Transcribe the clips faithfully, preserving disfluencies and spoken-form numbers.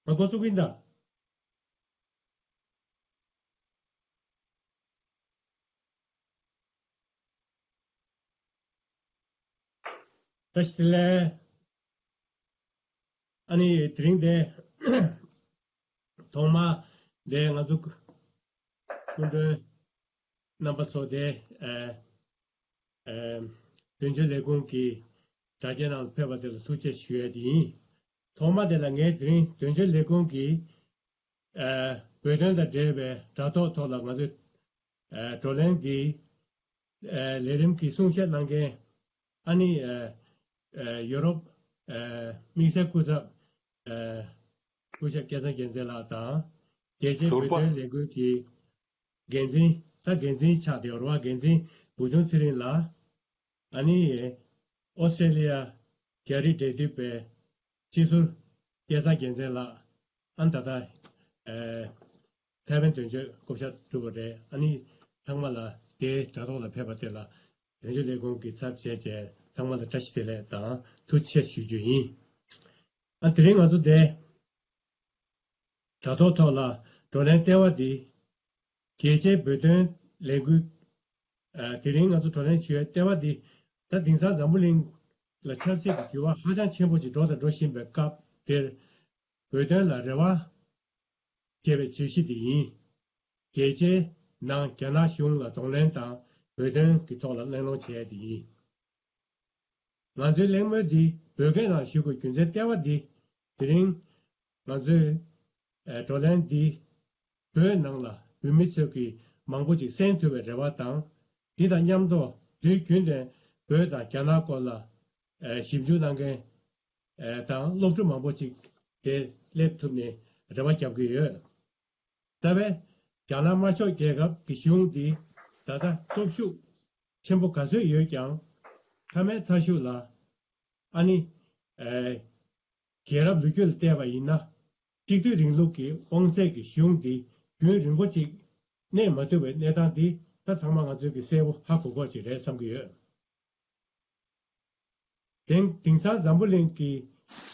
ང་འགོ་ཚུགས་ཀྱིན་གདའ། བཀྲ་ཤིས་བདེ་ལེགས། ཨ་ནི་དེ་རིང་དེ་ཐོག་མ་དེ་ང་ཚོ་སྐུ་མགྲོན་རྣམ་པ་ཚོ་དེ་ཨ་ཨ་དོན་གཅོད་ལས་ཁུངས་ཀྱི་དྲ་རྒྱའི་ནང་ཕེབས་པ་དེ་ལ་ཐུགས་རྗེ་ཆེ་ཞུ་ཡས་དེ་ཡིན། ཐོག་མ་དེ་ལ་ངས་དེ་རིང་དོན་གཅོད་ལས་ཁུངས་ཀྱི་ཨ་བོད་དོན་དང་འབྲེལ་བའི་དྲ་ཐོག་ཐོག་ལ་ང་ཚོས་ཨ་བགྲོ་གླེང་གི་ཨ་ལས་རིམ་གྱི་གསུང་བཤད་གནང་མཁན་ཨ་ནི་ཨ་ཨ་ཡོ་རོབ་ཨ་དམིགས་བསལ་སྐུ་ཚབ་ཨ་སྐུ་ཞབས་སྐལ་བཟང་རྒྱལ་མཚན་ལགས་དང་རྒྱལ་སྤྱིའི་ཟུར་པ། བོད་དོན་ལས་འགུལ་གྱི་འགན་འཛིན་ད་འགན་འཛིན་ཆགས་བསྡད་ཡོད་རེད་བ། འགན་འཛིན་བུ་ཆུང་ཚེ་རིང་ལགས། ཨ་ནི་ཨོ་སི་ཀྲེ་ལི་ཡ་རྒྱ་རིགས་འབྲེལ་མཐུད་པའི་སྤྱི་ཟུར་སྐལ་བཟང་རྒྱལ་མཚན་ལགས། ཨ་ནི་ད་ལྟ་ཨེ་ཐའེ་ཝན་དོན་གཅོད་བསྐོ་བཞག་གྲུབ་པ་རེད། ཨ་ནི་ཚང་མ་ལ་དེའི་དྲ་ཐོག་ལ་ཕེབས་པ་དེ་ལ་དོན་གཅོད་ལས་ཁུངས་ཀྱི་ཚབ་བྱས་བྱས་ཚང་མ་ལ་བཀྲ་ཤིས་བདེ་ལེགས་དང་ཐུགས་རྗེ་ཆེ་ཞུ་རྒྱུ་ཡིན། ཨ་དེ་རིང་ང་ཚོ་དེ་དྲ་ཐོག་ཐོག་ལ་བགྲོ་གླེང་ལྟེ་བ་འདི་རྒྱལ་སྤྱིའི་བོད་དོན་ལས་འགུལ། ཨ་དེ་རིང་ང་ཚོ་བགྲོ་གླེང་བྱེད་ཡུལ་ལྟེ་བ་འདི་ད་དེང་སང་འཛམ་བུ་གླིང་ལ་ཆབ་སྲིད་ཀྱི་འགྱུར་བ་ཧ་ཅང་ཆེན་པོ་ཅིག་འགྲོ་དང་འགྲོ་བཞིན་པའི་སྐབས་དེར་བོད་དོན་ལ་རེ་བ་ཅེས་པའི་བརྗོད་གཞི་དེ་ཡིན། རྒྱལ་སྤྱིའི་ནང་རྒྱ་ནག་གཞུང་ལ་གདོང་ལེན་དང་བོད་དོན་གྱི་ཐོག་ལ་གླེང་སློང་བྱས་ཡ་དེ་ཡིན། ང་ཚོའི་གླེང་མོལ་འདི་བོད་སྐད་ནང་ཞུ་དགོས་རྒྱུ་མཚན་ལྟེ་བ་འདི་དེ་རིང་ང་ཚོའི་ཨ་བགྲོ་གླེང་འདི་བོད་ནང་ལ་བོད་མི་ཚོས་ཀྱི་མང་པོ་ཅིག་གསན་ཐུབ་པའི་རེ་བ་དང་། འདི་དང་མཉམ་དུ་དུས་རྒྱུན་དུ་བོད་དང་རྒྱ་ནག་སྐོར་ལ་ཨ་ཞིབ་འཇུག་གནང་མཁན་ཨ་དང་སློབ་ཕྲུག་མང་པོ་ཅིག་དེ་སླེབས་ཐུབ་ནས་རེ་བ་རྒྱབ་ཀྱི་ཡོད། ད་བས་རྒྱ་ནག་དམར་ཤོག་རྒྱལ་ཁབ་ཀྱི་གཞུང་འདི་ད་ལྟ་སྟོབས་ཤུགས་ཆེན་པོ་ག་ཚོད་ཡོད་ཀྱང་། མཐའ་མའི་མཐའ་གཞུག་ལ་ཨ་ནི་ཨེ་རྒྱལ་རབས་ལོ་རྒྱུས་ལ་བལྟས་པ་ཡིན་ན། གཅིག་སྡུད་རིང་ལུགས་ཀྱི་དབང་ཚད་ཀྱི་གཞུང་འདི་རྒྱུན་རིང་པོ་ཅིག་གནས་མ་ཐུབ་པའི་གནས་སྟངས་འདི་ད་ཚང་མ་ང་ཚོས་ཀྱི་གསལ་པོ་ཧ་གོ་གོ་ཅིག་རེད་བསམ་གྱི་ཡོད། དེང་དེང་སང་འཛམ་བུ་གླིང་གི་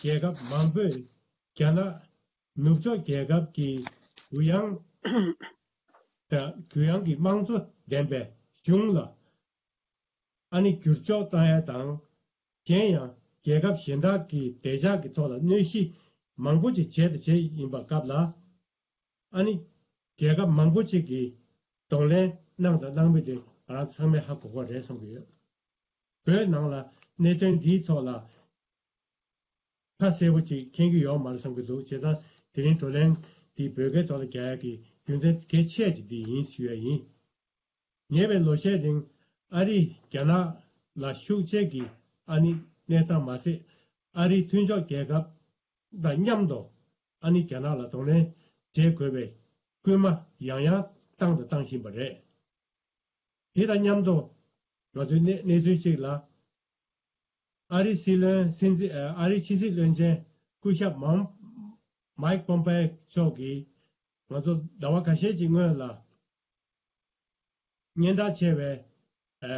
རྒྱལ་ཁབ་མང་པོས་རྒྱ་ནག་ནུབ་ཕྱོགས་རྒྱལ་ཁབ་ཀྱི་གུ་ཡངས་དང་གུ་ཡངས་ཀྱི་དམངས་གཙོ་ལྡན་པའི་གཞུང་ལ་ཨ་ནི་འགྱུར་ཕྱོགས་བཏང་ཡ་དང་། གཞན་ཡང་རྒྱལ་ཁབ་གཞན་དག་གི་བདེ་འཇགས་ཀྱི་ཐོག་ལ་གནོད་གཞི་མང་པོ་ཅིག་བྱས་དང་བྱེད་ཡིན་པ་སྐབས་ལ། ཨ་ནི་རྒྱལ་ཁབ་མང་པོ་ཅིག་གིས་གདོང་ལེན་གནང་དང་གནང་མུས་དེ་ང་རང་ཚང་མས་ཧ་གོ་གོ་རེད་བསམ་གྱི་ཡོད། བོད་ནང་ལ་གནད་དོན་འདིའི་ཐོག་ལ་ཁ་གསལ་པོ་ཅིག་མཁྱེན་གྱི་ཡོད་མ་རེད་བསམ་གྱི་འདུག་བྱས་ཙང་དེ་རིང་བགྲོ་གླེང་འདི་བོད་སྐད་ཐོག་ལ་རྒྱག་ཡག་གི་རྒྱུ་མཚན་གལ་ཆེ་ཅིག་འདི་ཡིན་ཞུ་ཡ་ཡིན། ཉེ་བའི་ལོ་ཤས་རིང་ཨ་རིས་རྒྱ་ནག་ལ་ཤུགས་ཆེ་གི་ཨ་ནི་གནས་སྟངས་མ་ཟད། ཨ་རིའི་མཐུན་ཕྱོགས་རྒྱལ་ཁབ་དང་མཉམ་དུ་ཨ་ནི་རྒྱ་ནག་ལ་གདོང་ལེན་བྱེད་དགོས་པའི་སྐུལ་མ་ཡང་ཡང་བཏང་དང་བཏང་བཞིན་པ་རེད། དེ་དང་མཉམ་དུ་ང་ཚོའི་གནས་གནས་ཚུལ་གཅིག་ལ། ཨ་རིའི་སྲིད་བློན་སྲིད་འཛིན་ཨ་རིའི་ཕྱི་སྲིད་བློན་ཆེན་སྐུ་ཞབས་མང་མའིག་པོམ་པེ་མཆོག་གིས་ང་ཚོ་ཟླ་བ་ཁ་ཤས་ཀྱི་སྔོན་ལ་སྙན་གྲགས་ཆེ་བའི་ཨ་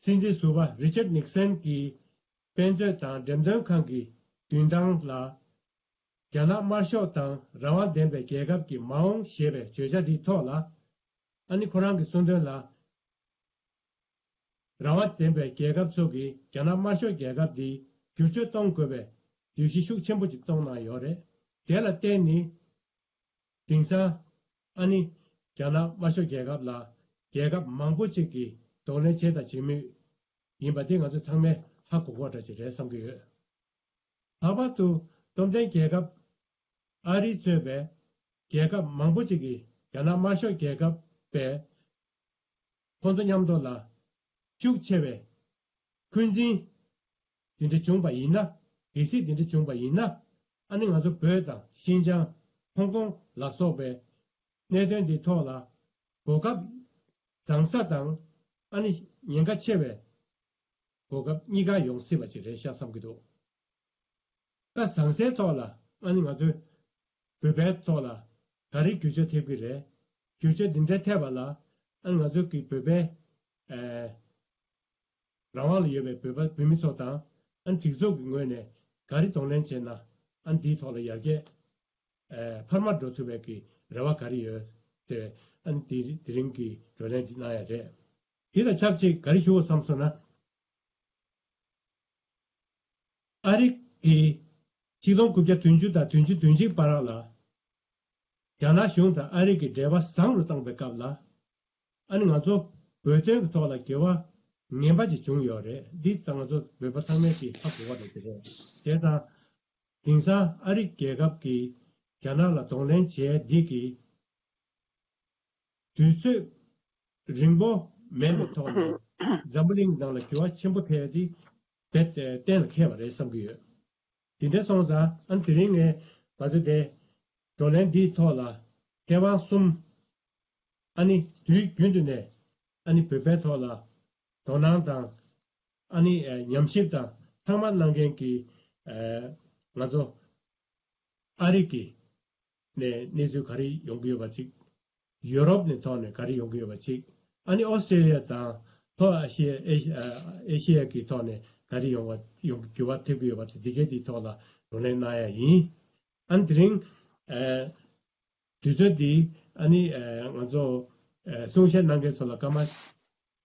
སྲིད་འཛིན་ཟུར་པ་རི་ཆར་ནིག་སན་གྱི་དཔེ་མཛོད་དང་འགྲེམས་སྟོན་ཁང་གི་མདུན་ཐང་ལ། རྒྱ་ནག་དམར་ཤོག་དང་རང་དབང་ལྡན་པའི་རྒྱལ་ཁབ་ཀྱི་མ་འོངས་ཞེས་པའི་བརྗོད་བྱ་འདིའི་ཐོག་ལ། ཨ་ནི་ཁོ་རང་གི་གསུང་དོན་ལ། རང་དབང་ལྡན་པའི་རྒྱལ་ཁབ་ཚོ་གིས་རྒྱ་ནག་དམར་ཤོག་རྒྱལ་ཁབ་འདི་བསྒྱུར་བཅོས་གཏོང་དགོས་པའི་བརྗོད་གཞི་ཤུགས་ཆེན་པོ་ཅིག་གཏོང་གནང་ཡོད་རེད། དེ་ལ་བརྟེན་ནས་དེང་སང་ཨ་ནི་རྒྱ་ནག་དམར་ཤོག་རྒྱལ་ཁབ་ལ་རྒྱལ་ཁབ་མང་པོ་ཅིག་གིས་གདོང་ལེན་བྱས་དང་བྱེད་མུས་ཡིན་པ་དེ་ང་ཚོ་ཚང་མས་ཧ་གོ་གོ་འདྲ་ཅིག་རེད་བསམ་གྱི་ཡོད། ལྷག་པར་དུ་སྟོབས་ལྡན་རྒྱལ་ཁབ་ཨ་རི་གཙོས་པའི་རྒྱལ་ཁབ་མང་པོ་ཅིག་གིས་རྒྱ་ནག་དམར་ཤོག་རྒྱལ་ཁབ་པས་ཁོང་ཚོ་མཉམ་དུ་ལ་ཤུགས་ཆེ་བའི་འཁོན་འཛིན་འདི་འདྲ་བྱུང་བ་ཡིན་ན། གལ་སྲིད་འདི་འདྲ་བྱུང་བ་ཡིན་ན། ཨ་ནི་ང་ཚོ་བོད་དང་ཤིན་ཅང་། ཧོང་ཀོང་ལ་སོགས་པའི་གནད་དོན་འདིའི་ཐོག་ལ་གོ་སྐབས་བཟང་ས་དང་ཨ་ནི་ཉེན་ཁ་ཆེ་བའི་གོ་སྐབས་གཉིས་ཀ་ཡོང་སྲིད་པ་ཅིག་རེད་ཤག་བསམ་གྱི་འདུག་ད་ཟང་ཟིང་ཐོག་ལ་ཨ་ནི་ང་ཚོའི་བོད་པའི་ཐོག་ལ་ག་རེ་འགྱུར་བཅོས་ཐེབས་ཀྱི་རེད། འགྱུར་བཅོས་འདི་འདྲ་ཐེབས་པ་ལ་ཨ་ནི་ང་ཚོ་གི་བོད་པའི་ཨེ་རང་དབང་ལ་ཡོད་པའི་བོད་པ་བོད་མི་ཚོ་དང་ཨ་ནི་སྒྲིག་འཛུགས་ཀྱི་ངོས་ནས་ག་རེ་གདོང་ལེན་བྱས་ན་ཨ་ནི་འདིའི་ཐོག་ལ་ཡར་རྒྱས་ ཨ་འཕར་མ་འགྲོ་ཐུབ་པའི་གི་རེ་བ་ག་རེ་ཡོད་ཟེར་བའི་ཨ་ནི་དེ་དེ་རིང་གི་བགྲོ་གླེང་འདི་གནང་ཡ་རེད། དེ་དང་ཆབས་ཅིག་ག་རེ་ཞུ་དགོས་བསམ་སོང་ན། ཨ་རི་གིས་ཆིག་སྟོང་དགུ་བརྒྱ་བདུན་ཅུ་དང་བདུན་ཅུ་དོན་གཅིག་བར་ལ། རྒྱ་ནག་གཞུང་དང་ཨ་རི་གི་འབྲེལ་བ་བཟང་རུ་བཏང་པའི་སྐབས་ལ། ཨ་ནི་ང་ཚོ་བོད་དོན་གྱི་ཐོག་ལ་འགྱུར་བ་ངན་པ་ཅིག་བྱུང་ཡོད་རེད། འདི་ད་ང་ཚོ་བོད་པ་ཚང་མས་ཀྱིས་ཧ་གོ་བ་རེད་ཟེར་རེད། བྱས་ཙང་། དེང་སང་ཨ་རི་རྒྱལ་ཁབ་ཀྱིས་རྒྱ་ནག་ལ་གདོང་ལེན་བྱས་འདི་གིས། དུས་ཚོད་རིང་པོ་མེད་པའི་ཐོག་ནས་འཛམ་བུ་གླིང་ནང་ལ་འགྱུར་བ་ཆེན་པོ་ཐེབས་ཏེ་རྦད་དེ་གཏན་ལ་འཁེལ་བ་རེད་བསམ་གྱི་ཡོད། དེ་འདྲ་སོང་ཙང་ཨ་ནི་དེ་རིང་ངས་ང་ཚོ་དེ་བགྲོ་གླེང་འདིའི་ཐོག་ལ་མཁས་དབང་གསུམ། ཨ་ནི་དུས་རྒྱུན་དུ་ནས་ཨ་ནི་བོད་པའི་ཐོག་ལ་དོ་སྣང་དང་ཨ་ནི་ཨ་ཉམས་ཞིབ་དང་ལྷག་མ་གནང་མཁན་གྱི་ཨ་ང་ཚོ་ཨ་རི་གི་ནས་གནས་ཚུལ་ག་རེ་ཡོང་གི་ཡོད་པ་ཅིག་ཡུ་རོབ་ནས་ཐོག་ནས་ག་རེ་ཡོང་གི་ཡོད་པ་ཅིག་ཨ་ནི་ཨོ་སི་ཀྲེ་ལི་ཡ་དང་ལྷོ་ཨ་ཤི་ཡ་ཨེ་ཤི་ཨ་ཨེ་ཤི་ཡ་གི་ཐོག་ནས་ག་རེ་ཡོང་བ་ཡོང་འགྱུར་བ་ཐེབས་ཀྱི་ཡོད་པ་དེ་འདི་གའི་དེའི་ཐོག་ལ་བགྲོ་གླེང་གནང་ཡ་ཡིན། ཨ་ནི་དེ་རིང་ཨ་དུས་ཚོད་འདི་ཨ་ནི་ཨ་ང་ཚོ་ཨ་གསུང་བཤད་གནང་མཁན་ཚོ་ལ་སྐར་མ་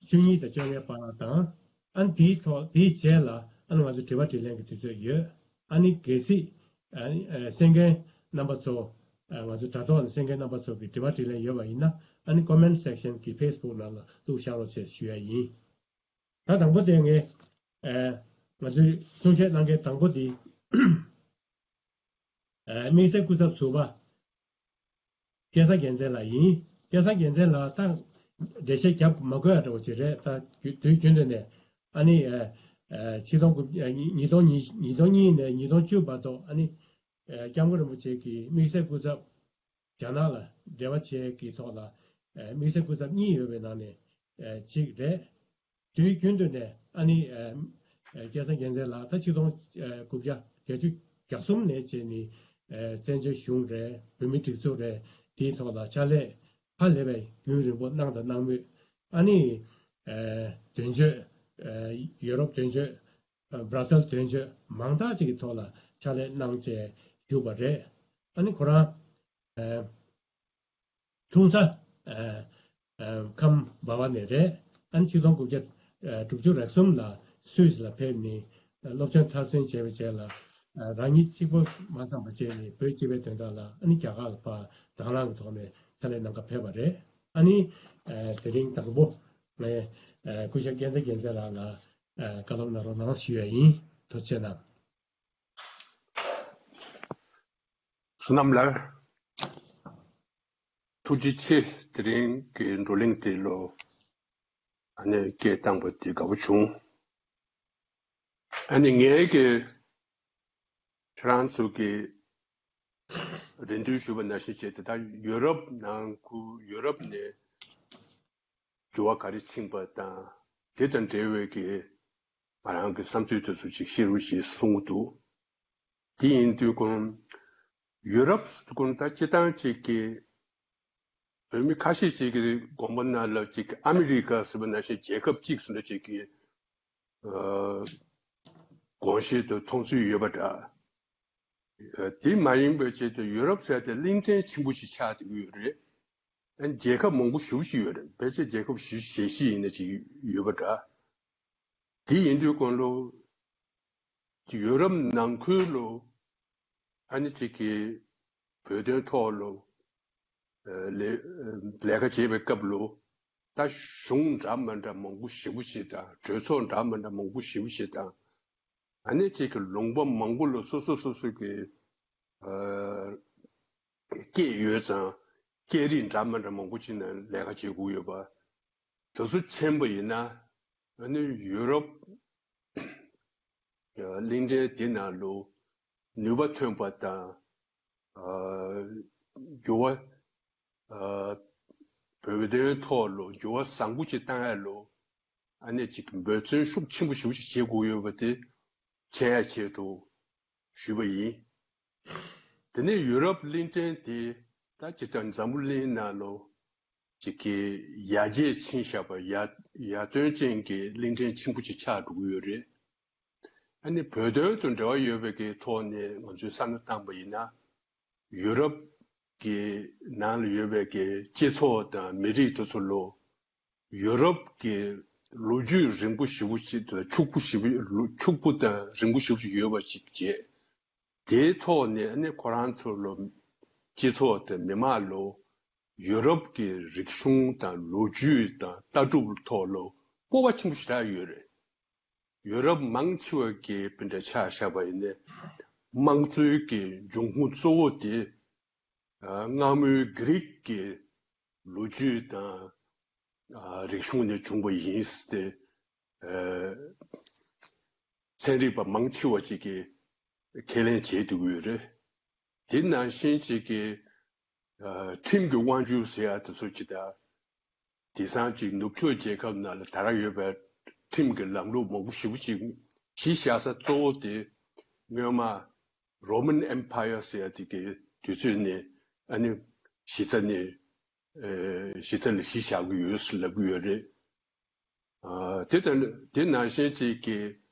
བཅུ་གཉིས་དང་བཅོ་ལྔའི་བར་ལ་དང་། ཨ་ནི་དེའི་ཐོག་དེའི་རྗེས་ལ་ཨ་ནི་ང་ཚོ་དྲི་བ་དྲིས་ལན་གྱི་དུས་ཚོད་ཡོད། ཨ་ནི་གལ་སྲིད་ཨ་ནི་ཨ་གསན་མཁན་རྣམ་པ་ཚོ་ཨ་ང་ཚོ་དྲ་ཐོག་ནས་གསན་མཁན་རྣམ་པ་ཚོ་གི་དྲི་བ་དྲིས་ལན་ཡོད་པ་ཡིན་ན་ཨ་ནི་ཀོ་མེན་ཊི་སེག་ཤན་གྱི་ཕེ་སི་བུག་ནང་ལ་བླུགས་བཞག་རོགས་ཞེས་ཞུ་ཡ་ཡིན། ད་དང་པོ་དེ་ངས་ཨ་ང་ཚོའི་གསུང་བཤད་གནང་མཁན་དང་པོ་དེ་ཨ་དམིགས་བསལ་སྐུ་ཚབ་ཟུར་པ་སྐལ་བཟང་རྒྱལ་མཚན་ལགས་ཡིན། སྐལ་བཟང་རྒྱལ་མཚན་ལགས་ད་འགྲེལ་བཤད་རྒྱབ་མ་དགོས་ཡ་འདྲ་བོ་ཅིག་རེད། ད་དུས་རྒྱུན་དུ་ནས་ཨ་ནི་ཨ་ཨ་ཆིག་སྟོང་དགུ་ཨ་ཉིས་ཉིས་སྟོང་ཉིས་ཉིས་སྟོང་གཉིས་ནས་ཉིས་སྟོང་བཅུ་བར་དུ་ཨ་ནི་ཨ་སྐྱབས་མགོན་རིན་པོ་ཆེ་གིས་དམིགས་བསལ་སྐུ་ཚབ་རྒྱ་ནག་ལ་འབྲེལ་བ་བྱེད་ཀྱི་ཐོག་ལ་ཨ་དམིགས་བསལ་སྐུ་ཚབ་གཉིས་ཡོད་པའི་ནང་ནས་ཨ་གཅིག་རེད། དུས་རྒྱུན་དུ་ནས་ཨ་ནི་ཨ་ཨ་སྐལ་བཟང་རྒྱལ་མཚན་ལགས་ད་ཆིག་སྟོང་ཨ་དགུ་བརྒྱ་བརྒྱད་ཅུ་གྱ་གསུམ་ནས་བྱས་ནས་ཨ་བཙན་བྱོལ་གཞུང་རེད། བོད་མིའི་སྒྲིག་འཛུགས་རེད། དེའི་ཐོག་ལ་ཕྱག་ལས་ཧ་ལས་པའི་རྒྱུན་རིང་པོ་གནང་དང་གནང་མུས། ཨ་ནི་ཨ་དོན་གཅོད་ཨ་ཡུ་རོབ་དོན་གཅོད་ཨ་སྦྲ་སེལ་དོན་གཅོད་མང་དག་ཅིག་གི་ཐོག་ལ་ཕྱག་ལས་གནང་བྱས་བཞུགས་པ་རེད། ཨ་ནི་ཁོ་རང་ཨ་འཁྲུངས་ས་ཨ་ཨ་ཁམས་སྦ་བ་ནས་རེད། ཨ་ནི་ཆིག་སྟོང་དགུ་བརྒྱ་ཨ་དྲུག་ཅུ་རེ་གསུམ་ལ་སུད་སི་ལ་ཕེབས་ནས་སློབ་སྦྱོང་མཐར་སོན་བྱས་པའི་རྗེས་ལ་ཨ་རང་ཉིད་གཅིག་པོ་མ་བསམ་པ་བྱས་ནས་བོད་སྤྱི་པའི་དོན་དག་ལ་ཨ་ནི་རྒྱ་གར་ལ་ཕར་དང་བླངས་ཀྱི་ཐོག་ནས་ཕྱག་ལས་གནང་ག་ཕེབས་པ་རེད། ཨ་ནི་ཨ་དེ་རིང་དང་པོ་ངས་ཨ་སྐུ་ཞབས་སྐལ་བཟང་རྒྱལ་མཚན་ལགས་ལ་ཨ་བཀའ་སློབ་གནང་རོགས་གནང་ཞུ་ཡ་ཡིན། ཐུགས་རྗེ་གནང་། བསོད་ནམས་ལགས། ཐུགས་རྗེ་ཆེ། དེ་རིང་གི་བགྲོ་གླེང་དེ་ལོ་ཨ་ནི་སྐད་བཏང་པ་དེ་དགའ་པོ་བྱུང་། ཨ་ནི་ངའི་གི་ཁྱེད་རང་ཚོ་གི་རེ་འདུན་ཞུས་པ་ནང་བཞིན་བྱས་ཏེ་ད་ཡུ་རོབ་ནང་ཁུལ་ཡུ་རོབ་ནས་འགྱུར་བ་ག་རེ་ཕྱིན་པ་དང་དེ་དང་འབྲེལ་བའི་གི་ང་རང་གི་བསམ་ཚུལ་དེ་ཚོ་ཅིག་བཤད་རོགས་ཞེས་གསུང་གི་འདུག་དེ་ཡིན་དུས་ཀུན་ཡུ་རོབ་ཟེར་དུས་ཀུན་ད་སྤྱི་བཏང་ཅིག་གི་བོད་མི་ཁ་ཤས་ཅིག་གི་དགོངས་པ་ནང་ལ་ཅིག་ཨ་མི་རི་ཀ་ཟེར་བ་ནང་བཞིན་རྒྱལ་ཁབ་གཅིག་ཟེར་འདྲ་ཅིག་གི་ཨ་དགོངས་བཞེད་དུ་མཐོང་ཚུལ་ཡོད་པ་འདྲ། ཨ་དེ་མ་ཡིན་པའི་ཆེད་དུ་ཡུ་རོབ་ཟེར་དེ་གླིང་ཕྲན་ཆེན་པོ་ཞིག་ཆགས་བསྡད་ཀྱི་ཡོད་རེད། ཨ་རྒྱལ་ཁབ་མང་པོ་ཞེ་པོ་ཞིག་ཡོད་རེད། ཕལ་ཆེར་རྒྱལ་ཁབ་བཞི་བཅུ་ཞེ་བཞི་ཡིན་ན་ཅིག་ཡོད་པ་འདྲ། དེ་ཡིན་དུས་ཀུན་ལོ། ཡུ་རོབ་ནང་ཁུལ་ལོ། ཨ་ནི་ཅིག་གི་བོད་དོན་ཐོག་ལོ། ཨ་ལས་ལས་ཀ་བྱེད་པའི་སྐབས་ལོ། ད་གཞུང་འདྲ་མི་འདྲ་མང་པོ་ཞེ་པོ་ཞིག་དང་གྲོས་ཚོགས་འདྲ་མི་འདྲ་མང་པོ་ཞེ་པོ་ཞིག་དང་། ཨ་ནི་ཅིག་གི་ལུང་པ་མང་པོ་ལོ་སོ་སོ་སོ་སོ་གི་ཨ་སྐད་ཡོད་ཙང་སྐད་རིགས་འདྲ་མི་འདྲ་མང་པོ་ཅིག་ནང་ལས་ཀ་བྱེད་དགོས་ཡོད་པ། དེ་ཚོ་མཁྱེན་པ་ཡིན་ན་ཨ་ནི་ཡུ་རོབ་གླིང་ཕྲན་འདི་ནང་ལོ་ནུས་པ་ཐོན་པ་དང་ཨ་འགྱུར་བ་ཨ་བོད་དོན་ཐོག་ལོ་འགྱུར་བ་བཟང་པོ་ཅིག་བཏང་ཡ་ལོ། ཨ་ནི་ཅིག་འབད་བརྩོན་ཤུགས་ཆེན་པོ་ཞེ་པོ་ཅིག་བྱེད་དགོས་ཡོད་པ་དེ་མཁྱེན་ཡ་ཆེད་དུ་ཞུས་པ་ཡིན། དེ་ནས་ཡུ་རོབ་གླིང་ཕྲན་དེ་ད་ཅི་ལྟར་འཛམ་བུ་གླིང་ནང་ལོ་ཅིག་གི་ཡར་རྒྱས་ཕྱིན་བཞག་པ་ཡར་ཡར་ཐོན་ཅན་གྱི་གླིང་ཕྲན་ཆེན་པོ་ཅིག་ཆགས་འགྲོ་གི་ཡོད་རེད། ཨ་ནི་བོད་དོན་དང་འབྲེལ་བ་ཡོད་པའི་གི་ཐོག་ནས་ང་ཚོས་བསམ་བློ་བཏང་པ་ཡིན་ན། ཡུ་རོབ་ཀྱི་ནང་ལ་ཡོད་པའི་གི་སྤྱི་ཚོགས་དང་མི་རིགས་དེ་ཚོ་ལོ་ཡུ་རོབ་ཀྱི་ལོ་རྒྱུས་རིང་པོ་ཞེ་པོ་ཅིག་དང་ཕྱུག་པོ་ཞེ་པོ་ལོ་ཕྱུག་པོ་དང་རིང་པོ་ཞེ་པོ་ཅིག་ཡོད་པ་ཅིག་བྱས། དེའི་ཐོག་ནས་ཨ་ནི་ཁོ་རང་ཚོ་ལོ་སྤྱི་ཚོགས་དང་མི་མང་ལོ་ཡུ་རོབ་ཀྱི་རིག་གཞུང་དང་ལོ་རྒྱུས་དང་ལྟ་གྲུབ་ཐོག་ལོ་སྤོབས་པ་ཆེན་པོ་ཞེ་དྲག་ཡོད་རེད། ཡུ་རོབ་མང་ཆེ་བ་གི་དཔེ་འདྲ་ཆ་བཞག་པ་ཡིན་ན་དམངས་གཙོའི་གི་འབྱུང་ཁུངས་གཙོ་བོ་དེ་ཨ་སྔ་མོའི་གྷི་རིག་གི་ལོ་རྒྱུས་དང་ཨ་རིག་གཞུང་ནས་བྱུང་བ་ཡིན་ཟེར་ཏེ་ཨ་ཚན་རིག་པ་མང་ཆེ་བ་ཅིག་གིས་ཁས་ལེན་བྱེད་ཐུབ་ཀྱི་ཡོད་རེད། དེ་ནང་བཞིན་ཅིག་གི་ཨ་ཁྲིམས་ཀྱི་དབང་སྒྱུར་ཟེར་ཡ་དེ་ཚོ་ཅིག་དང་དེང་སང་ཅིག་ནུབ་ཕྱོགས་རྒྱལ་ཁབ་ནང་ལ་དར་ཡོད་པའི་ཁྲིམས་ཀྱི་ལམ་ལུགས་མང་པོ་ཞེ་པོ་ཅིག་གཞི་བཞག་ས་གཙོ་བོ་དེ་སྔོན་མ་Roman Empire ཟེར་ཡ་དེ་གི་དུས་ཚོད་ནས་ཨ་ནི་གཞི་རྩ་ནས་ཨེ་གཞི་རྩ་ལ་གཞི་བཞག་གི་ཡོད་ལབ་ཀྱི་ཡོད་རེད། ཨ་དེ་ལྟར་དེ་ནང་བཞིན་ཅིག་གི་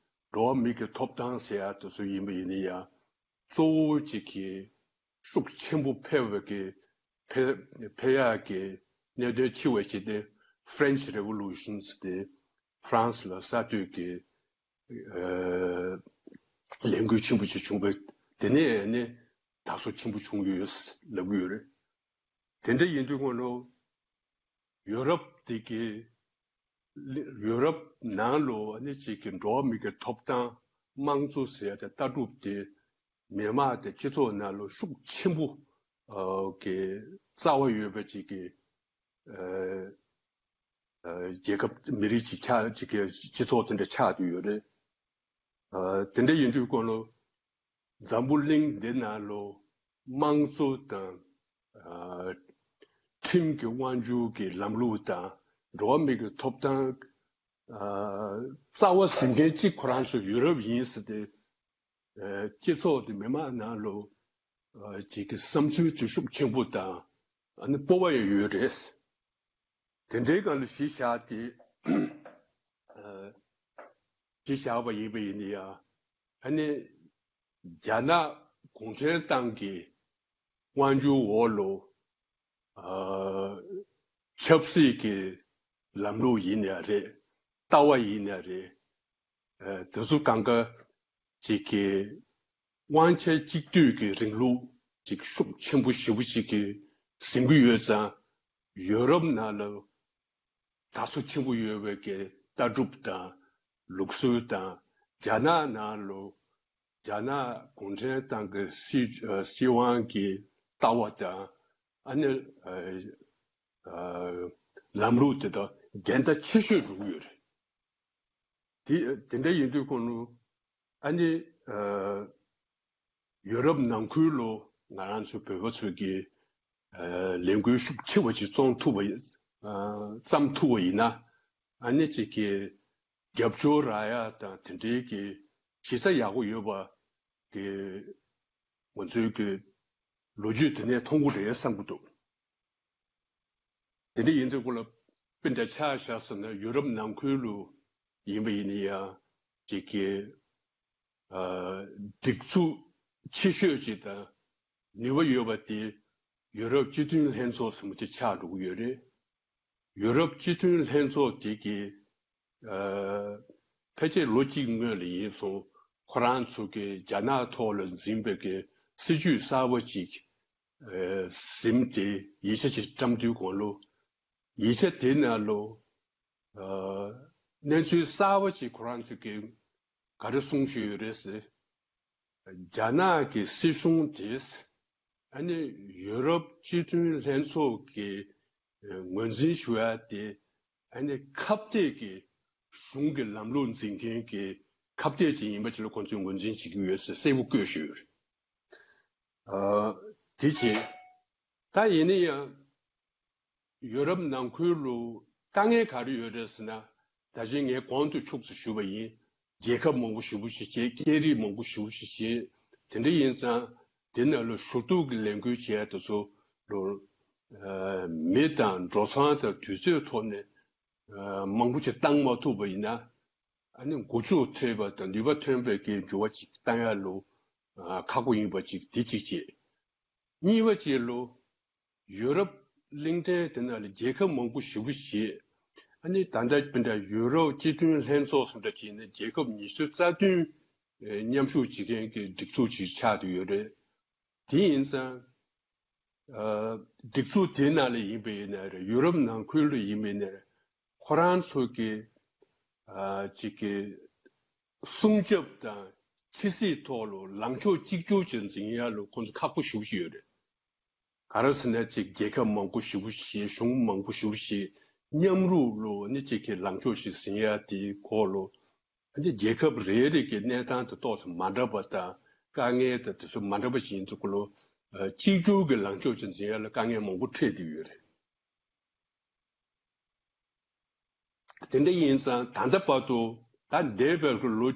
འགྲོ་བ་མི་གི་ཐོབ་ཐང་ཟེར་ཡ་དེ་ཚོ་ཡིན་པ་ཡིན་ན་ཡང་གཙོ་བོ་ཅིག་གི་ཤུགས་ཆེན་པོ་འཕེལ་བའི་གི་འཕེལ་འཕེལ་ཡག་གི་གནད་དོན་ཆེ་བ་ཞིག་དེ་French Revolution ཟེར་ཏེ་ཧྥ་རན་སི་ལ་གསར་གཏོད་ཀྱི་ཨ་ལས་འགུལ་ཆེན་པོ་ཞིག་བྱུང་བས་དེ་ནས་ནི་དར་སྲོལ་ཆེན་པོ་བྱུང་ཡོད་ལབ་ཀྱི་ཡོད་རེད། དེ་འདྲ་ཡིན་དུས་ཁོ་ནོ་ཡུ་རོབ་དེ་གི་ཡུ་རོབ་ནང་ལོ་ཨ་ནི་ཅིག་གི་འགྲོ་བ་མི་གི་ཐོབ་ཐང་དམངས་གཙོ་ཟེར་ཡ་དེ་ལྟ་གྲུབ་དེ་མི་དམངས་དེ་སྤྱི་ཚོགས་ནང་ལོ་ཤུགས་ཆེན་པོ་ཨ་གི་རྩ་བ་ཡོད་པ་ཅིག་གི་ཨ་ཨ་རྒྱལ་ཁབ་མི་རིགས་ཅིག་ཆགས་ཅིག་གི་སྤྱི་ཚོགས་དེ་འདྲ་ཆགས་བསྡད་ཡོད་རེད། ཨ་དེ་འདྲ་ཡིན་དུས་ཁོ་ནོ་འཛམ་བུ་གླིང་འདི་ནང་ལོ་དམངས་གཙོ་དང་ཨ་ཁྲིམས་ཀྱི་དབང་སྒྱུར་གྱི་ལམ་ལུགས་དང་འགྲོ་བ་མི་གི་ཐོབ་ཐང་ཨ་རྩ་བ་ཟིན་མཁན་གཅིག་ཁོ་རང་ཚོ་ཡུ་རོབ་ཡིན་ཟེར་ཏེ་ཨ་སྤྱི་ཚོགས་དེ་མི་དམངས་ནང་ལོ་ཨ་ཅིག་གི་བསམ་ཚུལ་དེ་ཤུགས་ཆེན་པོ་དང་ཨ་ནི་སྤོབས་པ་ཡང་ཡོད་རེད། དེ་འདྲའི་སྒང་ལ་གཞི་བཞག་སྟེ་ཨ་གཞི་བཞག་པ་ཡིན་པ་ཡིན་ན་ཡང་ཨ་ནི་རྒྱ་ནག་གུང་ཁྲན་ཏང་གི་དབང་སྒྱུར་འོག་ལོ་ཨ་ཆབ་སྲིད་ཀྱི་ལམ་ལུགས་ཡིན་ཡང་རེད། ལྟ་བ་ཡིན་ཡང་རེད། ཨ་དེ་ཚོ་གང་ག་ཅིག་གི་དབང་ཆ་གཅིག་སྡུད་ཀྱི་རིང་ལུགས་ཅིག་ཤུགས་ཆེན་པོ་ཞེ་པོ་ཅིག་གི་ཟིན་གྱི་ཡོད་ཙང་ཡུ་རོབ་ནང་ལ་དར་སྲོལ་ཆེན་པོ་ཡོད་པའི་གི་ལྟ་གྲུབ་དང་ལུགས་སྲོལ་དང་རྒྱ་ནག་ནང་ལོ་རྒྱ་ནག་གུང་ཁྲན་ཏང་གི་སྲིད་ཨ་སྲིད་དབང་གི་ལྟ་བ་དང་ཨ་ནི་ཨ་ཨ་ལམ་ལུགས་དེ་དང་འགལ་ཟླ་ཆེ་ཤོས་འགྲོ་གི་ཡོད་རེད། དེ་དེ་འདྲ་ཡིན་དུས་ཁོ་ནོ་ཨ་ནི་ཨ་ཡུ་རོབ་ནང་ཁུལ་ལོ་ང་རང་ཚོ་བོད་པ་ཚོས་ཀྱི་ཨ་ལས་འགུལ་ཤུགས་ཆེ་བ་ཅིག་བཙོང་ཐུབ་པ་ཡིན་ཨ་བརྩམས་ཐུབ་པ་ཡིན་ན་ཨ་ནི་ཅིག་གི་རྒྱབ་སྐྱོར་རག་ཡ་དང་དེ་འདྲའི་གི་གཞི་རྩ་ཡག་པོ་ཡོད་པ་གི་ང་ཚོའི་གི་ལོ་རྒྱུས་དེ་ནས་མཐོང་གི་རེད་བསམ་གི་འདུག་དེ་འདྲ་ཡིན་དུས་ཁོ་ལ་དཔེ་འདྲ་ཆ་བཞག་ཟེར་ན་ཡུ་རོབ་ནང་ཁུལ་ལུ་ཡིན་པ་ཡིན་ན་ཡང་ཅིག་གི་ཨ་སྒྲིག་འཛུགས་ཆེ་ཤོས་ཅིག་དང་ནུས་པ་ཡོད་པ་དེ་ཡུ་རོབ་སྤྱི་མཐུན་ལྷན་ཚོགས་ཟེར་མཁན་ཅིག་ཆགས་འགྲོ་གི་ཡོད་རེད། ཡུ་རོབ་སྤྱི་མཐུན་ལྷན་ཚོགས་དེ་གི་ཨ་ཕལ་ཆེར་ལོ་གཅིག་སྔོན་ལ་ཡིན་སོང་ཁོ་རང་ཚོ་གི་རྒྱ་ནག་ཐོག་ལ་འཛིན་པའི་གི་སྲིད་ཇུས་གསར་པ་ཅིག་ཨ་ཟིན་ཏེ་ཡིག་ཆ་ཅིག་བཀྲམ་དུས་གོང་ལོ་ཡིག་ཆ་དེ་ནང་ལོ་ཨ་གནས་ཚུལ་གསར་པ་ཅིག་ཁོ་རང་ཚོ་གི་ག་རེ་གསུངས་བཞག་ཡོད་རེད་ཟེར། རྒྱ་ནག་གི་སྲིད་གཞུང་དེས་ཨ་ནི་ཡུ་རོབ་སྤྱི་མཐུན་ལྷན་ཚོགས་ཀྱི་ངོས་འཛིན་ཞུ་ཡ་དེ་ཨ་ནི་ཁ་གཏད་ཀྱི་གཞུང་གི་ལམ་ལུགས་འཛིན་མཁན་གྱི་ཁ་གཏད་ཅིག་ཡིན་པ་ཅིག་ལ་ཁོང་ཚོས་ངོས་འཛིན་བྱེད་ཀྱི་ཡོད་ཟེར་གསལ་པོ་བཀོད་ཞུས་ཡོད་རེད། ཨ་དེ་བྱས། ད་ཡིན་ན་ཡང་ཡུ་རོབ་ནང་ཁུལ་ལུ་དཀའ་ངལ་ག་རེ་ཡོད་རེད་ཟེར་ན། ད་གིན་ངས་གོང་དུ་ཕྱོགས་སུ་ཞུས་པ་ཡིན། རྒྱལ་ཁབ་མང་པོ་ཞེ་པོ་ཅིག་བྱས། སྐད་རིགས་མང་པོ་ཞེ་པོ་ཅིག་བྱས། དེ་འདྲ་ཡིན་ཙང་དེ་ནང་ལུ་ཞུ་གཏུག་གི་ལས་འགུལ་བྱས་དེ་ཚོ་ལུ་ཨ་མི་དང་འགྲོ་སོང་དང་དུས་ཚོད་ཐོག་ནས་ཨ་མང་པོ་ཅིག་བཏང་མ་ཐུབ་པ་ཡིན་ན། ཨ་ནི་མགོ་མཇུག་ཐེབས་པ་དང་ནུས་པ་ཐོན་པའི་གི་འགྱུར་བ་ཅིག་བཏང་ཡ་ལུ་ཨ་ཁག་པོ་ཡིན་པ་ཅིག་དེ་གཅིག་བྱས། གཉིས་པ་ཅིག་ལོ། ཡུ་རོབ་གླིང་ཕྲན་དེ་ནང་ལ་རྒྱལ་ཁབ་མང་པོ་ཞེ་པོ་ཞིག་ཨ་ནི་ད་ལྟ་སྤུན་ཟླ་ཡུ་རོབ་སྤྱི་མཐུན་ལྷན་ཚོགས་སུ་འདྲ་བྱས་ན་རྒྱལ་ཁབ་ཉི་ཤུ་རྩ་བདུན་མཉམ་ཞུགས་བྱེད་མཁན་གྱི་སྒྲིག་འཛུགས་ཅིག་ཆགས་བསྡད་ཡོད་རེད། དེ་ཡིན་ཙང་། ཨ། སྒྲིག་འཛུགས་དེ་ནང་ལ་ཡིན་པ་ཡིན་ན་རེད། ཡུ་རོབ་ནང་ཁུལ་ལ་ཡིན་པ་ཡིན་ན་རེད། ཁོ་རང་ཚོ་གི་ཨ། ཅིག་གི་སྲུང་སྐྱོབ་དང་ཕྱི་སྲིད་ཐོག་ལ་ལངས་ཕྱོགས་གཅིག་གྱུར་ཅིག་འཛིན་ཡ་ལ་ཁོ་ཚོ་ཁག་པོ་ཞེ་པོ་ཞིག་ཡོད་རེད། ག་རེ་ཟེར་ན་ཅིག་རྒྱལ་ཁབ་མང་པོ་ཞེ་པོ་ཞིག་གཞུང་མང་པོ་ཞེ་པོ་ཞིག་མཉམ་རུབ་ལ་ནི་ཅིག་གི་ལངས་ཕྱོགས་ཤིག་འཛིན་ཡ་དེའི་སྐོར་ལ། ཨ་ནི་རྒྱལ་ཁབ་རེ་རེ་གི་གནས་སྟངས་དེ་ཏོག་ཙམ་མ་འདྲ་བ་དང་དཀའ་ངལ་དང་དེ་ཚོ་མ་འདྲ་བ་ཞིག་ཡིན་ཚུལ་སྐོར་ལ་ཨ། གཅིག་གྱུར་གྱི་ལངས་ཕྱོགས་ཅིག་འཛིན་ཡ་ལ་དཀའ་ངལ་མང་པོ་འཕྲད་བསྡད་ཡོད་རེད། དེ་འདྲ་ཡིན་ཙང་ད་ལྟ་བར་དུ་ད་འདས་པའི་ལོ་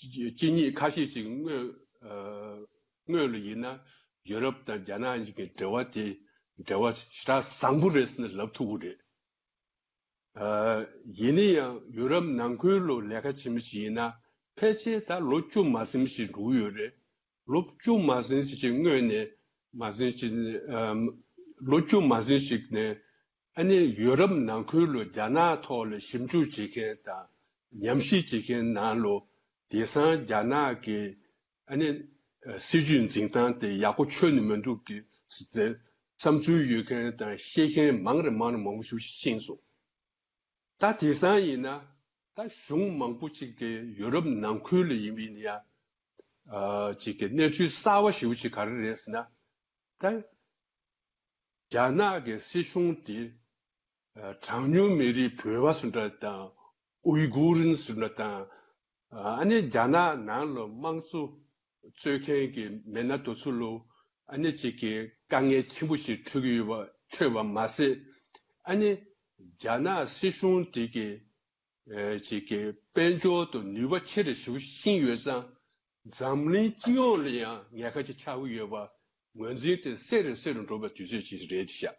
གཅིག་གཉིས་ཁ་ཤས་ཤིག་སྔོན་ཨ། སྔོན་ལ་ཡིན་ན་ཡུ་རོབ་དང་རྒྱ་ནག་གཉིས་ཀྱི་འབྲེལ་བ་དེ་འབྲེལ་བ་ཞེ་དྲག་བཟང་པོ་རེད་ཟེར་ནས་ལབ་ཐུབ་ཀྱི་རེད། ཨ། ཡིན་ན་ཡང་ཡུ་རོབ་ནང་ཁུལ་ལ་ལས་ཀ་བྱེད་མི་ཞིག་ཡིན་ན་ཕལ་ཆེར་ད་ལོ་བཅུ་མ་ཟིན་ཞིག་འགྲོ་གི་ཡོད་རེད། ལོ་བཅུ་མ་ཟིན་ཞིག་སྔོན་ནས་མ་ཟིན་ཞིག་ཨམ། ལོ་བཅུ་མ་ཟིན་ཞིག་ནས་ཨ་ནི་ཡུ་རོབ་ནང་ཁུལ་ལ་རྒྱ་ནག་ཐོག་ལ་ཞིབ་འཇུག་བྱེད་མཁན་དང་ཉམས་ཞིབ་བྱེད་མཁན་ནང་ལ་དེང་སང་རྒྱ་ནག་གི་ཨ་ནི་ཨ། སྲིད་ཇུས་འཛིན་སྟངས་དེ་ཡག་པོ་ཁྱོན་ནས་མི་འདུག་གི་ཟེར་བསམ་ཚུལ་ཡོད་མཁན་དང་བཤད་མཁན་མང་རེ་མང་རེ་མང་པོ་ཞིག་ཤེས་སོང་། ད་དེང་སང་ཡིན་ན་ད་གཞུང་མང་པོ་ཅིག་གིས་ཡུ་རོབ་ནང་ཁུལ་ལ་ཡིན་པ་ཡིན་ན་ཡང་ཨ། ཅིག་གི་གནས་ཚུལ་གསར་བ་ཞེ་པོ་ཅིག་ག་རེ་རེད་ཟེར་ན། ད་རྒྱ་ནག་གི་སྲིད་གཞུང་དེ་ཨ། གྲངས་ཉུང་མི་རིགས་བོད་པ་སུ་འདྲ་དང་ཨུའི་གུར་རིན་སུ་འདྲ་དང་ཨ་ནི་རྒྱ་ནག་ནང་ལ་དམངས་གཙོ་རྩོད་མཁན་གྱི་མི་སྣ་དེ་ཚོ་ལ་ཨ་ནི་ཅིག་གི་དཀའ་ངལ་ཆེན་པོ་ཞིག་འཕྲད་ཀྱི་ཡོད་པ་འཕྲད་པ་མ་ཟད། ཨ་ནི་རྒྱ་ནག་སྲིད་གཞུང་དེ་གི་ཨ། ཅིག་གི་དཔལ་འབྱོར་དུ་ནུས་པ་ཆེ་རུ་ཞེ་པོ་ཕྱིན་ཡོད་ཙང་འཛམ་གླིང་སྤྱི་ཡོངས་ལ་ཡང་ཉེན་ཁ་ཅིག་ཆགས་ཀྱི་ཡོད་པ་ངོས་འཛིན་དེ་གསལ་རུ་གསལ་རུ་འགྲོ་བའི་དུས་ཚོད་ཅིག་རེད་ཤག་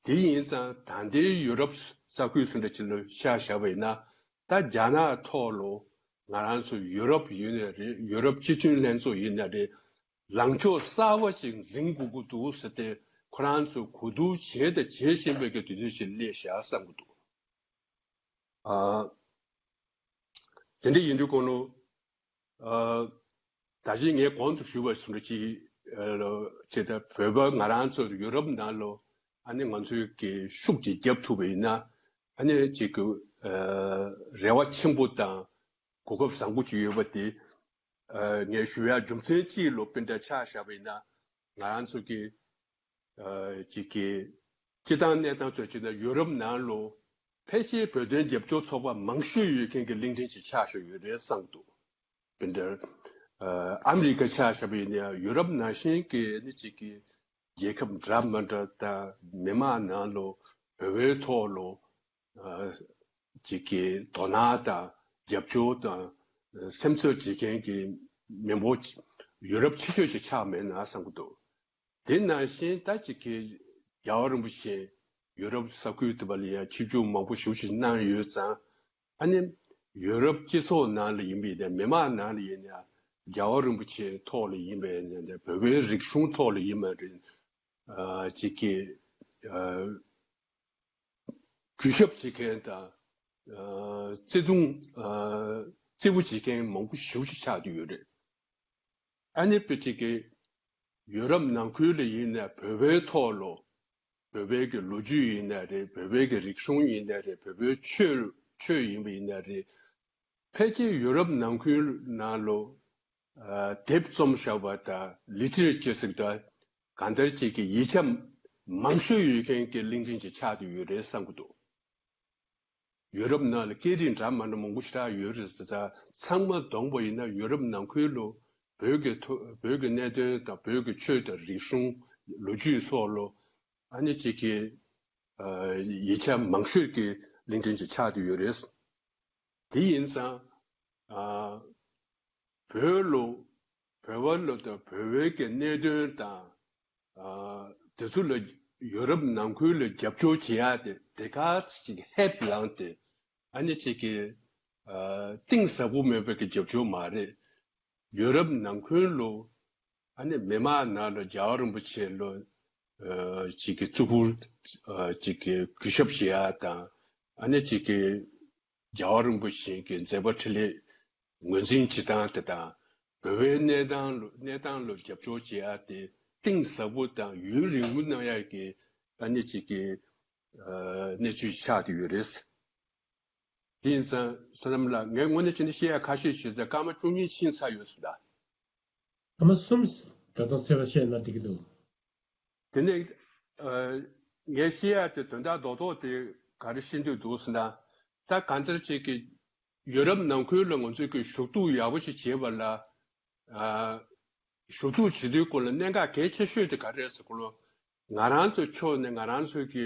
དེ་ཡིན་ཙང་ད་ལྟའི་ཡུ་རོབ་ས་ཁུལ་སུ་འདྲ་ཅིག་ལ་ཆ་བཞག་པ་ཡིན་ན། ད་རྒྱ་ནག་ཐོག་ལ་ང་རང་ཚོ་ཡུ་རོབ་ཡིན་ན་རེད། ཡུ་རོབ་སྤྱི་མཐུན་ལྷན་ཚོགས་ཡིན་ན་རེད། ལངས་ཕྱོགས་གསར་བ་ཞིག་འཛིན་དགོས་ཀྱི་འདུག་ཟེར་ཏེ་ཁོ་རང་ཚོ་གོ་བསྡུར་བྱས་དང་བྱེད་བཞིན་པའི་གི་དུས་ཚོད་ཞིག་སླེབས་ཤག་བསམ་གྱི་འདུག་ཨ། དེ་འདྲ་ཡིན་དུས་གོང་ལོ། ཨ། ད་གིན་ངས་གོང་དུ་ཞུས་པ་བཟུང་འདྲ་ཅིག་ཨ། ལོ་ཅེ་ད་བོད་པ་ང་རང་ཚོ་ཡུ་རོབ་ནང་ལོ་ཨ་ནི་ང་ཚོའི་གི་ཤུགས་ཅིག་བརྒྱབ་ཐུབ་པ་ཡིན་ན་ཨ་ནི་ཅིག་གི་ཨ། རེ་བ་ཆེན་པོ་དང་གོ་སྐབས་བཟང་པོ་ཅིག་ཡོད་པ་དེ་ཨ། ངས་ཞུ་ཡ་རྒྱུ་མཚན་གཅིག་ལོ་དཔེ་འདྲ་ཆ་བཞག་པ་ཡིན་ན་ང་རང་ཚོ་གི་ཨ། ཅིག་གི་སྤྱི་བཏང་གནས་སྟངས་ཚོ་བྱས་ན་ཡུ་རོབ་ནང་ལོ་ཕལ་ཆེར་བོད་དོན་རྒྱབ་སྐྱོར་ཚོགས་པ་མང་ཤོས་ཡོད་མཁན་གྱི་གླིང་ཕྲན་ཅིག་ཆགས་བཞག་ཡོད་རེད་བསམ་གྱི་འདུག་དཔེར་ན་ཨ། ཨ་མི་རི་ཀ་ཆ་བཞག་པ་ཡིན་ན་ཡང་ཡུ་རོབ་ནང་བཞིན་གྱི་ནི་ཅིག་གི་རྒྱལ་ཁབ་འདྲ་མི་འདྲ་དང་མི་མང་ནང་ལོ་བོད་པའི་ཐོག་ལོ་ཨ། ཅིག་གི་དོ་སྣང་དང་རྒྱབ་སྐྱོར་དང་སེམས་འཚབ་བྱེད་མཁན་གྱི་མི་འབོར་ཡུ་རོབ་ཆེ་ཤོས་ཅིག་ཆགས་མེད་ན་བསམ་གྱི་འདུག་དེ་ནང་བཞིན་ད་ཅིག་གི་རྒྱལ་བ་རིན་པོ་ཆེ་ཡུ་རོབ་ས་ཁུལ་དེ་པ་ལ་ཡང་ཆིབས་བསྒྱུར་མང་པོ་ཞེ་པོ་ཅིག་གནང་ཡོད་ཙང་། ཨ་ནི་ཡུ་རོབ་སྤྱི་ཚོགས་ནང་ལ་ཡིན་པའི་ནས་མི་མང་ནང་ལ་ཡིན་ན་རྒྱལ་བ་རིན་པོ་ཆེའི་ཐོག་ལ་ཡིན་པའི་ནས་བོད་པའི་རིག་གཞུང་ཐོག་ལ་ཡིན་པ་རེད། ཨ། ཅིག་གི་ཨ། གུས་ཞབས་བྱེད་མཁན་དང་། ཨ། བརྩེ་དུང་། ཨ། བརྩེ་པོ་བྱེད་མཁན་མང་པོ་ཞེ་པོ་ཅིག་ཆགས་བསྡད་ཡོད་རེད། ཨ་ནི་དཔེ་ཅིག་གི་ཡུ་རོབ་ནང་ཁུལ་ལ་ཡིན་ན་བོད་པའི་ཐོག་ལ་བོད་པའི་གི་ལོ་རྒྱུས་ཡིན་ན་རེད། བོད་པའི་གི་རིག་གཞུང་ཡིན་ན་རེད། བོད་པའི་ཆོས་ཆོས་ཡིན་པ་ཡིན་ན་རེད། ཕལ་ཆེར་ཡུ་རོབ་ནང་ཁུལ་ནང་ལོ། ཨ། དེབ་རྩོམ་བཞག་པ་དང་ལི་ཊི་རེ་ཅར་ཟེར་དང་གང་ལྟར་ཅིག་གི་ཡིག་ཆ་མང་ཤོས་ཡོད་མཁན་གྱི་གླིང་ཕྲན་ཅིག་ཆགས་བསྡད་ཡོད་རེད་བསམ་གྱི་འདུག་ཡུ་རོབ་ནང་ལ་སྐད་རིགས་འདྲ་མི་འདྲ་མང་པོ་ཞེ་དྲག་ཡོད་རེད་ཟེར་ཙང་ཚང་མ་བསྡོམས་པ་ཡིན་ན་ཡུ་རོབ་ནང་ཁུལ་ལ་བོད་ཀྱི་ཐོ་བོད་ཀྱི་གནད་དོན་དང་བོད་ཀྱི་ཆོས་དང་རིག་གཞུང་ལོ་རྒྱུས་སོགས་ལ་ཨ་ནི་ཅིག་གི་ཨ། ཡིག་ཆ་མང་ཤོས་ཀྱི་གླིང་ཕྲན་ཅིག་ཆགས་བསྡད་ཡོད་རེད། དེ་ཡིན་ཙང་། ཨ། བོད་ལ་བོད་པ་ལ་དང་བོད་པའི་གི་གནད་དོན་དང་། ཨ། དེ་ཚོ་ལ་ཡུ་རོབ་ནང་ཁུལ་ལ་རྒྱབ་སྐྱོར་བྱེད་ཡ་དེ་དེ་ག་ཅིག་ཧེབ་ལངས་ཏེ་ཨ་ནི་ཅིག་གི་ཨ། གཏིང་ཟབ་པོ་མེད་པའི་གི་རྒྱབ་སྐྱོར་མ་རེད། ཡུ་རོབ་ནང་ཁུལ་ལ་ ཨ་ནི་མི་མང་ནང་ལ་རྒྱལ་བ་རིན་པོ་ཆེ་ལ་ཅིག་གི་བརྩི་བཀུར་ཅིག་གི་གུས་ཞབས་བྱེད་ཡ་དང་། ཨ་ནི་ཅིག་གི་རྒྱལ་བ་རིན་པོ་ཆེ་གི་མཛད་པ་འཕྲིན་ལས་ངོས་འཛིན་བྱེད་སྟངས་དེ་དང་། བོད་པའི་གནས་སྟངས་ལ་གནས་སྟངས་ལ་རྒྱབ་སྐྱོར་བྱེད་ཡ་དེ་གཏིང་ཟབ་པོ་དང་ཡུན་རིང་པོ་གནང་ཡ་གི་ཨ་ནི་ཅིག་གི་གནས་ཚུལ་ཆགས་བསྡད་ཡོད་རེད། དེ་ཡིན་ཙང་བསོད་ནམས་ལགས། ངས་དངོས་གནས་བྱས་ན་བཤད་ཡ་ཁ་ཤས་ཤིག་ཟེར། སྐར་མ་བཅུ་གཉིས་ཕྱིན་ཚར་ཡོད་ཟེར་ད། སྐར་མ་གསུམ་ད་དུང་ཚོད་པ་བཤད་ན་འགྲིག་གི་འདུག་དེ་ནས་ངས་བཤད་ཡ་དེ་དོན་དག་རྡོག་རྡོག་དེ་ག་རེ་བཤད་འདོད་འདུག་ཟེར་ན། ད་གང་ལྟར་ཅིག་གི་ཡུ་རོབ་ནང་ཁུལ་ལ་ང་ཚོས་ཀྱི་ཞུ་གཏུག་ཡག་པོ་ཞིག་བྱེད་པ་ལ། ཞུ་གཏུག་བྱེད་དུས་སྐོར་ལ་གནད་འགག་གལ་ཆེ་ཤོས་དེ་ག་རེ་རེད་ཟེར་སྐོར་ལ། ང་རང་ཚོའི་ཕྱོགས་ནས་ང་རང་ཚོའི་གི་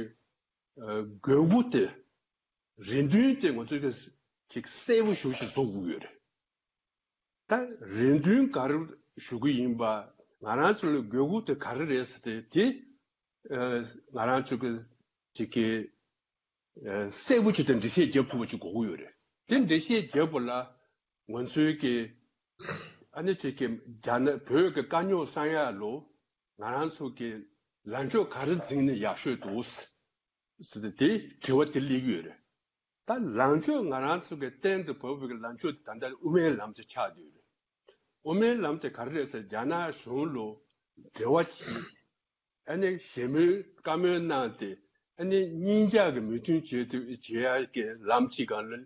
དགོས་མཁོ་དེ། རེ་འདུན་དེ་ང་ཚོས་ཀྱི་ཅིག་གསལ་པོ་ཞེ་པོ་ཞིག་བཟོ་དགོས་ཀྱི་ཡོད་རེད། ད་རེ་འདུན་ག་རེ་ཞུ་གི་ཡིན་པ། ང་རང་ཚོ་ལ་དགོས་མཁོ་དེ་ག་རེ་རེད་ཟེར་ཏེ་དེ། ང་རང་ཚོ་གི་ཅིག་གི་གསལ་པོ་ཅིག་དང་འགྲེལ་བཤད་རྒྱབ་ཐུབ་པ་ཅིག་དགོས་ཀྱི་ཡོད་རེད། དེ་འགྲེལ་བཤད་རྒྱབ་པ་ལ་ང་ཚོའི་གི་ཨ་ནི་ཅིག་གི་རྒྱ་ནག་བོད་ཀྱི་དཀའ་རྙོག་སེལ་ཡ་ལ་ང་རང་ཚོ་གི་ལངས་ཕྱོགས་ག་རེ་འཛིན་ན་ཡག་ཤོས་འདུག་ཟེར་ཏེ་དེ་དྲི་བ་དེ་སླེབས་ཀྱི་ཡོད་རེད། ད་ལངས་ཕྱོགས་ང་རང་ཚོ་གི་གཏན་དུ་བབས་པའི་ལངས་ཕྱོགས་དེ་ད་ལྟ་དབུ་མའི་ལམ་དེ་ཆགས་བསྡད་ཡོད་རེད། དབུ་མའི་ལམ་དེ་ག་རེ་རེད་ཟེར། རྒྱ་ནག་གཞུང་ལ་འབྲེལ་བ་བྱེད། ཨ་ནི་ཞི་མོལ་བཀའ་མོལ་གནང་སྟེ། ཨ་ནི་གཉིས་ཆར་གྱི་མོས་མཐུན་བྱེད་ཐུབ་བྱེད་ཡ་གི་ལམ་གཅིག་སྒང་ལ་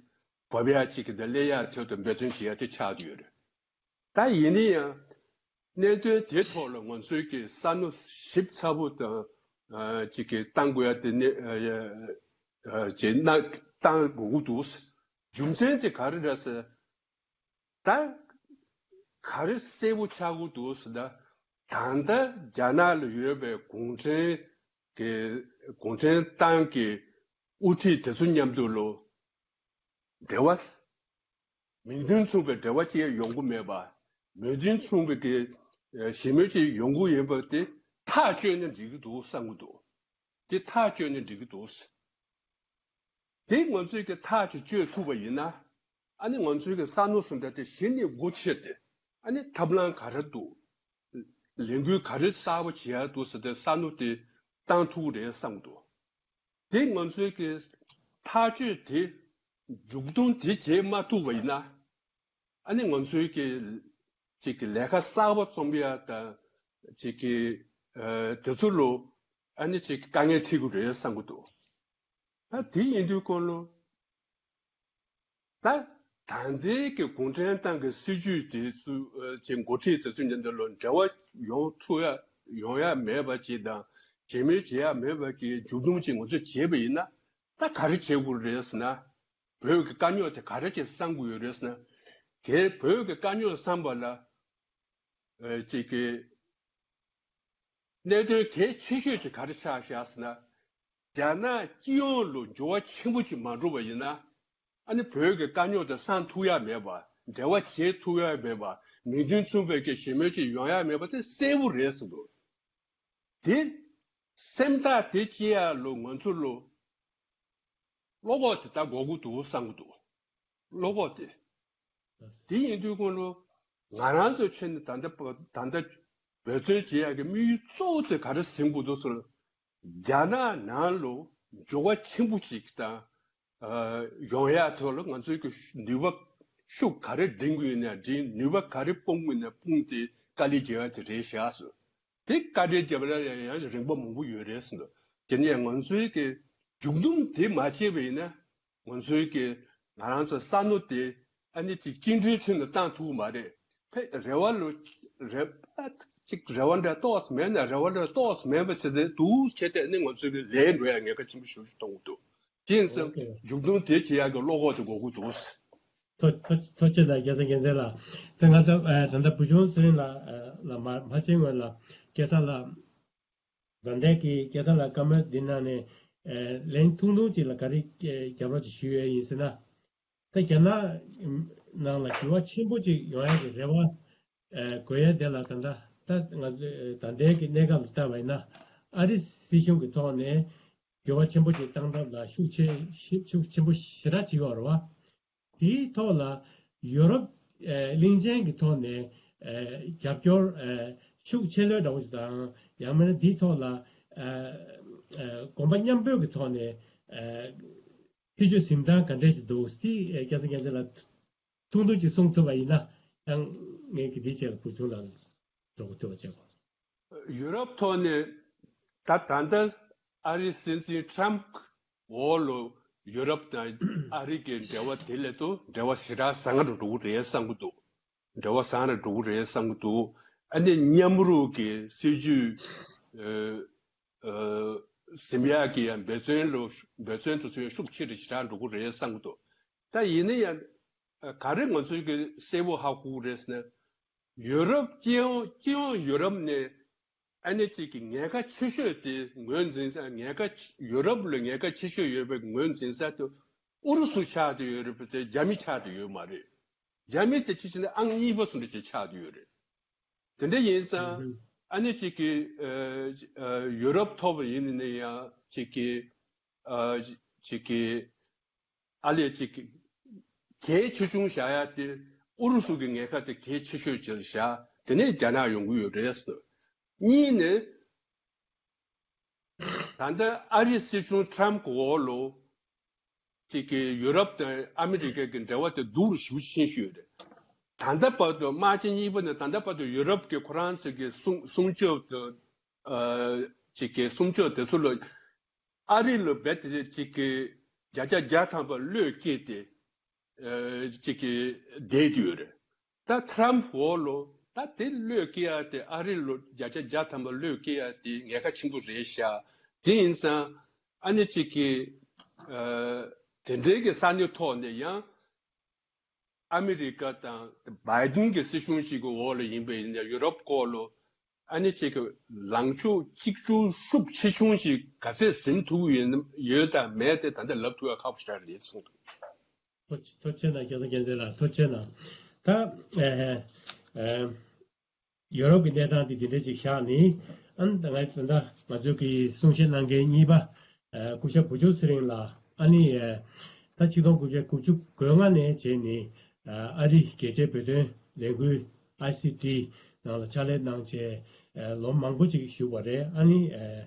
བབས་ཡ་གཅིག་གི་དེ་སླེབས་ཡ་ཐད་དུ་འབད་བརྩོན་བྱེད་ཡ་དེ་ཆགས་བསྡད་ཡོད་རེད། ད་ཡིན་ན་ཡང་གནད་དོན་དེ་ཐོག་ལ་ང་ཚོའི་གི་བསམ་བློ་ཞིབ་ཚགས་པོ་དང་ཅིག་གི་བཏང་དགོས་ཡ་དེ་ནི་ཅིག་ན་བཏང་དགོས་ཀྱི་འདུག་རྒྱུ་མཚན་དེ་ག་རེ་རེད་ཟེར། ད་ག་རེ་གསལ་པོ་ཆགས་ཀྱི་འདུག་ཟེར་ན། ད་ལྟ་རྒྱ་ནག་ལ་ཡོད་པའི་གུང་ཁྲན་གྱི་གུང་ཁྲན་ཏང་གི་དབུ་ཁྲིད་དེ་ཚོ་མཉམ་དུ་ལ་འབྲེལ་བ། མིང་དོན་མཚུངས་པའི་འབྲེལ་བ་ཅིག་ཡོང་གི་མེད་པ། མིང་དོན་མཚུངས་པའི་གི་ཞི་མོལ་ཅིག་ཡོང་གི་ཡོད་པ་དེ་ཐག་གཅོད་ན་འགྲིག་གི་འདུག་བསམ་གྱི་འདུག་དེ་ཐག་གཅོད་ན་འགྲིག་གི་འདུག་དེ་ང་ཚོས་ཀྱི་ཐག་ཅིག་གཅོད་ཐུབ་པ་ཡིན་ན། ཨ་ནི་ང་ཚོའི་གི་བསམ་བློ་གསུམ་ད་དེ་གཞི་ནས་སྒོ་ཕྱེ་སྟེ། ཨ་ནི་ཐབས་ལམ་ག་རེ་འདུག་ལས་འགུལ་ག་རེ་གསར་པ་བྱེད་ཡ་འདུག་ཟེར་ཏེ་བསམ་བློ་དེ་བཏང་ཐུབ་ཀྱི་རེད་བསམ་གྱི་འདུག་དེ་ང་ཚོའི་གི་ཐག་གཅོད་དེ་མཇུག་སྡོམ་དེ་བྱེད་མ་ཐུབ་པ་ཡིན་ན། ཨ་ནི་ང་ཚོའི་གི་ཅིག་གི་ལས་ཀ་གསར་པ་རྩོམ་ཡ་དང་། ཅིག་གི་དེ་ཚོ་ལ་ཨ་ནི་ཅིག་དཀའ་ངལ་འཕྲད་ཀྱི་རེད་བསམ་གྱི་འདུག་ད་དེ་ཡིན་དུས་སྐོར་ལ། ད་ད་ལྟའི་གི་གུང་ཁྲན་ཏང་གི་སྲིད་བྱུས་དེ་ཚོ་ཅིག་འགོ་ཁྲིད་དེ་ཚོ་མཉམ་དུ་ལ་འབྲེལ་བ་ཡོང་ཐུབ་ཡ་ཡོང་ཡ་མེད་པ་ཅིག་དང་། ཞི་མོལ་བྱེད་ཡ་མེད་པ་གི་མཇུག་སྡོམ་ཅིག་ང་ཚོས་བྱས་པ་ཡིན་ན། ད་ག་རེ་བྱེད་དགོས་རེད་ཟེར་ན། བོད་ཀྱི་དཀའ་རྙོག་དེ་ག་རེ་ཅིག་བསམ་དགོས་ཡོད་རེད་ཟེར་ན། གལ་བོད་ཀྱི་དཀའ་རྙོག་བསམ་པ་ལ། ཅིག་གི་གནད་དོན་གལ་ཆེ་ཤོས་ཅིག་ག་རེ་ཆགས་བཞག་ཟེར་ན། རྒྱ་ནག་སྤྱི་ཡོངས་ལ་འགྱུར་བ་ཆེན་པོ་ཅིག་མ་འགྲོ་བ་ཡིན་ན། ཨ་ནི་བོད་ཀྱི་དཀའ་རྙོག་དེ་སངས་ཐུབ་ཡ་མེད་པ། འབྲེལ་བ་བྱེད་ཐུབ་ཡ་མེད་པ། མིང་དོན་མཚུངས་པའི་གི་ཞི་མོལ་ཅིག་ཡོང་ཡ་མེད་པ་དེ་གསལ་པོ་རེད་ཟེར་འདུག་དེ་སེམས་ཐག་དེ་བཅད་ཡ་ལ་ང་ཚོ་ལ་བློ་ཁོག་དེ་ད་དགོས་ཀྱི་འདུག་བསམ་གྱི་འདུག་བློ་ཁོག་དེ། དེ་ཡིན་དུས་ཀུན་ལ་ང་རང་ཚོའི་ཆེད་ནས་ད་ལྟ་ད་ལྟ་འབད་བརྩོན་བྱེད་ཡག་གི་དམིགས་ཡུལ་གཙོ་བོ་དེ་ག་རེ་ཟིན་དགོས་འདུག་ཟེར། རྒྱ་ནག་ནང་ལ་འགྱུར་བ་ཆེན་པོ་ཞིག་དང་ཡོང་ཡག་ཐོག་ལ་ང་ཚོའི་གི་ནུས་པ་ཤུགས་ག་རེ་འབྲིང་དགོས་ན་འབྲིང་། ནུས་པ་ག་རེ་སྤུངས་དགོས་ན་སྤུངས་ཏེ་དཀའ་ལས་རྒྱག་ཡག་དེ་རེད་བཞག་ཟེར། དེ་བཀའ་དྲིན་རྒྱབ་ལ་ཡང་ཡང་རིང་པོ་མང་པོ་ཡོད་རེད་ཟེར་འདུག་དེ་ནས་ང་ཚོའི་གི་མཇུག་སྡོམ་དེ་མ་བྱས་པ་ཡིན་ན། ང་ཚོའི་གི་ང་རང་ཚོ་བསམ་བློ་དེ་ཨ་ནི་ཅིག་སྐྱིད་འགྲོའི་ཚུལ་ལ་བཏང་ཐུབ་མ་རེད། ཕེ་རེ་བ་ལོ་རེ་བ་ཅིག་རེ་བ་འདྲ་ཏོག་ཙམ་མེད་ན་རེ་བ་འདྲ་ཏོག་ཙམ་མེད་པ་བྱས་ཏེ་འདུག་བྱས་ཏེ་ཨ་ནི་ང་ཚོའི་གི་ལས་འགྲོ་ཡ་ངེས་ཁ་ཆེན་པོ་ཞེ་པོ་ཞིག་གཏོང་གི་འདུག་དེ་ཡིན་ཙང་ཨོ་ཁེ། མཇུག་སྡོམ་དེ་བྱེད་ཡག་གི་བློ་ཁོག་དེ་དགོས་ཀྱི་འདུག་ཐུགས་ཐུགས་ཐུགས་རྗེ་ཆེ་ལགས། རྒྱལ་ས་རྒྱལ་མཚན་ལགས། དེ་ང་ཚོ་ཨ་ད་ལྟ་བུ་ཆུང་ཚེ་རིང་ལགས་ལ་མ་མ་ཕྱིན་སྔོན་ལ་སྐལ་བཟང་ལགས། ད་ལྟའི་གི་སྐལ་བཟང་ལགས་བཀའ་མོལ་འདི་ནང་ནས་ཨ་ལན་ཐུང་ཐུང་ཅིག་ལ་ག་རེ་རྒྱབ་རོགས་ཅིག་ཞུ་ཡས་ཡིན་ཟེར་ན། ད་རྒྱ་ནག་ནང་ལ་འགྱུར་བ་ཆེན་པོ་ཅིག་ཡོང་ཡག་གི་རེ་བ་ཨ་དགོས་ཡ་དེ་ལ་ད་ལྟ་ད་ང་ཚོས་ད་ལྟའི་གི་གནས་སྐབས་ལ་ལྟ་བ་ཡིན་ན། ཨ་རི་སྲིད་གཞུང་གི་ཐོག་ནས་འགྱུར་བ་ཆེན་པོ་ཅིག་བཏང་ཐབས་ལ་ཤུགས་ཆེ་ཤུགས་ཆེན་པོ་ཞེ་དྲག་བྱེད་ཀྱི་ཡོད་རེད་བ། དེའི་ཐོག་ལ་ཡོ་རོབ་ཨ་གླིང་ཆེན་གྱི་ཐོག་ནས་ཨ་རྒྱབ་སྐྱོར་ཨ་ ཤུགས་ཆེ་ལོས་འདྲ་བོ་ཞིག་དང་ཡང་མིན་ན་འདིའི་ཐོག་ལ་ཨ་ཨ་གོམ་པ་མཉམ་སྤོས་ཀྱི་ཐོག་ནས་ཨ་སྲིད་ཇུས་འཛིན་སྟངས་ག་འདྲས་ཅིག་འདུག་སྟེ་སྐལ་བཟང་རྒྱལ་མཚན་ལགས་ཐུང་ཐུང་ཅིག་གསུང་ཐུབ་པ་ཡིན་ན་ཡང་ངས་ཀྱི་འདིའི་ཆེད་ལ་བུ་ཆུང་ལ་འགྲོ་གི་ཐུབ་པ་བྱེད་དགོས། ཡུ་རོབ་ཐོག་ནས་ད་ད་ལྟ་ཨ་རི་སྲིད་འཛིན་ཁྲམ་འོག་ལོ་ཡུ་རོབ་དང་ཨ་རི་གི་འབྲེལ་བ་དེ་ལས་དུ་འབྲེལ་བ་ཞེ་དྲག་བཟང་རུ་འགྲོ་གི་རེད་བསམ་གི་འདུག་འབྲེལ་བ་བཟང་རུ་འགྲོ་གི་རེད་བསམ་གི་འདུག་ཨ་ནི་མཉམ་རུབ་ཀྱི་སྲིད་ཇུས་ཨ་ཨ་ཟིན་ཡག་གི་ཡང་འབད་བརྩོན་ལོ་འབད་བརྩོན་དུ་ཚུད་ཤུགས་ཆེ་རུ་ཞེ་དྲག་འགྲོ་གི་རེད་བསམ་གི་འདུག་ད་ཡིན་ན་ཡང་ག་རེ་ང་ཚོས་ཀྱི་གསལ་པོ་ཧ་གོ་གི་རེད་ཟེར་ན། ཡུ་རོབ་སྤྱི་ཡོངས་སྤྱི་ཡོངས་ཡུ་རོབ་ནས་ཨ་ནེ་གཅིག་གི་ཉེན་ཁ་ཆེ་ཤོས་དེ་ངོས་འཛིན་ས་ཉེན་ཁ་ཆེ་ཡུ་རོབ་ལ་ཉེན་ཁ་ཆེ་ཤོས་ཡོད་པའི་ངོས་འཛིན་ས་དེ་ཨུ་རུ་སུ་ཆགས་བསྡད་ཡོད་རེད་པ་ཚེ་རྒྱ་མི་ཆགས་བསྡད་ཡོད་མ་རེད། རྒྱ་མི་དེ་ཅི་ཕྱིན་ཨང་གཉིས་པ་སུ་འདྲ་ཅིག་ཆགས་བསྡད་ཡོད་རེད། དེ་འདྲ་ཡིན་ཙང་ཨ་ནེ་གཅིག་གི་ཨ་ཨ་ཡུ་རོབ་ཐོག་ཡིན་ནའི་ཡང་གཅིག་གི་ཨ་གཅིག་གི་ཨ་ལས་ཅིག་གལ་ཆེ་ཆུང་བཞག་ཡ་དེ་ཨུ་རུ་སུ་གི་ཉེན་ཁ་དེ་གལ་ཆེ་ཤོས་ཅིག་བཞག་དེ་ནས་རྒྱ་ནག་ཡོང་གི་ཡོད་རེད་ཟེར། གཉིས་ནས་ད་ལྟ་ཨ་རི་སྲིད་གཞུང་ཁྲམ་གི་འོག་ལོ་ཅིག་གི་ཡུ་རོབ་དང་ཨ་མི་རི་ཀ་གི་འབྲེལ་བ་དེ་སྡུག་རུ་ཞེ་པོ་ཕྱིན་ཤོས་རེད། ད་ལྟ་བར་དུ་དམག་ཆེན་གཉིས་པ་ནས་ད་ལྟ་བར་དུ་ཡུ་རོབ་ཀྱི་ཁོ་རང་ཚོ་གི་སྲུང་སྲུང་སྐྱོབ་དང་ཨ་ཅིག་གི་སྲུང་སྐྱོབ་དེ་ཚོ་ལ་ཨ་རི་ལ་རྦད་དེ་ཅིག་གི་བརྒྱ་ཆ་བརྒྱ་ཐམ་པ་བློས་བཀལ་ཏེ་ཨ་ཅིག་གི་བསྡད་ཡོད་རེད། ད་ཁྲམ་འོག་ལོ་ད་དེ་བློས་བཀལ་ཡ་དེ་ཨ་རི་ལོ་བརྒྱ་ཆ་བརྒྱ་ཐམ་པ་བློས་བཀལ་ཡ་དེ་ཉེན་ཁ་ཆེན་པོ་རེད་ཤག་དེ་ཡིན་ཙང་ཨ་ནེ་ཅིག་གི་ཨ་དེ་འདྲའི་གི་ས་གནས་ཐོག་ནས་ཡང་ཨ་མི་རི་ཀ་དང་བྷའི་ཏིན་གྱི་སྲིད་གཞུང་ཞིག་གི་འོག་ལ་ཡིན་པ་ཡིན་ན་ཡུ་རོབ་སྐོར་ལོ་ཨ་ནེ་ཅིག་གི་ལངས་ཕྱོགས་གཅིག་གྱུར་ཤུགས་ཆེ་ཆུང་ཞིག་ག་ཚད་ཟིན་ཐུབ་ཡོད་ན་ཡོད་དང་མེད་དེ་ད་ལྟ་ལབ་ཐུབ་ཡ་ཁག་པོ་ཞིག་རེད་གསུངས་འདུག་ཐུགས་ཆེ་གནང་རྒྱལ་ས་རྒྱལ་མཚན་ལགས་ཐུགས་ཆེ་གནང་། ད་ཨེ་ཨེ་ཡོ་རོབ་ཀྱི་གནས་སྟངས་དེ་དེ་འདྲ་ཅིག་བཞག་ནི་ཨ་ནི་ད་ང་ད་ལྟ་ང་ཚོ་གི་གསུང་བཤད་གནང་མཁན་གཉིས་པ་ཨེ་སྐུ་ཞབས་བུ་ཆུང་ཚེ་རིང་ལགས་ཨ་ནི་ཨེ་ད་ཆིག་སྟོང་དགུ་བརྒྱ་དགུ་བཅུ་གོ་ལྔ་ནས་བྱས་ནི་ཨ་རི་རྒྱལ་སྤྱིའི་བོད་དོན་ལས་འགུལ་ཨའི་སི་ཊི་ནང་ལ་ཕྱག་ལས་གནང་བྱས་ལོ་མང་པོ་ཅིག་བཞུགས་པ་རེད། ཨ་ནི་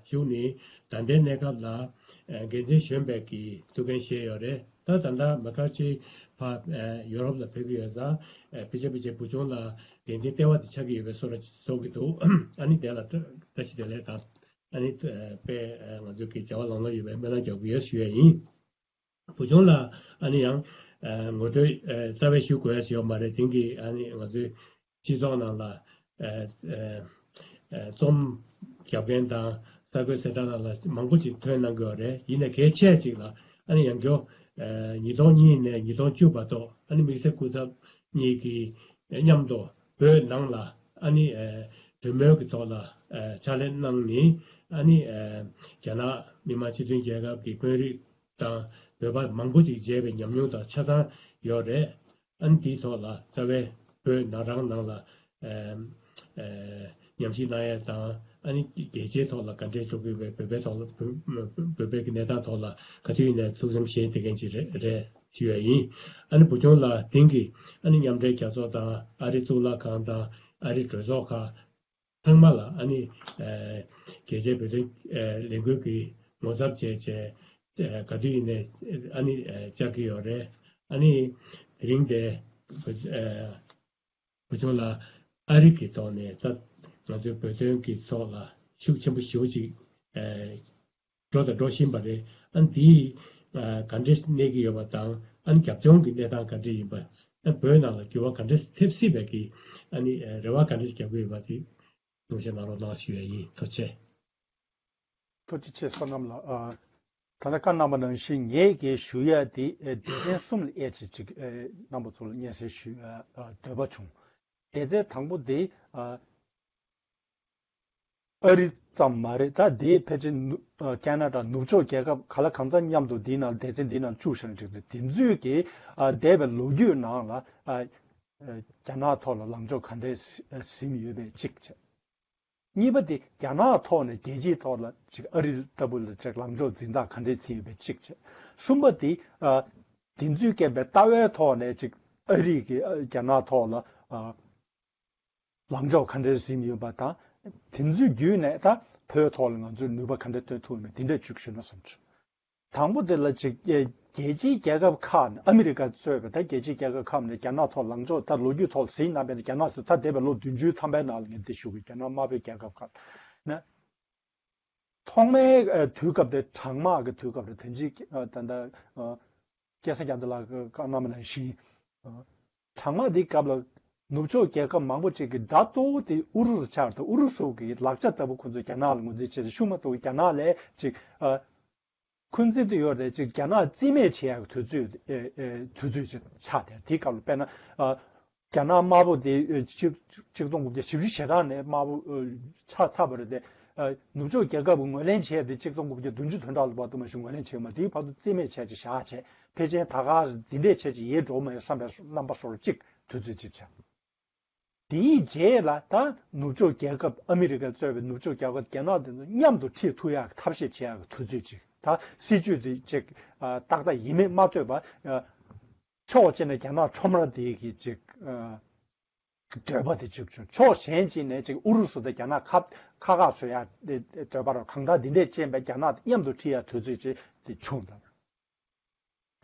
བཞུགས་ནས་ད་ལྟའི་གནས་སྐབས་ལ་འགན་འཛིན་གཞོན་པའི་གི་ཐུགས་འགན་བཞེས་ཡོད་རེད། ད་ད་ལྟ་མ་ཀར་ཅི་ཕ་ཡོ་རོབ་ལ་ཕེབས་ཀྱི་ཡོད་ཙང་ཕལ་ཆེར་ཕལ་ཆེར་བུ་ཆུང་ལ་འགན་འཛིན་ལྟེ་བ་དེ་ཆགས་ཀྱི་ཡོད་པའི་བཟོ་འདྲ་ཅིག་བཟོ་གི་འདུག་ཨ་ནི་དེ་ལ་བཀྲ་ཤིས་བདེ་ལེགས་དང་ཨ་ནི་དཔེ་ང་ཚོས་གི་བྱ་བ་ལམ་ལྷོང་ཡོད་པའི་སྨོན་ལམ་རྒྱག་གི་ཡོད་ཞུ་ཡས་ཡིན། བུ་ཆུང་ལ་ཨ་ནི་ཡང་ཨ་ངོ་སྤྲོད་ཨ་རྩ་བའི་ཞུ་དགོས་ཡ་ཞིག་ཡོད་མ་རེད། དེང་གི་ཨ་ནི་ང་ཚོའི་སྤྱི་ཚོགས་ནང་ལ་ཨ་ཨ་རྩོམ་རྒྱབ་མཁན་དང་གསར་འགོད་གསལ་བསྒྲགས་ནང་ལ་མང་པོ་ཅིག་ཐོན་གནང་གི་ཡོད་རེད། ཡིན་ནའི་གལ་ཆེ་ཅིག་ལ་ཨ་ནི་ཡང་བསྐྱར་ཨ་ཉིས་སྟོང་གཉིས་ནས་ཉིས་སྟོང་བཅུ་བར་དུ་ཨ་ནི་དམིགས་བསལ་སྐུ་ཚབ་གཉིས་ཀྱིས་མཉམ་དུ་བོད་ནང་ལ་ཨ་ནི་ཨ་གྲོས་མོལ་གྱི་ཐོག་ལ་ཨ་ཕྱག་ལས་གནང་ནས་ཨ་ནི་ཨ་རྒྱ་ནག་མི་དམངས་སྤྱི་མཐུན་རྒྱལ་ཁབ་ཀྱི་དཔོན་རིགས་དང་བོད་པ་མང་པོ་ཅིག་མཇལ་བའི་ཉམས་མྱོང་དང་ཆ་ཚང་ཡོད་རེད། ཨ་ནི་དེའི་ཐོག་ལ་རྩ་བའི་བོད་ནག་རང་ནང་ལ་ཨ་ཨ་ཉམས་ཞིབ་གནང་ཡས་དང་ཨ་ནི་རྒྱལ་སྤྱིའི་ཐོག་ལ་ག་འདྲས་འགྲོ་དགོས་པའི་བོད་པའི་ཐོག་ལ་བོད་བོད་པའི་གི་གནས་སྟངས་ཐོག་ལ་ག་དུས་ཡིན་ནའི་ཐུགས་བསམ་བཞེས་བསྡད་མཁན་ཅིག་རེད་རེད་ཞུ་ཡ་ཡིན། ཨ་ནི་བུ་ཆུང་ལ་དེང་གི་ཨ་ནི་མཉམ་འབྲེལ་རྒྱལ་ཚོགས་དང་ཨ་རི་གཙུག་ལག་ཁང་དང་ཨ་རི་གྲོས་ཚོགས་ཁག་ཚང་མ་ལ་ཨ་ནི་ཨ་རྒྱལ་སྤྱིའི་བོད་དོན་ཨ་ལས་འགུལ་གྱི་ངོ་ཚབ་བྱས་བྱས་ཨ་ག་དུས་ཡིན་ནའི་ཨ་ནི་ཨ་བཅར་གྱི་ཡོད་རེད། ཨ་ནི་དེ་རིང་དེ་ཨ་བུ་ཆུང་ལ་ཨ་རི་གི་ཐོག་ནས་ད་ང་ཚོའི་བོད་དོན་གྱི་ཐོག་ལ་ཤུགས་ཆེན་པོ་ཞེ་པོ་ཅིག་ཨ་འགྲོ་དང་འགྲོ་བཞིན་པ་རེད། ཨ་ནི་དེའི་ཨ་ག་འདྲས་གནས་ཀྱི་ཡོད་པ་དང་ཨ་ནི་རྒྱབ་ལྗོངས་ཀྱི་གནས་སྟངས་ག་འདྲས་ཡིན་པ། ཨ་བོད་ནང་ལ་འགྱུར་བ་ག་འདྲས་ཐེབས་སྲིད་པའི་གི་ཨ་ནི་ཨ་རེ་བ་ག་འདྲས་རྒྱག་གི་ཡོད་པ་དེ་གསུང་བཤད་གནང་རོགས་གནང་ཞུ་ཡ་ཡིན། ཐུགས་རྗེ་ཆེ། ཐུགས་རྗེ་ཆེ་བསོད་ནམས་ལགས། ཨ་ད་ལྟ་བཀའ་གནང་བ་ནང་བཞིན་ངས་ཀྱིས་ཞུ་ཡ་དེ་ཨ་སྡེ་ཚན་གསུམ་ལ་དབྱེ་བྱས་ཅིག་ཨ་རྣམ་པ་ཚོ་ལ་སྙན་སེང་ཞུ་ཡ་ཨ་འདོད་པ་བྱུང་། སྡེ་ཚན་དང་པོ་དེ་ཨ་ཨ་རི་ཙམ་མ་རེད། ད་དེ་ཕལ་ཆེར་ནུ་ཨ་ཁ་ན་ཌ་ནུབ་ཕྱོགས་རྒྱལ་ཁབ་ག་ལ་གང་འཚམ་མཉམ་དུ་འདི་ནང་སྡེ་ཚན་འདི་ནང་བཅུག་བཞག་ན་འགྲིག་འདུག་དེ་ཚོས་ཀྱི་ཨ་འདས་པའི་ལོ་རྒྱུས་ནང་ལ་ཨ་ཨ་རྒྱ་ནག་ཐོག་ལ་ལངས་ཕྱོགས་ག་འདྲས་ཟིན་ཡོད་པའི་གཅིག་བྱས། གཉིས་པ་དེ་རྒྱ་ནག་ཐོག་ནས་རྒྱལ་སྤྱིའི་ཐོག་ལ་ཅིག་ཨ་རི་ལྟ་བུ་ལ་ཅིག་ལངས་ཕྱོགས་འཛིན་སྟངས་ག་འདྲས་ཕྱིན་ཡོད་པའི་གཅིག་བྱས། གསུམ་པ་དེ་ཨ་དེ་ཚོས་བསྐྱེད་པའི་ལྟ་བའི་ཐོག་ནས་ཅིག་ཨ་རི་གིས་ཨ་རྒྱ་ནག་ཐོག་ལ་ཨ་ ལངས་ཕྱོགས་ག་འདྲས་ཟིན་ཡོད་པ་དང་། དེ་ཚོའི་བརྒྱུད་ནས་ད་བོད་ཐོག་ལ་ང་ཚོས་ནུས་པ་ག་འདྲས་བཏོན་ཐུབ་མིན་དེ་འདྲས་ཅིག་ཞུས་ན་བསམ་བྱུང་། དང་པོ་དེ་ལ་ཅིག་རྒྱལ་རྒྱལ་སྤྱིའི་རྒྱལ་ཁབ་ཁག་ནས་ཨ་མི་རི་ཀ་གཙོས་པའི་ད་རྒྱལ་སྤྱིའི་རྒྱལ་ཁབ་ཁག་ནས་རྒྱ་ནག་ཐོག་ལངས་ཕྱོགས་ད་ལོ་རྒྱུས་ཐོག་ཟིན་གནང་བའི་རྒྱ་ནག་ཚོ་ད་འདས་པའི་ལོ་བདུན་ཅུ་ཐམ་པའི་ནང་ལ་ངས་འདི་ཞུ་གི། རྒྱ་ནག་དམར་པོའི་རྒྱལ་ཁབ་ཁག་ནས་ཐོག་མའི་ཨ་དུས་སྐབས་དེ་གྲང་དམག་གི་དུས་སྐབས་རེད། དེ་འཇིག་ཨ་ད་ལྟ་ཨ་སྐལ་བཟང་རྒྱ་མཚོ་ལགས་ཀྱིས་བཀའ་གནང་བ་ནང་བཞིན། ཨ་གྲང་དམག་འདིའི་སྐབས་ལ་ནུབ་ཕྱོགས་རྒྱལ་ཁབ་མང་པོ་ཅིག་གིས་དགྲ་གཙོ་བོ་དེ་ཨུ་རུ་སུ་ཆགས་འདུག་ཨུ་རུ་སུ་གི་ལག་ཆ་ལྟ་བུ་ཁོ་ཚོས་རྒྱ་ནག་ལ་ངོས་འཛིན་བྱས་ཏེ་ཤུགས་མ་གཏོགས་རྒྱ་ནག་ལ་ཅིག་ཨ་འཁོན་འཛིན་དུ་ཡོད་རེད། ཅིག་རྒྱ་ནག་རྩིས་མེད་བྱེད་ཡག་གི་དུས་ཚོད་ཨེ་ཨེ་དུས་ཚོད་ཅིག་ཆགས་བསྡད། དེའི་སྐབས་ལ་དཔེར་ན་ཨ་རྒྱ་ནག་དམར་པོ་དེ་ཨེ་ཆིག་ཆིག་སྟོང་དགུ་བརྒྱ་བཞི་བཅུ་ཞེ་གྲངས་ནས་དམར་པོ་ཨེ་ཆགས་ཚར་བ་རེད་དེ། ཨ་ནུབ་ཕྱོགས་རྒྱལ་ཁབ་ཀྱིས་ངོས་ལེན་བྱས་ཏེ་ཆིག་སྟོང་དགུ་བརྒྱ་བདུན་ཅུ་དོན་གྲངས་ལ་བར་དུ་མ་གཞི་ངོས་ལེན་བྱས་ཡོད་མ། དེའི་བར་དུ་རྩིས་མེད་བྱས་ཅིག་བཞག་བྱས། ཕལ་ཆེར་ད་ག་འདི་འདྲས་བྱས་ཅིག་ཡལ་འགྲོ་མ་ཡོང་བསམ་པའི་རྣམ་པ་བཟོ་འདྲ་ཅིག་དུས་ཚོད་ཅིག་ཆགས། དེའི་རྗེས་ལ་ད་ནུབ་ཕྱོགས་རྒྱལ་ཁབ་ཨ་མི་རི་ཀ་གཙོས་པའི་ནུབ་ཕྱོགས་རྒྱལ་ཁབ་རྒྱ་ནག་དེ་ཚོ་མཉམ་དུ་ཁྲིད་ཐུབ་ཡག་གི་ཐབས་ཤེས་བྱེད་ཡག་གི་དུས་ཚོད་ཅིག་ད་སྲིད་ཇུས་དེ་ཅིག་ཨ་ཏག་ཏག་ཡིན་མིན་མ་ལྟོས་པར་ཨ་ཕྱོགས་གཅིག་ནས་རྒྱ་ནག་ཁྲོམ་ར་དེ་གི་ཅིག་ཨ་འདོད་པ་དེ་ཅིག་བྱུང་། ཕྱོགས་གཞན་གཅིག་ནས་ཅིག་ཨུ་རུ་སུ་དང་རྒྱ་ནག་ཁ་ཁ་ཁ་བཟོ་ཡག་དེ་འདོད་པ་རོ་གང་ལྟར་འདི་འདྲས་ཅན་པའི་རྒྱ་ནག་དེ་མཉམ་དུ་ཁྲིད་ཡག་དུས་ཚོད་ཅིག་དེ་བྱུང་ད།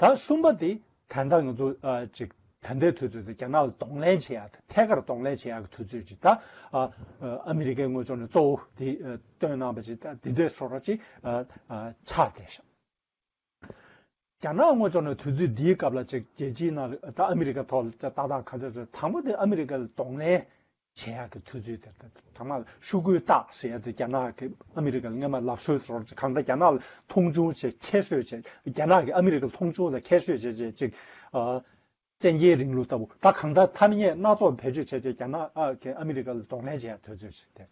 ད་གསུམ་པ་དེ་ད་ལྟ་ང་ཚོ་ཨ་ཅིག་ད་ལྟའི་དུས་ཚོད་དེ་རྒྱ་ནག་ལ་གདོང་ལེན་བྱེད་ཡག་དང་ཐད་ཀར་གདོང་ལེན་བྱེད་ཡག་གི་དུས་ཚོད་ཅིག་ད་ཨ་ཨ་མི་རི་ཀའི་ངོས་ཕྱོགས་ནས་གཙོ་བོ་དེ་ཨ་བཏོན་གནང་བ་ཅིག་ད་འདི་འདྲའི་བཟོ་འདྲ་ཅིག་ཨ་ཨ་ཆགས་བསྡད་ཤག་རྒྱ་ནག་ངོས་ཕྱོགས་ནས་དུས་ཚོད་འདིའི་སྐབས་ལ་ཅིག་རྒྱལ་སྤྱིའི་ནང་ལ་ད་ཨ་མི་རི་ཀ་ཐོག་ལ་ཏག་ཏག་ག་ཚོད་ཚོད་དང་པོ་དེ་ཨ་མི་རི་ཀ་ལ་གདོང་ལེན་བྱེད་ཡག་གི་དུས་ཚོད་དེ་དང་མ་ཤོག་གུ་བཏགས་ཟེར་ཡག་དེ་རྒྱ་ནག་གི་ཨ་མི་རི་ཀ་ལ་སྔོན་མ་ལབ་སྲོལ་ཚོར་གང་ལྟར་རྒྱ་ནག་ལ་མཐོང་ཆུང་བྱེད་ཁྱད་གསོད་བྱེད། རྒྱ་ནག་གིས་ཨ་མི་རི་ཀ་ལ་མཐོང་ཆུང་དང་ཁྱད་གསོད་བྱེད་བྱེད་ཅིག་ཨ་བཙན་རྒྱལ་རིང་ལུགས་ལྟ་བུ་ད་གང་ལྟར་ཐ་སྙད་སྣ་ཚོགས་བེད་སྤྱོད་བྱས་བྱས་རྒྱ་ནག་ཨ་གིས་ཨ་མི་རི་ཀ་ལ་གདོང་ལེན་བྱེད་ཡག་དུས་ཚོད་ཅིག་དེར་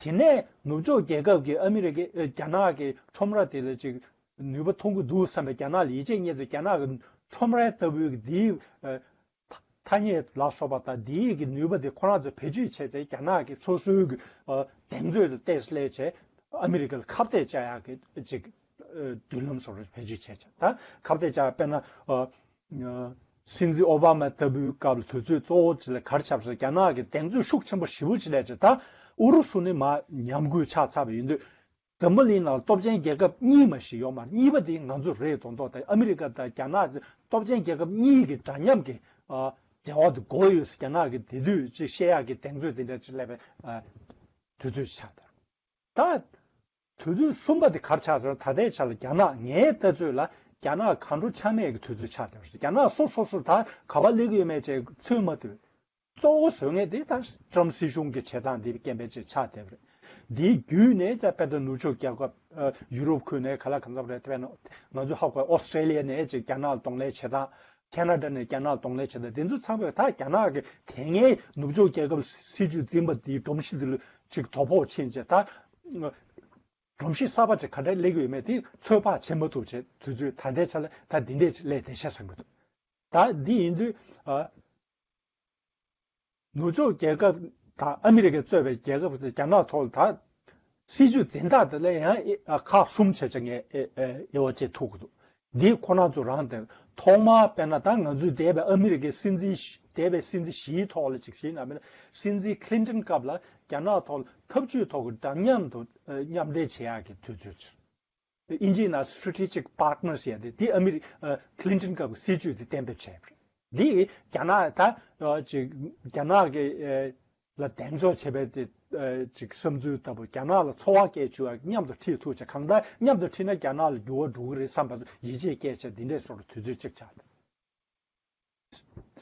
བྱུང་། དེ་ནས་ནུབ་ཕྱོགས་རྒྱལ་ཁབ་ཀྱིས་ཨ་མི་རི་ཀའི་ཨ་རྒྱ་ནག་གི་ཁྲོམ་ར་དེ་ལ་ཅིག་ནུས་པ་ཐོན་གྱི་འདུག་བསམ་པའི་རྒྱ་ནག་ལ་ཡིད་ཆེས་རྙེད་དུས་རྒྱ་ནག་གི་ཁྲོམ་ར་ལྟ་བུའི་གི་འདིའི་ཨ་ཐ་ཐ་སྙད་ལ་སོགས་པ་དང་འདིའི་གི་ནུས་པ་དེ་ཁོ་རང་ཚོས་བེད་སྤྱོད་བྱས་ཚེ་རྒྱ་ནག་གི་སོ་སོའི་གི་ཨ་གདེང་ཚོད་ལ་བལྟས་སླེབས་བྱས་ཨ་མི་རི་ཀ་ལ་ཁ་གཏད་བཅག་ཡག་གི་ཅིག་ཨ་མདུན་ལམ་བཟོ་འདྲ་བེད་སྤྱོད་བྱས་བྱས་ད་ཁ་གཏད་བཅག་དཔེར་ན་ཨ། སྲིད་འཛིན་ཨོ་བྷ་མ་ལྟ་བུའི་སྐབས་ལ་དུས་ཚོད་གཙོ་བོ་ཅིག་ལ་ག་རེ་ཆགས་ཟེར་རྒྱ་ནག་གི་གདེང་ཚོད་ཤུགས་ཆེན་པོ་ཞེ་པོ་ཅིག་སླེབས་ཅིག་ད་ཨུ་རུ་སུ་ནི་མར་ཉམས་རྒུད་ཆགས་ཚར་བ་ཡིན་དུས་འཛམ་བུ་གླིང་ནང་སྟོབས་ཆེན་རྒྱལ་ཁབ་གཉིས་མ་ཞིག་ཡོད་མ་རེད། གཉིས་པ་དེ་ང་ཚོ་རེད་མདོག་མདོག་ད་ཨ་མི་རི་ཀ་དང་རྒྱ་ནག་དེ་སྟོབས་ཆེན་རྒྱལ་ཁབ་གཉིས་ཀྱི་འདྲ་མཉམ་གྱི་ཨ་འབྲེལ་བ་དེ་དགོས་ཡོད་ཟེར་རྒྱ་ནག་གི་དེ་དུས་ཅིག་བཤད་ཡག་གི་གདེང་ཚོད་དེ་འདྲ་ཅིག་སླེབས་པའི་ཨ་དུས་ཚོད་ཆགས་ད། ད། དུས་ཚོད་གསུམ་པ་དེ་ག་རེ་ཆགས་ཟེར་ན་ད་ལྟའི་ཆ་ལ་རྒྱ་ནག་ངའི་ལྟ་ཚོད་ལ་རྒྱ་ནག་གང་འགྲོ་ཆ་མེད་ཀྱི་དུས་ཚོད་ཆགས་བསྡད་པ་རེད། རྒྱ་ནག་སོ་སོ་སོ་ད་ག་པར་སླེབས་ཀྱི་ཡོད་མེད་ཅེས་ཚོད་མ་ཐུབ། གཙོ་བོ་བཟོ་མཁན་དེ་ད་ཊམ་སྲིད་གཞུང་གི་བྱེད་སྟངས་འདི་རྐྱེན་པས་ཅིག་ཆགས་བསྡད་པ་རེད། འདིའི་བརྒྱུད་ནས་ད་དཔེ་ད་ནུབ་ཕྱོགས་རྒྱལ་ཁབ་ཨ་ཡུ་རོབ་ཁུལ་ནས་ག་ལ་གང་འཚམ་རེད། དཔེར་ན་ང་ཚོ་ཧ་གོ་ཨོ་སི་ཀྲེ་ལི་ཡ་ནས་ཅིག་རྒྱ་ནག་ལ་གདོང་ལེན་བྱེད་སྟངས། ཁེ་ན་ཌ་ནས་རྒྱ་ནག་གདོང་ལེན་བྱེད་སྟངས་དེ་ཚོ་ཚང་མས་ད་རྒྱ་ནག་གི་དེ་སྔའི་ནུབ་ཕྱོགས་རྒྱལ་ཁབ་སྲིད་ཇུས་འཛིན་པ་དེའི་སྒྲོམ་གཞི་དེ་ལ་ཅིག་དོ་ཕོག་ཕྱིན་བྱས་ད་སྒྲོམ་གཞི་གསར་པ་ཅིག་ག་འདྲ་སླེབས་ཀྱི་ཡོད་མེད་དེ་ཚོད་དཔག་བྱེད་མ་ཐུབ་བྱས་དུས་ཚོད་ད་ལྟའི་ཆ་ལ་ད་འདི་འདྲས་ཅིག་སླེབས་བསྡད་ཤག་བསམ་གྱི་འདུག་ད་འདི་ཡིན་དུས་ཨ། ནུབ་ཕྱོགས་རྒྱལ་ཁབ་དང་ཨ་མི་རི་ཀས་གཙོས་པའི་རྒྱལ་ཁབ་རྒྱ་ནག་ཐོག་ལ་ད་སྲིད་ཇུས་འཛིན་སྟངས་དེ་ལ་ཡང་ཨེ་ཨ་ཁག་གསུམ་བྱས་བྱས་ངས་ཨེ་ཨེ་དབྱེ་བ་ཕྱེ་ཐུབ་ཀྱི་འདུག་འདི་ཁོ་རང་ཚོ་རང་དེ་ཐོག་མར་དཔེར་ན་ད་ང་ཚོས་འདས་པའི་ཨ་མི་རི་ཀའི་སྲིད་འཛིན་བཞི་འདས་པའི་སྲིད་འཛིན་བཞིའི་ཐོག་ལ་ཅིག་བྱས་ན་མིན་ན་སྲིད་འཛིན་ཁི་ལིན་ཏོན་སྐབས་ལ་རྒྱ་ནག་ཐོག་ལ་འཐབ་ཇུས་ཐོག་གི་འདྲ་མཉམ་དུ་ཨེ་མཉམ་འབྲེལ་བྱེད་ཡག་གི་དུས་ཚོད་ཅིག་དབྱིན་ཇིའི་ནང་Strategic Partners ཟེར་ཡ་དེ་དེ་ཨ་མི་རི་ཨ་ཁི་ལིན་ཏོན་སྐབས་ཀྱི་སྲིད་ཇུས་དེ་གཏན་འབེབས་བྱས་པ་རེད། འདི་རྒྱ་ནག་ད་ཨ་ཅིག་རྒྱ་ནག་གི་ཨ་ལ་གདེང་འཇོག་བྱེད་པའི་དེ་ཨ་ཅིག་བསམ་ཚུལ་ལྟ་བུ་རྒྱ་ནག་ལ་ཚོར་བ་སྐྱེ་བཅུག་པ་མཉམ་དུ་ཁྲིད་ཐུབ་ཅིག་གང་ལྟར་མཉམ་དུ་ཁྲིད་ན་རྒྱ་ནག་ལ་འགྱུར་བ་འགྲོ་གི་རེད་བསམ་པ་ཚོ་ཡིད་ཆེས་སྐྱེས་བྱས་འདི་འདྲས་སོར་དུས་ཚོད་ཅིག་ཆགས་འདུག་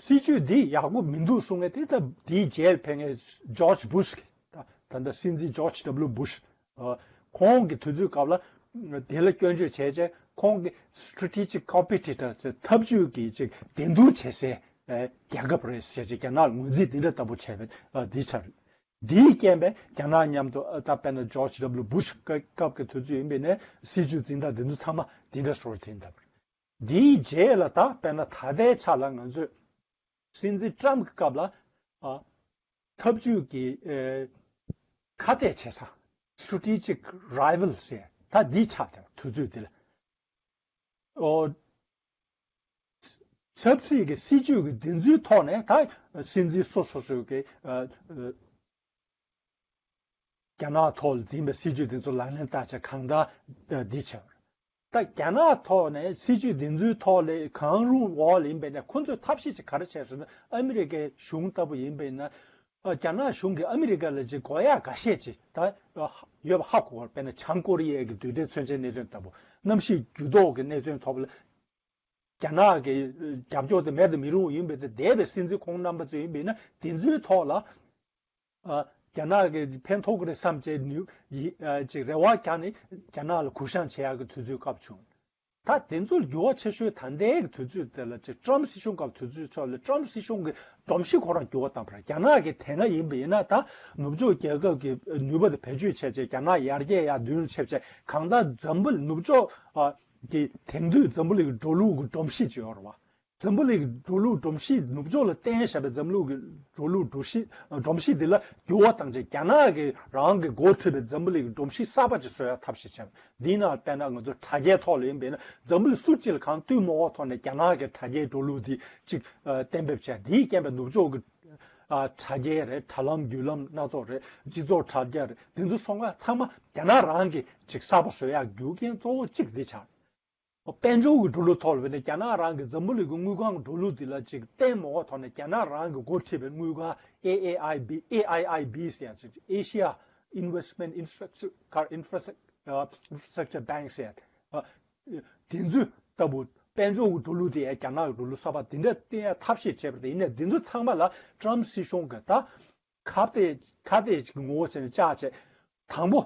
སྲིད་ཇུས་འདི་ཡག་པོ་མི་འདུག་གསུང་མཁན་དེ་ད་འདིའི་རྗེས་ཕེབས་མཁན་ཇོརྗ་བུ་ཤ་གི་ད་ད་ལྟ་སྲིད་འཛིན་ཇོརྗ་ཌབ་ལུ་བུ་ཤ་ཨ་ཁོང་གི་དུས་ཚོད་སྐབས་ལ་དེ་ལ་སྐྱོན་བརྗོད་བྱས་རྗེས་ཁོང་གི་Strategic Competitor ཟེར་འཐབ་ཇུས་ཀྱི་ཅིག་འགྲན་བསྡུར་བྱེད་སའི་ཨ་རྒྱལ་ཁབ་རེད་ཟེར་ཅིག་རྒྱ་ནག་ལ་ངོས་འཛིན་འདི་འདྲ་ལྟ་བུ་བྱས་པའི་ཨ་འདི་ཆགས་རེད། འདིའི་རྐྱེན་པས་རྒྱ་ནག་མཉམ་དུ་ཨ་ད་དཔེར་ན་ཇོརྗ་ཌབ་ལུ་བུ་ཤ་སྐབས་ཀྱི་དུས་ཚོད་ཡིན་པས་ནས་སྲིད་ཇུས་འཛིན་སྟངས་འདི་ཚོ་ཚང་མ་འདི་འདྲ་སོར་འཛིན་ཐུབ་རེད། འདིའི་རྗེས་ལ་ད་དཔེར་ན་ད་ལྟའི་ཆ་ལ་ང་ཚོས་སྲིད་འཛིན་ཀྲམ་གྱི་སྐབས་ལ་ཨ་འཐབ་ཇུས་ཀྱི་ཨེ་ཁ་གཏད་བྱེད་ས་Strategic Rival ཟེར་ད་འདི་ཆགས་བསྡད་པ་དུས་ཚོད་འདི་ལ་ཨོ་ ཆབ་སྲིད་ཀྱི་སྲིད་ཇུས་ཀྱི་འདི་ཚོའི་ཐོག་ནས་ད་སྲིད་འཛིན་སོ་སོ་སོའི་གི་ཨ་ཨ་རྒྱ་ནག་ཐོག་ལ་འཛིན་པའི་སྲིད་ཇུས་འདི་ཚོ་ལག་ལེན་བསྟར་བྱ་གང་ལྟར་འདི་བྱས། ད་རྒྱ་ནག་ཐོག་ནས་སྲིད་ཇུས་འདི་ཚོའི་ཐོག་ལས་གང་རུང་འོག་ལ་ཡིན་པས་ན་ཁོ་ཚོས་ཐབས་ཤེས་ཅིག་ག་རེ་བྱས་ཟེར་ན། ཨ་མི་རི་ཀའི་གཞུང་ལྟ་བུ་ཡིན་པས་ན་ཨ་རྒྱ་ནག་གཞུང་གིས་ཨ་མི་རི་ཀ་ལ་ཅིག་དགོས་ཡག་འགའ་ཤས་ཅིག་ད་ཡོད་པ་ཧ་གོ་བར། དཔེར་ན་བྱང་ཀོ་རི་ཡའི་གི་རྡུལ་ཕྲན་མཚོན་ཆའི་གནད་དོན་ལྟ་བུ། གནམ་གཤིས་འགྱུར་ལྡོག་གི་གནད་དོན་ཐོག་ལ་རྒྱ་ནག་གི་རྒྱབ་སྐྱོར་དེ་མེད་དུ་མི་རུང་ཡིན་པས། དེ་འདས་པའི་སྲིད་འཛིན་ཁོང་རྣམ་པ་ཚོ་ཡིན་པས་ན་དེ་ཚོའི་ཐོག་ལ་ཨ་རྒྱ་ནག་གི་ཕན་ཐོགས་ཀྱི་རེད་བསམ་བྱས་ནུས་ཡི་ཨ་ཅིག་རེ་བ་བརྒྱབ་ནས་རྒྱ་ནག་ལ་གུ་བཤངས་བྱེད་ཡག་གི་དུས་ཚོད་སྐབས་བྱུང་། ད་དེ་ཚོར་འགྱུར་བ་ཆེ་ཤོས་ད་ལྟའི་གི་དུས་ཚོད་དེ་ལ་ཅིག་ཀྲམ་སྲིད་གཞུང་སྐབས་དུས་ཚོད་ཚོ་ལ་ཀྲམ་སྲིད་གཞུང་གི་སྒྲོམ་གཞི་ཁོ་རང་འགྱུར་བ་བཏང་བ་རེད། རྒྱ་ནག་གི་དེ་སྔ་ཡིན་པ་ཡིན་ན་ད་ནུབ་ཕྱོགས་རྒྱལ་ཁབ་ཀྱི་ནུས་པ་དེ་བེད་སྤྱོད་བྱས་བྱས་རྒྱ་ནག་ཡར་རྒྱས་ཡར་མདུན་ལ་ཆེབ་བྱས། གང་ལྟར་འཛམ་བུ་ནུབ་ཕྱོགས་ཨ་ཀྱི་དེང་དུས་འཛམ་བུ་གླིང་གི་འགྲོ་ལུགས་ཀྱི་སྒྲོམ་གཞི་ཅིག་ཡོད་རེད་བ། འཛམ་བུ་གླིང་གི་འགྲོ་ལུགས་སྒྲོམ་གཞི་ནུབ་ཕྱོགས་ལ་བརྟེན་བཞག་པའི་འཛམ་གླིང་གི་འགྲོ་ལུགས་སྒྲོམ་གཞི་སྒྲོམ་གཞི་འདི་ལ་འགྱུར་བ་བཏང་བྱས་རྒྱ་ནག་གི་རང་གི་འགོ་ཁྲིད་པའི་འཛམ་བུ་གླིང་གི་སྒྲོམ་གཞི་གསར་པ་ཅིག་བཟོ་ཡག་ཐབས་ཤེས་བྱས། འདིའི་ནང་དཔེར་ན་ང་ཚོ་དྲ་རྒྱའི་ཐོག་ལ་ཡིན་པས་ན་འཛམ་བུ་གླིང་སུ་གཅིག་ལ་གང་ལྟོས་མ་དགོས་ཐོག་ནས་རྒྱ་ནག་གི་དྲ་རྒྱའི་འགྲོ་ལུགས་འདི་ཅིག་ཨ་གཏན་འབེབས་བྱས། འདིའི་རྐྱེན་པས་ནུབ་ཕྱོགས་ཀྱི་ཨ་དྲ་རྒྱའི་རེད། དྲ་ལམ་བརྒྱུད་ལམ་སྣ་ཚོགས་རེད། སྤྱི་ཚོགས་དྲ་རྒྱ་རེད། འདི་ཚོ་སོང་ང་ཚང་མ་རྒྱ་ནག་རང་གིས་ཅིག་གསར་པ་བཟོ་ཡག་རྒྱུ་རྐྱེན་གཙོ་བོ་གཅིག་འདི་ཆགས། དཔལ་འབྱོར་གྱི་འགྲོ་ལུགས་ཐོག་ལ་བས་ན་རྒྱ་ནག་རང་གི་འཛམ་བུ་གླིང་གི་དངུལ་ཁང་གི་འགྲོ་ལུགས་འདི་ལ་ཅིག་བརྟེན་མ་དགོས་ཐོག་ནས་རྒྱ་ནག་རང་གི་འགོ་ཁྲིད་པའི་དངུལ་ཁང་ཨེ་ཨེ་ཨའི་བི་ཨེ་ཨའི་ཨའི་བི་ཟེར་ཡག་ཅིག་Asia Investment Infrastructure Infrastructure Bank ཟེར་ཡག་དེ་ཚོ་ལྟ་བུ་དཔལ་འབྱོར་གྱི་འགྲོ་ལུགས་དེ་ཡང་རྒྱ་ནག་གི་འགྲོ་ལུགས་གསར་པ་དེ་འདྲ་བརྟེན་ཡག་ཐབས་ཤེས་བྱས་པ་རེད། ཡིན་ནའི་འདི་ཚོ་ཚང་མ་ལ་ཀྲམ་སྲིད་གཞུང་གིས་ད་ཁ་གཏད་ཁ་གཏད་ཅིག་ངོ་བོ་བྱས་ནས་བཅག་བྱས། དང་པོ།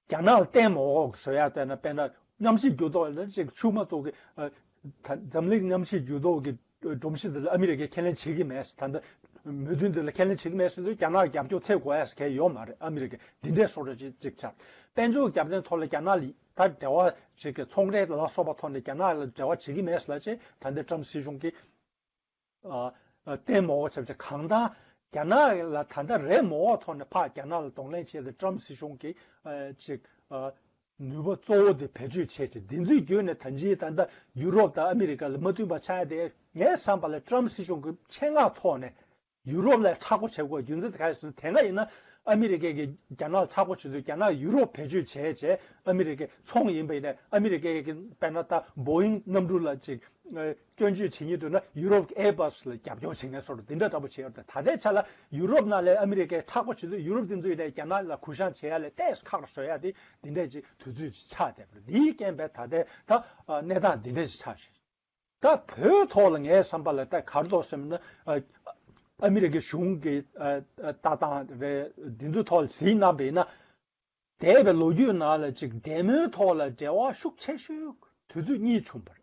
རྒྱ་ནག་ལ་བརྟེན་མ་དགོས་བཟོ་ཡག་དཔེར་ན་དཔེར་ན་གནམ་གཤིས་འགྱུར་ལྡོག་ལ་ཅིག་ཆུ་མ་གཏོགས་ཀྱི་ཨ་ད་འཛམ་གླིང་གནམ་གཤིས་འགྱུར་ལྡོག་གི་སྒྲོམ་གཞི་འདི་ལ་ཨ་མི་རི་ཀས་ཁས་ལེན་བྱེད་ཀྱི་མེད་ཟེར། ད་ལྟ་མོས་མཐུན་འདི་ལ་ཁས་ལེན་བྱེད་ཀྱི་མེད་ཟེར་དུས་རྒྱ་ནག་རྒྱབ་སྐྱོར་འཚོལ་དགོས་ཡག་གལ་ཡོད་མ་རེད། ཨ་མི་རི་ཀས་འདི་འདྲའི་བཟོ་འདྲ་ཅིག་ཅིག་ཆགས། དཔལ་འབྱོར་རྒྱབ་རྟེན་ཐོག་ལ་རྒྱ་ནག་ལ་ད་འབྲེལ་བ་ཅིག་གི་ཚོང་འབྲེལ་ལ་སོགས་པ་ཐོག་ནས་རྒྱ་ནག་ལ་འབྲེལ་བ་བྱེད་ཀྱི་མེད་ཟེར་ལབ་བྱས། ད་ལྟའི་ཀྲམ་སྲིད་གཞུང་གིས་ཨ་ཨ་བརྟེན་མ་དགོས་བྱས་བྱས། གང་ལྟར་རྒྱ་ནག་ལ་ད་ལྟ་རེད་མ་དགོས་ཐོག་ནས་ཕར་རྒྱ་ནག་ལ་གདོང་ལེན་བྱས་ཏེ་ཀྲམ་སྲིད་གཞུང་གིས་ཨ་ཅིག་ཨ་ནུས་པ་གཙོ་བོ་དེ་བེད་སྤྱོད་བྱས་བྱས། འདི་ཚོའི་བརྒྱུད་ནས་ད་ཅིའི་ད་ལྟ་ཡུ་རོབ་དང་ཨ་མི་རི་ཀ་ལ་མ་མཐུན་པ་ཆགས་ཡག་དེ་ངའི་བསམ་པ་ལ་ཀྲམ་སྲིད་གཞུང་གི་ཆེད་མངགས་ཐོག་ནས་ཡུ་རོབ་ལ་མཁྲེགས་པོ་བྱེད་དགོས་རྒྱུ་མཚན་དེ་ག་རེ་ཟེར་ན། དེ་སྔ་ཡིན་ན་ཨ་མི་རི་ཀས་ཀྱིས་རྒྱ་ནག་ལ་མཁྲེགས་པོ་བྱེད་དུས་རྒྱ་ནག་ཡུ་རོབ་བེད་སྤྱོད་བྱས་བྱས། ཨ་མི་རི་ཀའི་ཚོང་ཡིན་པ་ཡིན་ན་ཨ་མི་རི་ཀས་ཀྱིས་དཔེར་ན་ད་བོ་ཨིང་གནམ་གྲུ་ལ་ཅིག་ཨ་སྐྱོན་བརྗོད་བྱེད་སྙིང་འདོད་ན་ཡུ་རོབ་ཀྱི་ཨེར་བྷ་སི་ལ་རྒྱབ་སྐྱོར་བྱེད་མཁན་བཟོ་འདྲ་འདི་འདྲ་འདྲ་པོ་བྱས་ཡོད་རེད། ད་ལྟའི་ཆ་ལ་ཡུ་རོབ་ནང་ལ་ཨ་མི་རི་ཀས་མཁྲེགས་པོ་བྱེད་དུས་ཡུ་རོབ་དེ་ཚོ་ཡིན་ནའི་རྒྱ་ནག་ལ་གུ་བཤངས་བྱེད་ཡག་ལས་ཏོག་ཙམ་ཁག་པོ་བཟོ་ཡག་དེ་འདི་འདྲས་ཅིག་དུས་ཚོད་ཅིག་ཆགས་བསྡད་པ་རེད། འདིའི་རྐྱེན་པས་ད་ལྟའི་ད་ཨ་གནས་སྟངས་འདི་འདྲས་ཅིག་ཆགས་ཤིང་། ད་བོད་ཐོག་ལ་ངའི་བསམ་པ་ལ་ད་ག་རེ་འདུག་ཟེར་ན། ཨ་ཨ་མི་རི་ཀའི་གཞུང་གི་ཨ་ཨ་ལྟ་སྟངས་རེད། འདི་ཚོའི་ཐོག་ལ་གཟིགས་གནང་བ་ཡིན་ན། འདས་པའི་ལོ་རྒྱུས་ནང་ལ་ཅིག་འབྲེལ་མོལ་ཐོག་ལ་འབྲེལ་བ་ཤུགས་ཆེ་ཤོས་དུས་ཚོད་གཉིས་བྱུང་བ་རེད།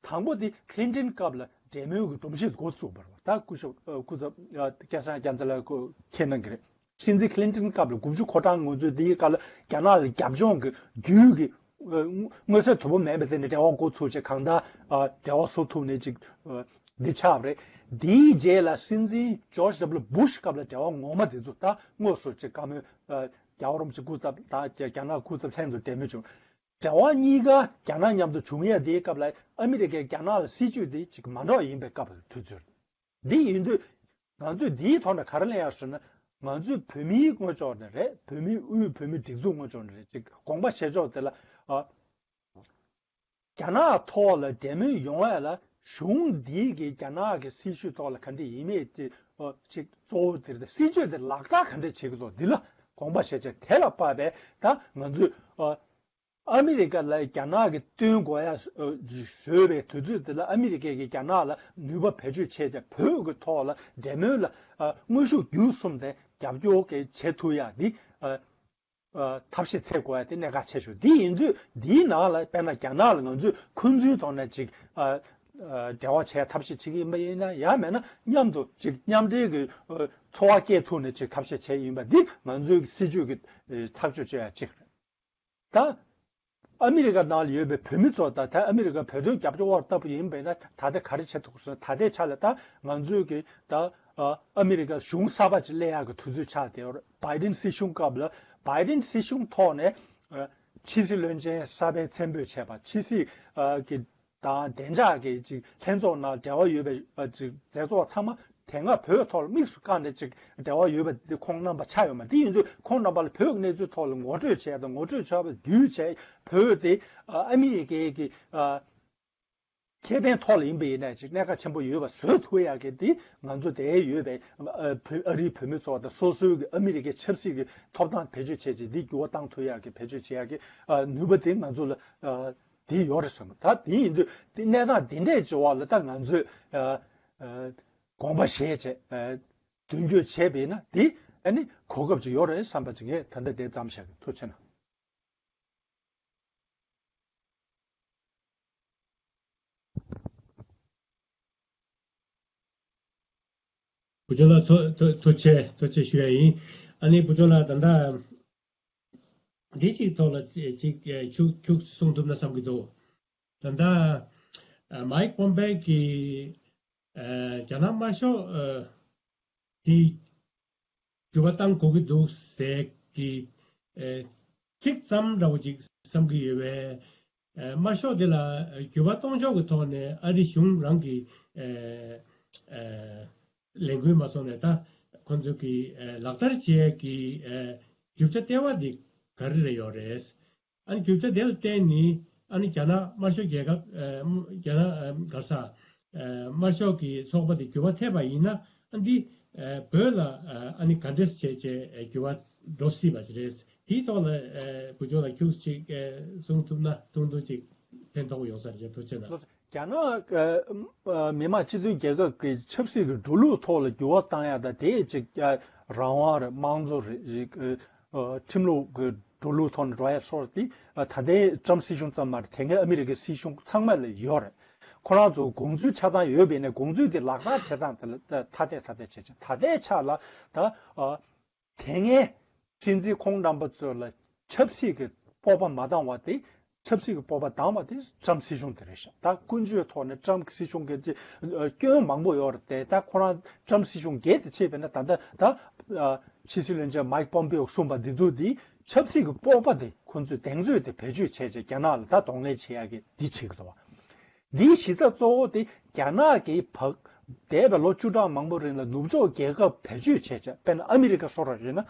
དང་པོ་དེ་ཁི་ལིན་ཏོན་སྐབས་ལ་འབྲེལ་མོལ་གྱི་སྒྲོམ་གཞི་འགོ་བཙུགས་པ་རེད་བ། ད་སྐུ་ཞབས་ཨ་སྐུ་ཚབ་ཨ་སྐལ་བཟང་རྒྱལ་མཚན་ལགས་ཁོ་མཁྱེན་གནང་གི་རེད། སྲིད་འཛིན་ཁི་ལིན་ཏོན་སྐབས་ལ་དགུ་བཅུ་གོ་གྲངས་ང་ཚོས་དེའི་སྐབས་ལ་རྒྱ་ནག་ལ་རྒྱབ་ལྗོངས་ཀྱི་རྒྱུད་ཀྱི་ཨ་མངོན་གསལ་དོད་པོ་མེད་པའི་སྟེང་ནས་འབྲེལ་བ་འགོ་ཚུགས་བྱས། གང་ལྟར་ཨ་འབྲེལ་བ་བཟོ་ཐུབ་ནས་ཅིག་ཨ་འདི་ཆགས་པ་རེད། དེའི་རྗེས་ལ་སྲིད་འཛིན་ཇོརྗ་ཌབ་ལུ་བུ་ཤ་སྐབས་ལ་འབྲེལ་བ་ངོ་མ་དེ་ཚོ་ད་དངོས་སུ་ཅིག་བཀའ་མོལ་ཨ་རྒྱལ་བ་རིན་པོ་ཆེ་སྐུ་ཚབ་དང་རྒྱ་ནག་སྐུ་ཚབ་ལྷན་དུ་འབྲེལ་མོལ་བྱུང་། འབྲེལ་བ་གཉིས་ཀ་རྒྱ་ནག་མཉམ་དུ་བྱུང་ཡ་དེའི་སྐབས་ལ་ཨ་མི་རི་ཀས་རྒྱ་ནག་ལ་སྲིད་ཇུས་དེ་ཅིག་མ་འདྲ་བ་ཡིན་པའི་སྐབས་དུས་ཚོད། འདི་ཡིན་དུས་ང་ཚོས་འདིའི་ཐོག་ནས་ག་རེ་ལེན་ཡག་ཟེར་ན། ང་ཚོས་བོད་མིའི་ངོས་ཕྱོགས་ནས་རེད། བོད་མིའི་དབུས་བོད་མིའི་སྒྲིག་འཛུགས་ངོས་ཕྱོགས་ནས་རེད། ཅིག་དགོངས་པ་བཞེས་ཕྱོགས་དེ་ལ་ཨ་རྒྱ་ནག་ཐོག་ལ་འབྲེལ་མོལ་ཡོང་ཡ་ལ་གཞུང་འདིའི་གི་རྒྱ་ནག་གི་སྲིད་ཇུས་ཐོག་ལ་ག་འདྲ་ཡིན་མིན་དེ་ཨ་ཅིག་གཙོ་བོ་དེ་རེད། སྲིད་ཇུས་དེ་ལག་བསྟར་ག་འདྲ་བྱེད་ཀྱི་འདུག་འདི་ལ་དགོངས་པ་བཞེས་བྱས། དེ་ལ་དཔག་པའི་ད་ང་ཚོས་ཨ། ཨ་མི་རི་ཀ་ལ་རྒྱ་ནག་གི་བསྟུན་དགོས་ཡ་བཟོས་པའི་དུས་ཚོད་དེ་ལ་ཨ་མི་རི་ཀས་ཀྱིས་རྒྱ་ནག་ལ་ནུས་པ་བེད་སྤྱོད་བྱས་བྱས་བོད་ཀྱི་ཐོག་ལ་འབྲེལ་མོལ་ལ་ཨ་དངོས་ཤུགས་བརྒྱུད་གསུམ་དེ་རྒྱབ་སྐྱོར་གྱི་བྱེད་ཐུབ་ཡ་འདི་ཨ་ཨ་ཐབས་ཤེས་འཚོལ་དགོས་ཡ་དེ་གནད་འགག་ཆེ་ཤོས་འདི་ཡིན་དུས། འདིའི་ནང་ལ་དཔེར་ན་རྒྱ་ནག་ལ་ང་ཚོས་འཁོན་འཛིན་ཐོག་ནས་ཅིག་ཨ་ཨ་འབྲེལ་བ་བྱས་ཐབས་ཤེས་བྱེད་ཀྱི་ཡིན་པ་ཡིན་ན། ཡང་མེད་ན་མཉམ་དུ་ཅིག་མཉམ་འབྲེལ་གྱི་ཨ་ཚོར་བ་སྐྱེ་ཐུབ་ནས་ཅིག་ཐབས་ཤེས་བྱས་ཡིན་པ་འདི་ང་ཚོའི་སྲིད་ཇུས་ཀྱི་ཨ་ཐག་གཅོད་བྱེད་ཡ་གཅིག་རེད། ད་ཨ་མི་རི་ཀ་ནང་ལ་ཡོད་པའི་བོད་མི་ཚོ་དང་ད་ཨ་མི་རི་ཀ་བོད་དོན་རྒྱབ་སྐྱོར་བ་ལྟ་བུ་ཡིན་པས་ན། ད་ལྟ་ག་རེ་བྱེད་ཐུབ་ཟེར་ན། ད་ལྟའི་ཆ་ལ་ད་ང་ཚོའི་གི་ད་ཨ་ཨ་མི་རི་ཀ་གཞུང་གསར་པ་ཅིག་སླེབས་ཡག་གི་དུས་ཚོད་ཆགས་བསྡད་ཡོད་རེད། བྷའི་ཌེན་སྲིད་གཞུང་སྐབས་ལ་བྷའི་ཌེན་སྲིད་གཞུང་ཐོག་ནས་ཨ་ཕྱི་སྲིད་བློན་ཆེན་གསར་པས་མཚན་འབོད་བྱས་པ། ཕྱི་སྲིད་ཨ་གི་ དང་བདེ་འཇགས་ཀྱི་ཅིག་ལྷན་ཚོགས་ནང་འབྲེལ་བ་ཡོད་པའི་ཨ་ཅིག་མཛད་གཙོ་བ་ཚང་མ་དེ་སྔ་བོད་ཐོག་ལ་དམིགས་སུ་བཀར་ནས་ཅིག་འབྲེལ་བ་ཡོད་པ་འདི་ཁོང་རྣམ་པ་ཆགས་ཡོད་མ་རེད། དེ་ཡིན་དུས་ཁོང་རྣམ་པ་ལ་བོད་ཀྱི་གནས་ཚུལ་ཐོག་ལ་ངོ་སྤྲོད་བྱས་དང་ངོ་སྤྲོད་བྱ་བ་བརྒྱུད་བྱས་བོད་དེ་ཨ་ཨ་མི་རི་ཀའི་གི་ཨ་ཁེ་ཕན་ཐོག་ལ་ཡིན་པ་ཡིན་ན་ཅིག་གནད་འགག་ཆེན་པོ་ཡོད་པ་བཟོ་ཐུབ་ཡག་གི་དེ་ང་ཚོ་དེ་ཡོད་པའི་ཨ་བོད་ཨ་རིའི་བོད་མི་ཚོ་དང་སོ་སོའི་གི་ཨ་མི་རི་ཀའི་ཆབ་སྲིད་ཀྱི་ཐོབ་ཐང་བེད་སྤྱོད་བྱས་ཅིག་འདི་འགྱུར་བ་བཏང་ཐུབ་ཡག་གི་བེད་སྤྱོད་བྱེད་ཡག་གི་ཨ་ནུས་པ་དེ་ང་ཚོ་ལ་ཨ་དེ་ཡོད་རེད་བསམ། ད་དེ་ཡིན་དུས་དེ་གནས་སྟངས་དེ་འདྲས་ཀྱི་འོག་ལ་ད་ང་ཚོས་ཨ་ཨ་དགོངས་པ་བཞེས་བྱས་ཨ་མདུན་སྐྱོད་བྱས་པ་ཡིན་ན་དེ་ཨ་ནི་གོ་སྐབས་ཅིག་ཡོད་རེད་བསམ་པ་ཅིག་ངས་ད་ལྟ་དེ་ཙམ་བཤད་གི། ཐུགས་རྗེ་གནང་། བུ་ཆུང་ལགས་ཐུགས་ཐུགས་ཐུགས་རྗེ་ཆེ་ཐུགས་རྗེ་ཆེ་ཞུ་ཡ་ཡིན། ཨ་ནི་བུ་ཆུང་ལགས་ད་ལྟ་འདི་གཅིག་ཐོག་ལ་ཅིག་ཁྱུག་ཁྱུག་གསུང་ཐུབ་ན་བསམ་གྱི་འདུག་ད་ལྟ་ཨ་མའིག་པོམ་པེ་གིས་ཨ་རྒྱ་ནག་དམར་ཤོག་ཨ་དེ་འགྱུར་བ་བཏང་དགོས་ཀྱི་འདུག་ཟེར་གྱི་ཨ་ཚིག་ཙམ་འདྲ་བོ་ཅིག་བསམ་གྱི་ཡོད་པས། ཨ་དམར་ཤོག་དེ་ལ་འགྱུར་བ་གཏོང་ཕྱོགས་ཀྱི་ཐོག་ནས་ཨ་རི་གཞུང་རང་གི་ཨ་ཨ་ལས་འགུལ་མ་སོང་ནས་ད་ཁོང་ཚོ་གི་ཨ་ལག་བསྟར་བྱེད་ཡས་ཀྱི་ཨ་རྒྱུ་ཆ་ལྟེ་བ་འདི་ག་རེ་རེ་ཡོད་རེད། ཨ་ནི་རྒྱུ་ཆ་དེ་ལ་བརྟེན་ནས་ཨ་ནི་རྒྱ་ནག་དམར་ཤོག་རྒྱལ་ཁབ་ཨ་རྒྱ་ནག་ཨ་ག་ས་ཨ་དམར་ཤོག་གི་ཚོགས་པ་དེ་འགྱུར་བ་ཐེབས་པ་ཡིན་ན་ཨ་འདི་ཨ་བོད་ལ་ཨ་ནི་ག་འདྲས་བྱས་བྱས་འགྱུར་བ་འགྲོ་སྲིད་པ་ཞིག་རེད། དེའི་ཐོག་ལ་ཨ་བུ་ཆུང་ལ་ཁྱུག་ཅིག་ཨ་གསུང་ཐུབ་ན་ཐུང་ཐུང་ཅིག་ཕན་ཐོགས་ཡོང་ས་རེད། ཐུགས་རྗེ་གནང་། རྒྱ་ནག་ཨ་མི་དམངས་སྤྱི་མཐུན་རྒྱལ་ཁབ་ཀྱི་ཆབ་སྲིད་ཀྱི་འགྲོ་ལུགས་ཐོག་ལ་འགྱུར་བ་བཏང་ཡ་དང་དེ་ཅིག་ཨ་རང་དབང་རེད། དམངས་གཙོ་རེད། ཨ་ཁྲིམས་ལུགས་ཀྱི་འགྲོ་ལུགས་ཐོག་ནས་འགྲོ་ཡ་སོགས་དེ་ཨ་ད་ལྟའི་ཏྲམ་སྲིད་གཞུང་ཙམ་མ་རེད། དེ་སྔའི་ཨ་མི་རི་ཀའི་སྲིད་གཞུང་ཚང་མ་ལ་ཡོད་རེད། ཁོ་རང་ཚོ་དགོངས་ཚུལ་ཆ་ཚང་ཡོད་པས་ན་དགོངས་ཚུལ་དེ་ལག་བསྟར་བྱེད་སྟངས་དེ་ལ་ཐ་དད་ཐ་དད་བྱེད་ཆེད་ད་ལྟའི་ཆ་ལ་ད་ཨ་དེ་སྔའི་སྲིད་འཛིན་ཁོང་རྣམ་པ་ཚོ་ལ་ཆབ་སྲིད་ཀྱི་སྤོབས་པ་མ་འདང་བ་དེ་ཆབ་སྲིད་ཀྱི་སྤོབས་པ་འདང་བ་དེ་ཏྲམ་སྲིད་གཞུང་དེ་རེད་ཤག་ད་ཀུན་སྤྱོད་ཐོག་ནས་ཏྲམ་སྲིད་གཞུང་གི་ཅི་སྐྱོན་མང་པོ་ཡོད་རེད་དེ། ད་ཁོ་རང་ཏྲམ་སྲིད་གཞུང་བརྒྱད་དེ་ཕྱེས་པས་ན་ད་ལྟ་ད་ཕྱི་སྲིད་བློན་ཆེན་མའིག་པོམ་པེའོ་གསུངས་པ་འདི་དུས་འདི་ཆབ་སྲིད་ཀྱི་སྤོབས་པ་དེ་ཁོ་ཚོས་གདེང་ཚོད་དེ་བེད་སྤྱོད་བྱས་བྱས་རྒྱ་ནག་ལ་ད་གདོང་ལེན་བྱེད་ཡག་གི་འདི་བྱེད་ཀྱི་འདུག་བ། འདིའི་གཞི་རྩ་གཙོ་བོ་དེ་རྒྱ་ནག་གིས་བག་འདས་པའི་ལོ་བཅུ་ཕྲག་མང་པོ་རིང་ལ་ནུབ་ཕྱོགས་རྒྱལ་ཁབ་བེད་སྤྱོད་བྱས་བྱས་དཔེར་ན་ཨ་མི་རི་ཀ་སོགས་ར་རེད་ན།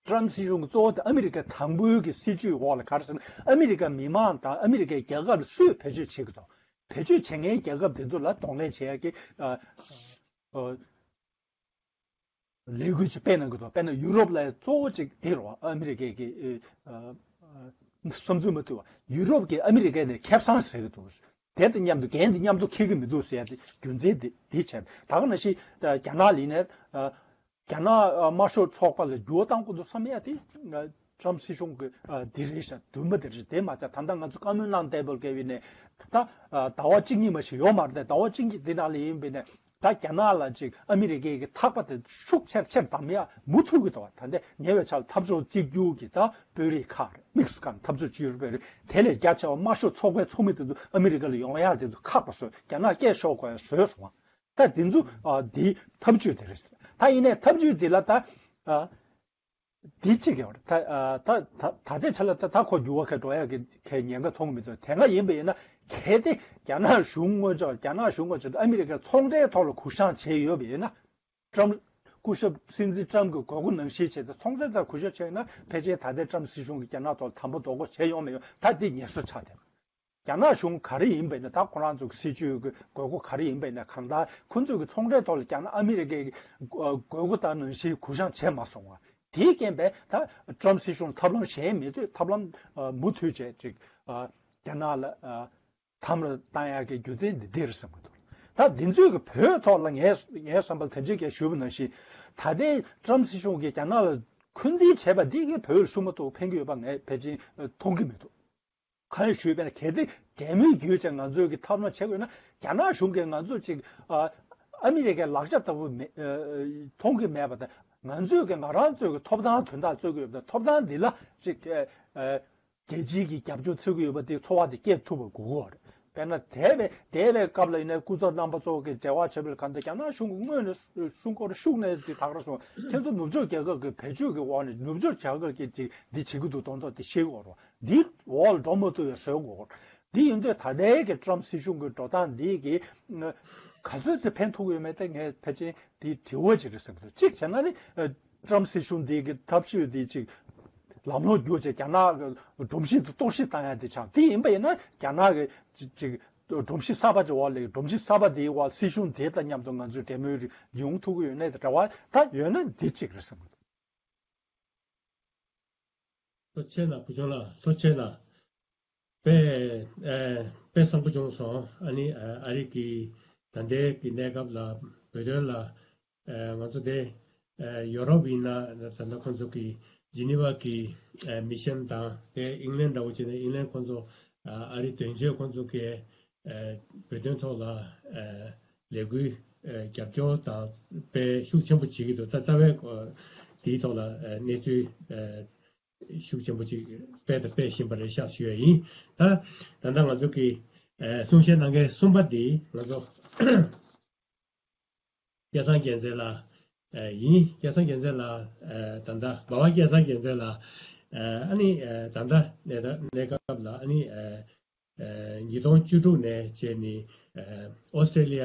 ཏྲམ་སྲིད་གཞུང་གི་གཙོ་བོ་དེ་ཨ་མི་རི་ཀ་དང་པོའི་གི་སྲིད་ཇུས་འོག་ལ་ག་རེ་ཟེར་ན་ཨ་མི་རི་ཀ་མི་མང་དང་ཨ་མི་རི་ཀའི་རྒྱལ་ཁབ་ལ་སུས་བེད་སྤྱོད་བྱེད་ཀྱི་འདུག་བེད་སྤྱོད་བྱེད་མཁན་རྒྱལ་ཁབ་དེ་ཚོ་ལ་གདོང་ལེན་བྱེད་ཡག་གི་ཨ་ཨ་ལས་འགུལ་ཅིག་སྤེལ་གནང་གི་འདུག་དཔེར་ན་ཡུ་རོབ་ལ་གཙོ་བོ་ཅིག་དེ་རེད་བ། ཨ་མི་རི་ཀའི་གི་ཨ་ཨ་བསམ་ཚུལ་མ་མཐུན་བ། ཡུ་རོབ་ཀྱིས་ཨ་མི་རི་ཀ་ནས་ཁེ་བཟང་ཟེར་གི་འདུག་དེ་དང་མཉམ་དུ་འགན་དེ་མཉམ་དུ་འཁྱེར་གི་མི་འདུག་ཟེར་ཡ་དེ་རྒྱུ་མཚན་དེ་དེ་བྱས། ད་ག་ནང་བཞིན་རྒྱ་ནག་ལ་ཡིན་ནའི་ཨ་རྒྱ་ནག་དམར་ཤོག་ཚོགས་པ་ལ་འགྱུར་བ་གཏང་དགོས་འདུག་བསམ་ཡ་དེ་ཏྲམ་སྲིད་གཞུང་གི་འདི་རེད་ཤག་འདུན་པ་དེ་རེད། དེ་མ་ཚད་ད་ལྟ་ང་ཚོ་བཀའ་མོལ་གནང་བསྡད་པ་ལ་བལྟས་པ་ཡིན་ནའི་ད་ཟླ་བ་གཅིག་གཉིས་མ་ཞིག་ཡོད་མ་རེད། ཟླ་བ་གཅིག་གཉིས་འདི་ནང་ལ་ཡིན་པ་ཡིན་ནའི་ད་རྒྱ་ནག་ལ་ཅིག་ཨ་མི་རི་ཀའི་གི་ཐག་པ་དེ་ཤུགས་ཆེར་ཆེར་བསྡམ་ཡ་མུ་མཐུད་ཀྱི་འདུག་ད་ལྟ་ཉེ་བའི་ཆར་འཐབ་ཕྱོགས་གཅིག་གྱུར་གྱི་ད་དཔོན་རིགས་ཁག་རེད། དམིགས་སུ་བཀར་ནས་འཐབ་ཕྱོགས་གཅིག་གྱུར་དཔོན་རིགས་དེ་ལས་རྒྱ་ཆེ་བ་དམར་ཤོག་ཚོགས་པའི་ཚོགས་མི་དེ་ཚོ་ཨ་མི་རི་ཀ་ལ་ཡོང་ཡ་དེ་ཚོ་ཁག་པ་བཟོས། རྒྱ་ནག་སྐད་ཤོར་དགོས་ཡ་བཟོས་སོང་བ། ད་དེ་ཚོ་ཨ་དེའི་ཐབས་ཇུས་དེ་རེད་ཟེར། ད་ཡིན་ནའི་ཐབས་ཇུས་དེ་ལ་ད་ཨ་འདི་གཅིག་ཡོད་རེད། ད་ཨ་ད་ད་ད་ལྟའི་ཆ་ལ་ད་ད་ཁོ་འགྱུར་བ་ག་འགྲོ་ཡ་གི་གའི་ཉེན་ཁ་མཐོང་གི་མི་འདུག་དེ་སྔ་ཡིན་པ་ཡིན་ན་གལ་ཏེ་རྒྱ་ནག་གཞུང་ངོས་ཕྱོགས་རྒྱ་ནག་གཞུང་ངོས་ཕྱོགས་ཨ་མི་རི་ཀའི་ཚོང་འབྲེལ་ཐོག་ལ་གུ་བཤངས་བྱས་ཡོད་པ་ཡིན་ན། ཏྲམ་སྐུ་ཞབས་སྲིད་འཛིན་ཏྲམ་གྱི་དགོས་མཁོ་ནང་བཞིན་བྱས་ཏེ་ཚོང་འབྲེལ་ཐོག་གུ་བཤངས་བྱས་ན་ཕལ་ཆེར་ད་ལྟའི་ཏྲམ་སྲིད་གཞུང་གིས་རྒྱ་ནག་ཐོག་ལ་དམ་པོ་རྡོག་རྡོག་བྱས་ཡོང་མི་ཡོང་ད་འདི་ངེས་སོ་ཆགས་བསྡད། རྒྱ་ནག་གཞུང་ག་རེ་ཡིན་པ་ཡིན་ན། ད་ཁོ་རང་ཚོ་གི་སྲིད་ཇུས་ཀྱི་དགོས་མཁོ་ག་རེ་ཡིན་པ་ཡིན་ན། གང་ལྟར་ཁོ་ཚོ་གི་ཚོང་འབྲེལ་ཐོག་ལ་རྒྱ་ནག་ཨ་མི་རི་ཀའི་དགོས་མཁོ་དང་ནང་བཞིན་གུ་བཤངས་བྱས་མ་སོང་བ། དེའི་རྐྱེན་པས་ད་ཏྲམ་སྲིད་གཞུང་ཐབས་ལམ་གཞན་མེད་དུས་ཐབས་ལམ་མུ་མཐུད་བྱས་ཅིག་རྒྱ་ནག་ལ་དམ་ལ་བཏང་ཡག་གི་རྒྱུ་མཚན་འདི་འདིར་བསམ་གྱི་འདུག་ད་འདི་ཚོས་ཀྱི་བོད་ཐོག་ལ་ངས་ངའི་བསམ་པར་ད་ཅི་གས་ཞུས་པ་ནང་བཞིན་ད་ལྟའི་ཏྲམ་སྲིད་གཞུང་གིས་རྒྱ་ནག་ལ་འཁོན་འཛིན་བྱས་པ་འདི་གིས་བོད་ལ་ཤུགས་མ་གཏོགས་ཕན་གྱི་ཡོད་པ་ངས་ཕལ་ཆེར་མཐོང་གི་མི་འདུག་གང་ཞུས་པས་ན་གལ་ཏེ་འབྲེལ་མོལ་བརྒྱུད་ཅིག་ང་ཚོས་ཀྱི་ཐབས་ལམ་བྱེད་དགོས་ན། རྒྱ་ནག་གཞུང་གིས་ང་ཚོ་ཅིག་ཨ་ཨ་མི་རི་ཀའི་ལག་ཆ་ལྟ་བུ་མེ་ཨ་མཐོང་གི་མེད་པ་དང་། ང་ཚོས་ཀྱི་ང་རང་ཚོས་ཀྱི་ཐོབ་ཐང་དོན་དག་རྩོད་ཀྱི་ཡོད་པ་དང་། ཐོབ་ཐང་འདི་ལ་ཅིག་ཨ་ཨ་རྒྱལ་སྤྱིའི་གི་རྒྱབ་སྐྱོར་འཚོལ་གྱི་ཡོད་པ་དེ་ཚོར་བ་དེ་སྐྱེ་ཐུབ་པ་དགོས་ཀྱི་ཡོད་རེད། དཔེར་ན་འདས་པའི་འདས་པའི་སྐབས་ལ་ཡིན་ན་སྐུ་ཚབ་རྣམ་པ་ཚོ་གི་འབྲེལ་བ་བྱས་པ་ལ་གང་ལྟར་རྒྱ་ནག་གཞུང་གིས་སྔོན་ནས་སྲུང་སྐོར་ཤུགས་ནས་དེ་དག་ར་སོང་། ཁྱེད་ཚོ་ནུབ་ཕྱོགས་རྒྱལ་ཁབ་ཀྱི་བེད་སྤྱོད་ཀྱི་འོག་ནས་ནུབ་ཕྱོགས་རྒྱལ་ཁབ་ཀྱིས་ཅིག་འདི་བྱེད་ཀྱི་འདུག་མདོག་མདོག་དེ་ཤེས་དགོས་རེད། འདི་འོག་ལ་འགྲོ་མ་ཐུབ་པའི་བཟོ་དགོས་རེད། འདི་ཡིན་དུས་ད་ལྟའི་གི་ཏྲམ་སྲིད་གཞུང་གི་འགྲོ་སྟངས་འདི་གི་ག་ཚོད་ཅིག་ཕན་ཐོགས་ཡོད་མེད་དེ་ངས་ཕལ་ཆེར་འདི་དྲི་བ་ཅིག་རེད་བསམ་གི་འདུག་གཅིག་བྱས་ན་ནི་ཏྲམ་སྲིད་གཞུང་འདི་གི་ཐབས་ཇུས་འདི་ཅིག་ལམ་ལྷོང་བསྒྱུར་བྱས་རྒྱ་ནག་གི་སྒྲོམ་གཞི་འདི་གཏོར་བཤིག་བཏང་ཡ་འདི་ཆགས། དེ་ཡིན་པ་ཡིན་ན་རྒྱ་ནག་གི་ཅིག་ཅིག་སྒྲོམ་གཞི་གསར་པ་ཅིག་འོག་ལ་སྒྲོམ་གཞི་གསར་པ་འདིའི་འོག་སྲིད་གཞུང་དེ་དང་མཉམ་དུ་ང་ཚོས་འབྲེལ་མོལ་ཡོང་ཐུབ་ཀྱི་ཡོད་ནའི་འདྲ་བ། ད་ཡོད་ན་འདི་གཅིག་རེད་བསམ་གི་འདུག་ཐུགས་རྗེ་ཆེ་གནང་བུ་ཆུང་ལགས། ཐུགས་རྗེ་ཆེ་གནང་། དཔེ། ཨེ། དཔེ་བཟང་པོ་བྱུང་སོང་། ཨ་ནི་ཨ་ཨ་རི་གི་ད་ལྟའི་གི་གནས་སྐབས་ལ་བོད་དོན་ལ་ཨེ་ང་ཚོ་དེ་ཨེ་ཡོ་རོབ་ཡིན་ན་ད་ལྟ་ཁོང་ཚོ་གི་ཇི་ནི་ཝ་གི་ཨེ་མི་ཤན་དང་དེ་ཨིང་ལན་འདྲ་བོ་བྱས་ནས་ཨིང་ལན་ཁོང་ཚོ་ཨ་ཨ་རི་དོན་གཅོད་ཁོང་ཚོ་གི་ཨེ་བོད་དོན་ཐོག་ལ་ཨེ་ལས་འགུལ་ཨེ་རྒྱབ་སྐྱོར་དང་དཔེ་ཤུགས་ཆེན་པོ་བྱེད་ཀྱི་འདུག་ད་རྩ་བའི་ཨེ་དེའི་ཐོག་ལ་ཨེ་གནས་ཚུལ་ཨེ་ཤུགས་ཆེན་པོ་ཅིག་སྤེལ་དང་སྤེལ་བཞིན་པ་རེད་ཤག་ཞུ་ཡ་ཡིན། ད་ད་ལྟ་ང་ཚོ་གི་ཨེ་གསུང་བཤད་གནང་མཁན་གསུམ་པ་འདི་ང་ཚོ་སྐལ་བཟང་རྒྱལ་མཚན་ལགས་ཨེ་ཡིན། སྐལ་བཟང་རྒྱལ་མཚན་ལགས་ཨེ་ད་ལྟ་འབའ་བ་སྐལ་བཟང་རྒྱལ་མཚན་ལགས་ཨེ་ཨ་ནི་ཨེ་ད་ལྟ་གནས་གནས་སྐབས་ལ་ཨ་ནི་ཨེ་ཨེ་ཉིས་སྟོང་བཅུ་དྲུག་ནས་བྱས་ནས་ཨེ་ཨོ་སི་ཀྲེ་ལི་ཡ་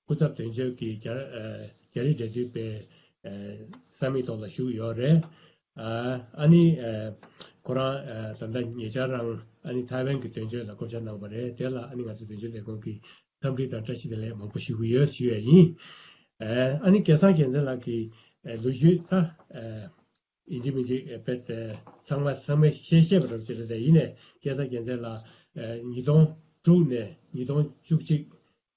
སྐུ་ཚབ་དོན་གཅོད་ཀྱི་རྒྱ་ཨེ་རྒྱ་རིགས་འབྲེལ་མཐུད་པའི་ཨེ་ས་མིག་ཐོག་ལ་བཞུགས་ཡོད་རེད། ཨ་ཨ་ནི་ཨེ་ཁོ་རང་ཨེ་ད་ལྟ་ཉེ་ཆར་རང་ཨ་ནི་ཐའེ་ཝན་གྱི་དོན་གཅོད་ལ་བསྐོ་བཞག་གནང་བ་རེད། དེ་ལ་ཨ་ནི་ང་ཚོ་དོན་གཅོད་ལས་ཁུངས་ཀྱིས་འཚམས་འདྲི་དང་བཀྲ་ཤིས་བདེ་ལེགས་མང་པོ་ཞུ་གི་ཡོད་ཞུ་ཡས་ཡིན། ཨེ་ཨ་ནི་སྐལ་བཟང་རྒྱལ་མཚན་ལགས་ཀྱི་ཨེ་ལོ་རྒྱུས་ད་ཨེ་ཡིན་གཅིག་མིན་གཅིག་ཨེ་དཔེ་དེ་ཚང་མ་ཚང་མས་ཤེས་ཤེས་པ་རེད་ཅེས་རེད། དེ་ཡིན་ནའི་སྐལ་བཟང་རྒྱལ་མཚན་ལགས་ཨེ་ཉིས་སྟོང་དྲུག་ནས་ཉིས་སྟོང་བཅུ་གཅིག་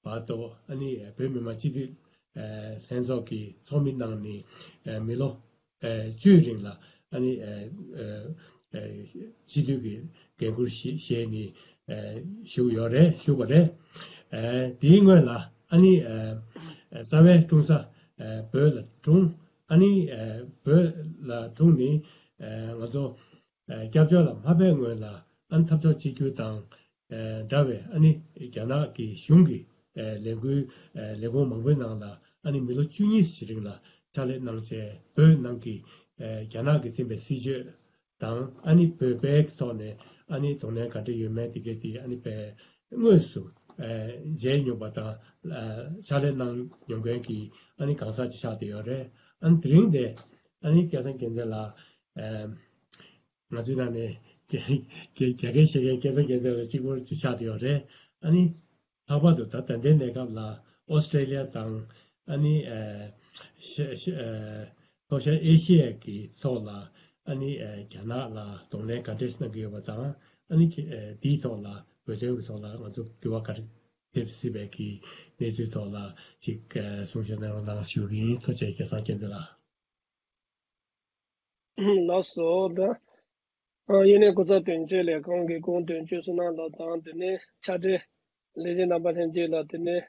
བར་དུ་ཨ་ནི་བོད་མི་མང་སྤྱི་འཐུས་ཨེ་ལྷན་ཚོགས་ཀྱི་ཚོགས་མི་གནང་ནས་ཨེ་མི་ལོ་ཨེ་བཅུའི་རིང་ལ་ཨ་ནི་ཨེ་ཨེ་ཨེ་སྤྱི་འཐུས་ཀྱི་འགན་འཁུར་བཞེས་བཞེས་ནས་ཨེ་བཞུགས་ཡོད་རེད། བཞུགས་པ་རེད། ཨེ་དེའི་སྔོན་ལ་ཨ་ནི་ཨེ་ཨེ་རྩ་བའི་འཁྲུངས་ས་ཨེ་བོད་ལ་འཁྲུངས། ཨ་ནི་ཨེ་བོད་ལ་འཁྲུངས་ནས་ཨེ་ང་ཚོ་ཨེ་སྐྱབས་བཅོལ་ལ་མ་ཕེབས་སྔོན་ལ་ཨ་ནི་འཐབ་ཕྱོགས་གཅིག་གྱུར་དང་ཨེ་འདྲ་བའི་ཨ་ནི་རྒྱ་ནག་གི་གཞུང་གི་ཨེ་ལས་འགུལ་ཨེ་ལས་ཁུངས་མང་པོའི་ནང་ལ་ཨ་ནི་མི་ལོ་བཅུ་གཉིས་ཤིག་རིང་ལ་ཕྱག་ལས་གནང་བྱས། བོད་ནང་གི་ཨེ་རྒྱ་ནག་གིས་ཟིན་པའི་སྲིད་བྱུས་དང་ཨ་ནི་བོད་པའི་ཐོག་ནས་ཨ་ནི་གདོང་ལེན་ག་འདྲ་ཡོད་མེད་དེ་གས་དེ་ཨ་ནི་དཔེ་དངོས་སུ་ཨེ་མཇལ་མྱོང་པ་དང་ཨེ་ཕྱག་ལས་གནང་མྱོང་མཁན་གྱི་ཨ་ནི་གང་ཟག་ཅིག་ཆགས་བསྡད་ཡོད་རེད། ཨ་ནི་དེ་རིང་དེ་ཨ་ནི་སྐལ་བཟང་རྒྱལ་མཚན་ལགས་ཨེ་ང་ཚོའི་ནང་ནས་རྒྱ་རྒྱ་རྒྱ་སྐད་བཤད་མཁན་སྐལ་བཟང་རྒྱལ་མཚན་ལགས་གཅིག་པོ་ཅིག་ཆགས་བསྡད་ཡོད་རེད། ཨ་ནི་ལྷག་པར་དུ་ད་ད་ལྟའི་གནས་སྐབས་ལ་ཨོ་སི་ཀྲེ་ལི་ཡ་དང་ཨ་ནི་ཨེ་ཤ་ཤ་ཨེ་ལྷོ་ཤར་ཨེ་ཤི་ཡ་གི་ཐོག་ལ་ཨ་ནི་ཨེ་རྒྱ་ནག་ལ་གདོང་ལེན་ག་འདྲས་གནང་གི་ཡོད་པ་དང་། ཨ་ནི་ཁྱེད་ཨེ་དེའི་ཐོག་ལ་བོད་དོན་གྱི་ཐོག་ལ་ང་ཚོ་འགྱུར་བ་ག་རེ་ཐེབས་སྲིད་པའི་གི་གནས་ཚུལ་ཐོག་ལ་ཅིག་ཨེ་གསུང་བཤད་གནང་རོགས་གནང་ཞུ་གི་ཡིན། ཐུགས་རྗེ་ཆེ་སྐལ་བཟང་རྒྱལ་མཚན་ལགས། ལགས་སོ། ད་ཨ་དབྱིན་ལན་སྐུ་ཚབ་དོན་གཅོད་ལས་ཁང་གི་སྐུ་དོན་གཅོད་བསོད་ནམས་ལགས་དང་། དེ་ནས་ཕྱག་སྦྲེལ་ལས་བྱེད་རྣམ་པ་ལྷན་རྒྱས་ལ། དེ་ནས་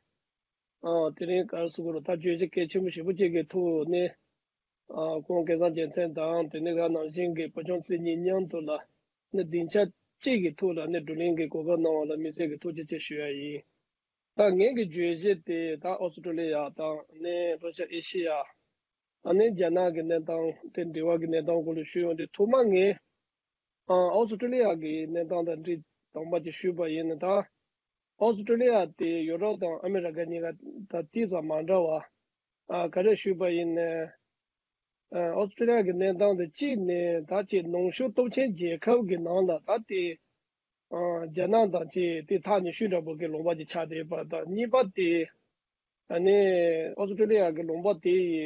ཨ་དེ་རིང་ག་རེ་ཟེར་དགོས་རེད། ད་བརྗོད་བྱ་གལ་ཆེན་པོ་ཞེ་པོ་ཅིག་གི་ཐོག་ནས་ཨ་ཁོང་སྐལ་བཟང་རྒྱལ་མཚན་དང་། དེ་ནས་ག་ནང་བཞིན་གྱི་བུ་ཆུང་བརྩེ་གཉིས་མཉམ་དུ་ལ་ནི་སྡིངས་ཆ་གཅིག་གི་ཐོག་ལ་ནི་བགྲོ་གླེང་གི་གོ་སྐབས་གནང་བ་ལ་དམིགས་བསལ་གྱི་ཐུགས་རྗེ་ཆེ་ཞུ་ཡ་ཡིན། ད་ངེད་ཀྱི་བརྗོད་གཞི་དེ་ད་ཨོ་སི་ཀྲོ་ལི་ཡ་དང་ནི་ལྷོ་ཤར་ཨེ་ཤི་ཡ། ཨ་ནི་རྒྱ་ནག་གི་གནས་སྟངས་དེ་འབྲེལ་བ་གི་གནས་སྟངས་སྐོར་ལ་ཞུ་ཡོང་དུས། ཐོག་མ་ངས་ཨ་ཨོ་སི་ཀྲོ་ལི་ཡ་གི་གནས་སྟངས་དང་འཁྲིལ་དང་པ་ཅིག་ཞུས་པ་ཡིན་ན། ད་ཨོ་སི་ཀྲོ་ལི་ཡ་དེ་ཡུ་རོབ་དང་ཨ་མི་རི་ཀ་གཉིས་ཀ་དང་ཏོག་ཙམ་མ་འདྲ་བ། ཨ་ག་རེ་ཞུས་པ་ཡིན་ན། ཨ་ཨོ་སི་ཀྲོ་ལི་ཡ་གི་གནས་སྟངས་དེ་གཅིག་ནས་ད་ཅིག་ནུབ་ཕྱོགས་སྟོབས་ཆེན་རྒྱལ་ཁབ་ཀྱི་ནང་ལ་ད་དེ་ཨ་རྒྱ་ནག་དང་བཅས་ཏེ་ཐག་ཉེ་ཤོས་འདྲ་པོ་གི་ལུང་པ་ཅིག་ཆགས་བསྡད་པ་དང་། གཉིས་པ་དེ་ཨ་ནི་ཨོ་སི་ཀྲོ་ལི་ཡ་གི་ལུང་པ་དེ་ཡི་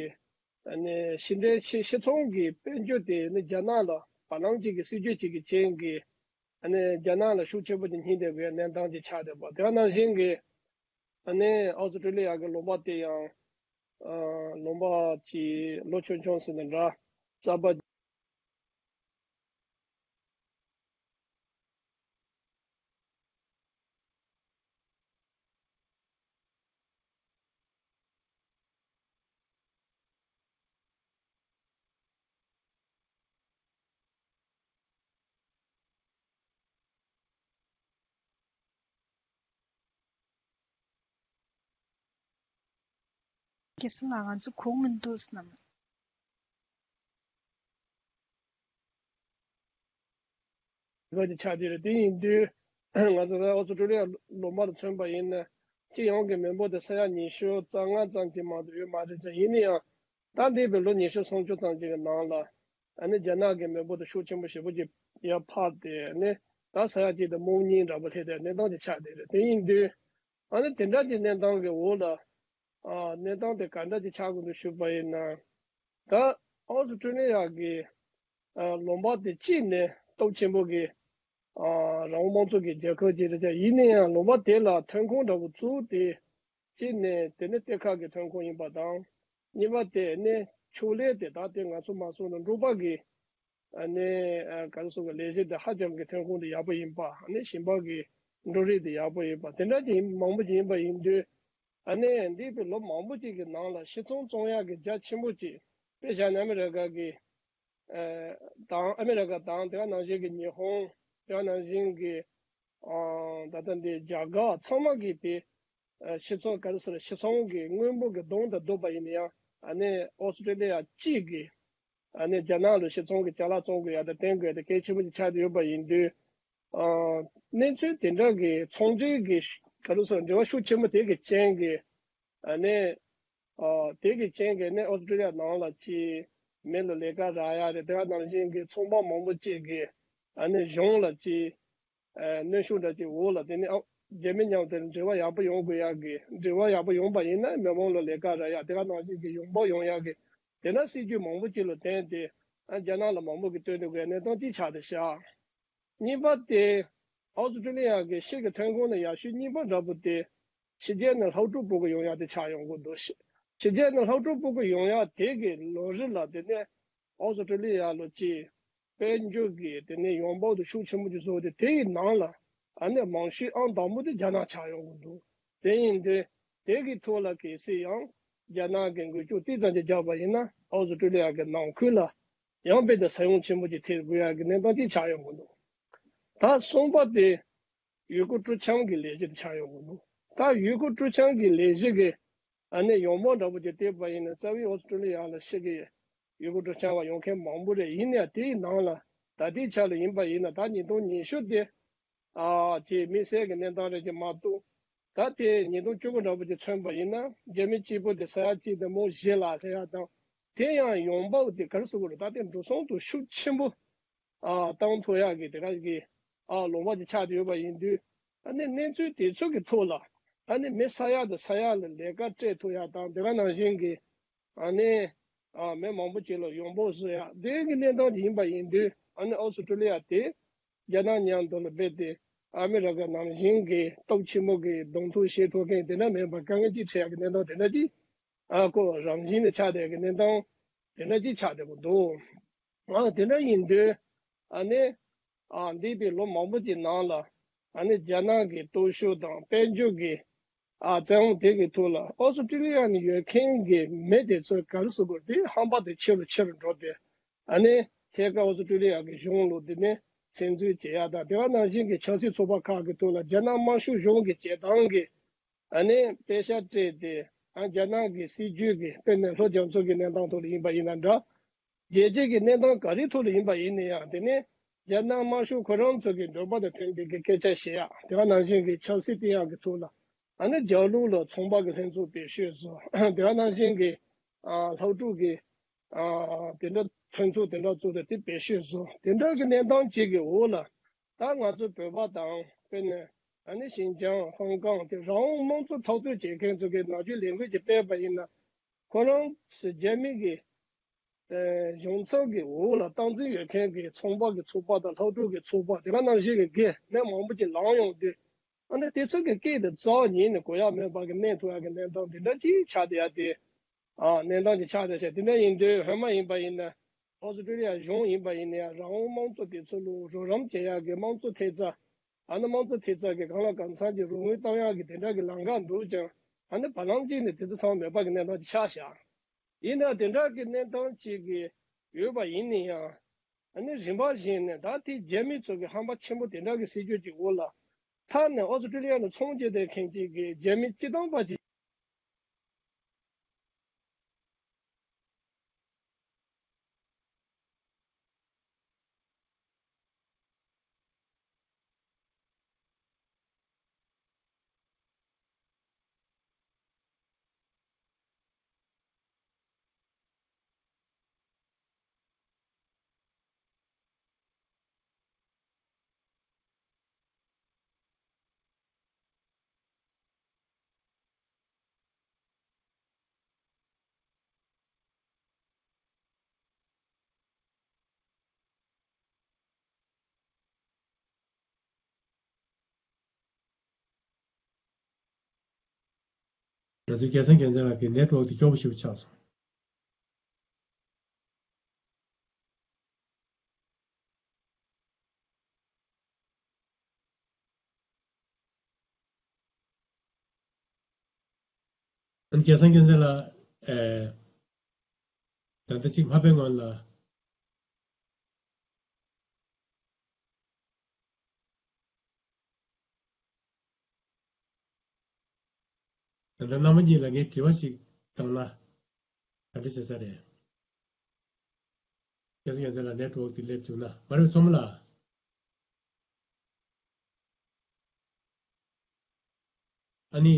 ཨ་ནི་ཕྱི་འབྲེལ་ཕྱི་ཕྱི་ཚོང་གི་དཔལ་འབྱོར་དེ་ནི་རྒྱ་ནག་ལ་བར་ལམ་གཅིག་གི་སྲིད་ཇུས་གཅིག་གི་རྐྱེན་གྱིས་ཨ་ནི་རྒྱ་ནག་ལ་ཤུགས་ཆེན་པོ་ཅིག་སྙིང་བསྡུས་པའི་གནས་སྟངས་ཅིག་ཆགས་བསྡད་པ། དེ་ནང་བཞིན་གྱི་ཨ་ནི་ཨོ་སི་ཀྲོ་ལི་ཡ་གི་ལུང་པ་དེ་ཡང་ཨ་ལུང་པ་ཅིག་ལོ་ཆུང་ཆུང་ཟེར་ན་འདྲ། གསར་པ། སྐལ་བཟང་ལགས། ང་ཚོ་གོ་མི་འདུག་བསམ། བ་དེ་ཆགས་བསྡད་རེད། དེ་ཡིན་དུས་ ང་ཚོ་ཨོ་སི་ཀྲུ་ལི་ཡ་ལུང་པར་མཚོན་པ་ཡིན་ན། སྤྱི་ཡོངས་ཀྱི་མི་འབོར་དེ་ས་ཡ་ཉི་ཤུ་རྩ་ལྔ་ཙམ་གྱི་མ་གཏོགས་ཡོད་མ་རེད་ཀྱང་། ཡིན་ན་ཡང་ད་འདས་པའི་ལོ་ཉི་ཤུ་སུམ་ཅུ་ཙམ་གྱི་ནང་ལ་ཨ་ནི་རྒྱ་ནག་གི་མི་འབོར་དེ་ཤུགས་ཆེན་པོ་ཞེ་པོ་ཅིག་ཡར་འཕར་ཏེ་ནི། ད་ས་ཡ་གཅིག་དང་སྨུག་གཉིས་འདྲ་པོ་སླེབས་ཏེ་གནས་སྟངས་ཅིག་ཆགས་བསྡད་རེད། དེ་ཡིན་དུས་ཨ་ནི་དེ་འདྲ་གྱི་གནས་སྟངས་ཀྱི་འོག་ལ། ཨ་གནས་སྟངས་དེ་ག་འདྲ་ཅིག་ཆགས་དགོས་འདུག་ཞུས་པ་ཡིན་ན། ད་ཨོ་སི་ཀྲུ་ལི་ཡ་གི་ཨ་ལུང་པ་དེ་གཅིག་ནས་སྟོབས་ཆེན་པོ་གི་ཨ་རང་དབང་དམངས་གཙོ་གི་རྒྱལ་ཁབ་ཅིག་རེད་ཀྱང་། ཡིན་ན་ཡང་ལུང་པ་དེ་ལ་ཐོན་ཁུངས་འདྲ་པོ་བཙུགས་ཏེ། གཅིག་ནས་དེ་ནི་གཏེར་ཁ་གི་ཐོན་ཁུངས་ཡིན་པ་དང་། གཉིས་པ་དེ་ནི་ཕྱུགས་ལས་དེ། ད་དེ་ང་ཚོ་མ་སོང་ན་འབྲོག་པ་གི་ཨ་ནི་ཨ་ག་རེ་ཟེར་དགོས། ལས་གཞི་དེ་ཧ་ཅང་གི་ཐོན་ཁུངས་དེ་ཡག་པོ་ཡིན་པ། ཨ་ནི་ཞིང་པ་གི་འབྲུ་རིགས་དེ་ཡག་པོ་ཡིན་པ། དེ་འདྲ་ཅིག་ཡིན། མང་པོ་ཅིག་ཡིན་པ་ཡིན་དུས། ཨ་ནི་འདས་པའི་ལོ་མང་པོ་ཅིག་གི་ནང་ལ་ཕྱིར་ཚོང་བཙོང་ཡག་གི་རྒྱ་ཆེན་པོ་ཅིག་དཔེ་བཞག་ན་ཨ་མི་རི་ཀ་གི་ཨ་དང་། ཨ་མི་རི་ཀ་དང་། དེ་ག་ནང་བཞིན་གྱི་ཉི་ཧོང་། དེ་ག་ནང་བཞིན་གྱི་ཨ་ད་ལྟ་འདི་རྒྱ་གར་ཚང་མ་གི་དེ་ཨ་ཕྱིར་ཚོང་། ག་རེ་ཟེར། ཕྱིར་ཚོང་གི་དངོས་པོ་གི་སྡོང་དང་བསྡུར་བ་ཡིན་ན་ཡང་། ཨ་ནི་ཨོ་སི་ཀྲུ་ལི་ཡ་གཅིག་གིས་ཨ་ནི་རྒྱ་ནག་ལ་ཕྱིར་ཚོང་གི་ཅ་ལག་བཙོང་དགོས་ཡག་དང་བསྟན་དགོས་ཡག་དེ་གལ་ཆེན་པོ་ཅིག་ཆགས་ཏེ་ཡོད་པ་ཡིན་དུས། ཨ་གནས་ཚུལ་དེ་འདྲ་གི་ཚོང་འབྲེལ་གྱི་ག་རེ་ཟེར། འབྲེལ་བ་ཤུགས་ཆེན་པོ་དེ་གི་རྐྱེན་གྱིས། ཨ་ནི་ཨ་དེ་གི་རྐྱེན་གྱིས་ནི་ཨོ་སི་ཀྲུ་ལི་ཡ་ནང་ལ་ཅིག་མི་ལ་ལས་ཀ་རག་ཡག་རེད། དེ་ག་ནང་བཞིན་གྱི་ཚོང་པ་མང་པོ་ཅིག་གིས་ཨ་ནི་གཞུང་ལ་ཅིག་ཨ་གནོན་ཤུགས་འདྲ་ཅིག་འོག་ལ། དེ་ནི་ཨ་རྒྱ་མི་མཉམ་དུ་འབྲེལ་བ་ཡག་པོ་ཡོང་དགོས་ཡག་གི། འབྲེལ་བ་ཡག་པོ་ཡོང་པ་ཡིན་ན་མི་མང་ལ་ལས་ཀ་རག་ཡག། དེ་ག་ནང་བཞིན་གྱི་ཡོང་འབབ་ཡོང་ཡག་གི། དེ་འདྲ་སྲིད་ཇུས་མང་པོ་ཅིག་ལ་བརྟེན་ཏེ་ཨ་རྒྱ་ནག་ལ་མང་པོ་གིས་བསྟོད་དེ་དགོས་གནས་སྟངས་ཅིག་ཆགས་བསྡད་ཤག་གཉིས་པ་དེ། ཨོ་སི་ཀྲུ་ལི་ཡ་གི་ཕྱི་གི་ཐོན་ཁུངས་ལ་ཡར་ཤུགས་གཉིས་པ་འདྲ་པོ་དེ། ཕྱི་རྒྱལ་ནས་སློབ་ཕྲུག་སྤོ་གི་ཡོང་ཡག་དེ་ཆགས་ཡོང་གི་འདུག་ཕྱི་རྒྱལ་ནས་སློབ་ཕྲུག་སྤོ་གི་ཡོང་ཡག་དེ་གི་ལོ་རིམ་ལ། དེ་ནས་ཨོ་སི་ཀྲུ་ལི་ཡ་ལ་ཅིག་དཔལ་འབྱོར་གྱི་དེ་ནས་ཡོང་འབབ་དེ་ཤུགས་ཆེན་པོ་ཅིག་བཟོ་སྟེ། དེ་ཡི་ནང་ལ་ཨ་ནི་མང་ཤོས་ཨང་དང་པོ་དེ་རྒྱ་ནག་ཆགས་ཡོང་གི་འདུག་དེ་ཡིན་དུས་དེ་གི་ཐོག་ལ་གལ་སྲིད་ཡང་རྒྱ་ནག་གིས་འགུལ་སྐྱོད་ཏོག་ཙམ་ཅིག་བརྒྱབ་པ་ཡིན་ན། ཨོ་སི་ཀྲུ་ལི་ཡ་གི་ནང་ཁུལ་ལ་ཡང་དཔེ་དེ་ས་ཡོམ་ཆེན་པོ་ཅིག་ཐེབས་དགོས་ཡག་གི་གནས་སྟངས་ཅིག་ཆགས་ཡོང་གི་འདུག་ད་གསུམ་པ་དེ་ཡུལ་སྐོར་སྤྲོ་འཆམ་གྱི་ལས་གཞི་དེ་ཆགས་ཡོང་གི་འདུག་ད་ཡུལ་སྐོར་སྤྲོ་འཆམ་གྱི་ལས་གཞི་གི་ཨ་ནི་ཡོང་འབབ་འདྲ་པོ་ཅིག་བལྟས་པ་ཡིན་ན། རྩ་བའི་ཨོ་སི་ཀྲུ་ལི་ཡ་ལ་ཕྱི་གི་ཡུལ་སྐོར་སྤྲོ་འཆམ་པ་ཡོང་མཁན་མང་པོ་རེད། ཡིན་ཡང་དེའི་ནང་ལ་ད་ལྟའི་ཆ་ལ་ཡིན་པ་ཡིན་ན། ད་ཉིས་སྟོང་ཉི་ཤུ་དེ་ཨ་ཅིག་དམིགས་བསལ་གྱི་གནས་སྟངས་རེད་ཅེས་མ་གཏོགས། ད་དེ་ཉིས་སྟོང་བཅུ་དགུ་འདྲ་པོ་ཅིག་མཚོན་པ་ཡིན་ན། རྒྱ་མི་གཅིག་པོ་དེ་ས་ཡ་གཅིག་དང་སྨུག་བཞི་ལ་སླེབས་ཡག་དང་། དེ་ཡང་ཡོང་འབབ་དེ་ག་རེ་ཟེར་དགོས་རེད། ད་དེ་འགྲོ་སོང་དེ་ཤུགས་ཆེན་པོ་ཨ་བཏང་ཐུབ་ཡག་གི་དེ་ག་གི་ཨ་ལུང་པ་ཅིག་ཆགས་ཏེ་ཡོད་པ་ཡིན་དུས། ཨ་ནི་གནས་ཚུལ་དེ་ཚོ་གི་ཐོག་ལ་ཨ་ནི་མི་ས་ཡ་དང་ས་ཡ་ལ་ལས་ཀ་སྤྲད་ཐུབ་ཡག་དང་། དེ་ག་ནང་བཞིན་གྱི་ཨ་ནི་ཨ་མི་མང་པོ་ཅིག་ལ་ཡོང་འབབ་བཟོ་ཡག་དེ་གི་གནས་སྟངས་དེ་ཡིན་པ་ཡིན་དུས། ཨ་ནི་ཨོ་སི་ཀྲུ་ལི་ཡ་དེ་རྒྱ་ནག་མཉམ་དུ་ལ་རྦད་དེ་ཨ་མི་རི་ཀ་ནང་བཞིན་གྱི་སྟོབས་ཆེན་པོ་གི་གདོང་ཐུག་བྱེད་ཐུབ་མཁན་དེ་འདྲ་མེད་པར་དཀའ་ངལ་ཅིག་འཕྲད་ཡག་གི་གནས་སྟངས་དེ་འདྲ་ཅིག་ཨ་ཁོ་རང་བཞིན་ནས་ཆགས་བསྡད་ཀྱི་གནས་སྟངས་དེ་འདྲ་ཅིག་ཆགས་བསྡད་ཀྱི་འདུག་ཨ་དེ་འདྲ་ཡིན་དུས་ཨ་ནི་ཨ་འདས་པའི་ལོ་མང་པོ་ཅིག་ནང་ལ་ཨ་ནི་རྒྱ་ནག་གི་སྟོབས་ཤུགས་དང་དཔལ་འབྱོར་གྱི་ཨ་བཙན་དབང་དེ་གི་ཐོག་ལ་ཨོ་སི་ཀྲུ་ལི་ཡ་ནས་ཡོད་མཁན་གྱི་མི་དེ་ཚོ་ག་རེ་ཟེར་དགོས་རེད། དེ་ཧམ་པ་དེ་ཆེ་རུ་ཆེ་རུ་འགྲོ་སྟེ། ཨ་ནི་ཐད་ཀར་ཨོ་སི་ཀྲུ་ལི་ཡ་གི་གཞུང་ལ་དེ་ནས་བཙན་འཛུལ་བྱེད་ཡག་དང་། དེ་ག་ནང་བཞིན་གྱི་ཆབ་སྲིད་ཚོགས་པ་ཁག་གི་ཐོག་ལ་རྒྱ་ནག་དམར་ཤོག་གཞུང་གི་བྱེད་སྟངས་ཀྱི་ཨ་ནི་དཔེ་ཆ་སྤྲད་དེ། ཨ་རྒྱ་ནག་གི་སྲིད་ཇུས་ཀྱི་དཔེར་ན་ལྷོ་རྒྱ་མཚོ་གི་གནས་སྟངས་ཐོག་ལ་ཡིན་པ་ཡིན་ན་འདྲ། རྒྱལ་སྤྱི་གི་གནས་སྟངས་ག་རེའི་ཐོག་ལ་ཡིན་པ་ཡིན་ན་ཡང་། དེ་ནས་རྒྱ་ནག་དམར་ཤོག་ཁོ་རང་ཚོ་གི་འདོད་པ་དང་མཐུན་པའི་གི་སྐད་ཆ་བཤད་ཡག་དེ་ག་ནང་བཞིན་གྱི་ཆབ་སྲིད་བསྟེན་ཡག་གི་ཐོག་ལ། ཨ་ནི་རྒྱབ་ལོགས་ལ་ཚོང་པ་གི་ལྷན་ཚོགས་བེད་སྤྱོད་བཟོ། དེ་ག་ནང་བཞིན་གྱི་ཨ་སློབ་ཕྲུག་གི་ཨ་དེ་འདྲ་ལྷན་ཚོགས་དེ་འདྲ་བཙུགས་ཏེ་དེ་བེད་སྤྱོད་བཟོ། དེ་འདྲ་གི་གནས་སྟངས་ཅིག་གི་འོག་ལ་ད་ང་ཚོ་བོད་པ་དང་། དཔེར་ན་ཨ་ནི་ཞིན་ཅང་ཧོང་ཀོང་དེ་རང་དབང་དམངས་གཙོ་འཐབ་རྩོད་བྱེད་མཁན་ཚོ་གི་ནང་ཆོས་ལས་འགུལ་ཅིག་སྤེལ་བ་ཡིན་ན། ཁོ་རང་ཚོ་རྒྱ་མི་གི་ཨེ་གཞུང་ཚབ་ཀྱི་འོག་ལ་སྟངས་འཛིན་ཡོད་མཁན་གྱི་ཚོང་པ་གི་ཚོགས་པ་དང་སློབ་ཕྲུག་གི་ཚོགས་པ་དེ་ག་ནང་བཞིན་གྱི་འགན་མི་མང་པོ་ཅིག་ལངས་ཡོང་དུས། ཨ་ནི་དེ་ཚོ་གི་སྐད་དེ་རྩ་བ་ཉིད་ནས་གོ་ཡག་མེད་པ་གི་གནས་ཐུབ་ཡག་གི་གནས་སྟངས་དེ་འདྲ་ཅིག་ཆགས་བསྡད་ཡག་དེ། ཨ་གནས་སྟངས་ཅིག་ཆགས་བསྡད་ཤག་དེ་འདྲ་ཡིན་དུས་སྔོན་མ་ཡིན་པ་ཡིན་ན་ཨོ་སི་ཀྲུ་ལི་ཡ་གཞུང་ཡིན་པ་ཡིན་ན་ཡང་། རང་དབང་དམངས་གཙོ་དེ་ཚོ་ལ་རོགས་རམ་བྱེད་ཡག་གི་དམངས་གཙོ་ཐེབས་རྩ། ཨ་ནི་དམངས་གཙོ་ཐེབས་རྩ་གི་གང་ལ་གང་འཚམ་གྱི་རོགས་དངུལ་བཏང་ཡག་གི་དེ་འདྲ་གི་ལམ་ཁ་འདུག་ཀྱང་། ཨ་ནི་བར་ལམ་གཅིག་ནས་དེ་ཚོ་ཚང་མ་མེད་པ་གི་གནས་སྟངས་ཅིག་ཆགས་ཤག་ཡིན་ན་དེ་འདྲ་གི་གནས་སྟངས་ཅིག་གི་ཡོད་པ་ཡིན་ན་ཡང་། ཨ་ནི་རིམ་པ་བཞིན་ནས་ད་དེ་རྒྱ་མི་ཚོ་གི་ཧམ་པ་ཆེན་པོ་དེ་འདྲ་གི་སྲིད་ཇུས་ཀྱི་འོག་ལ། མཐའ་ནས་ཨོ་སི་ཀྲུ་ལི་ཡ་ནས་ཚོང་རྒྱག་བསྡད་མཁན་ཅིག་གི་རྒྱ་མི་སྤྱི་བཏང་པ་ཅིག་ང་ཚོའི་སྐལ་བཟང་རྒྱལ་མཚན་ལགས་ཀྱི་ནེཊ་ཝོག་དེ་སྐྱོ་པོ་ཞེ་པོ་ཆགས་སོང་། ཨ་ནི་སྐལ་བཟང་རྒྱལ་མཚན་ལགས། ཨེ། ད་ལྟ་ཅིག་མ་ཕེབས་སྔོན་ལ། ད་ལྟ་རྣམ་པ་གཉིས་ལ་ངས་དྲི་བ་ཞིག་བཏང་ན་ག་འདྲ་བྱེད་ས་རེད། སྐལ་བཟང་རྒྱལ་མཚན་ལགས་ནེཊ་ཝོག་དེ་སླེབས་བྱུང་ན་མ་རེད་ཚོགས་མི་ལགས། ཨ་ནི།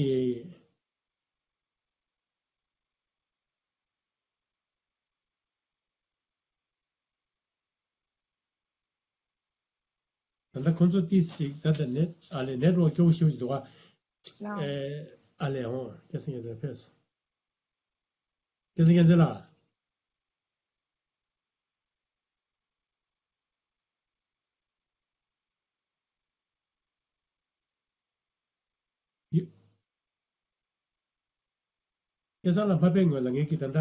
ད་ལྟ་ཁོང་ཚོ་ཏིས་ཅིག་ད་ལྟ་ནེ་ཨ་ལས་ནེཊ་ཝོག་སྐྱོ་པོ་ཞེ་པོ་ཅིག་འདུག་ག་ལགས། ཨེ། ཨ་ལས་འོང་སྐལ་བཟང་རྒྱལ་མཚན་ཕེབས་སོང་། སྐལ་བཟང་རྒྱལ་མཚན་ལགས། ཡ། སྐལ་བཟང་ལགས་མ་ཕེབས་སྔོན་ལ་ངས་ཀྱིས་ད་ལྟ་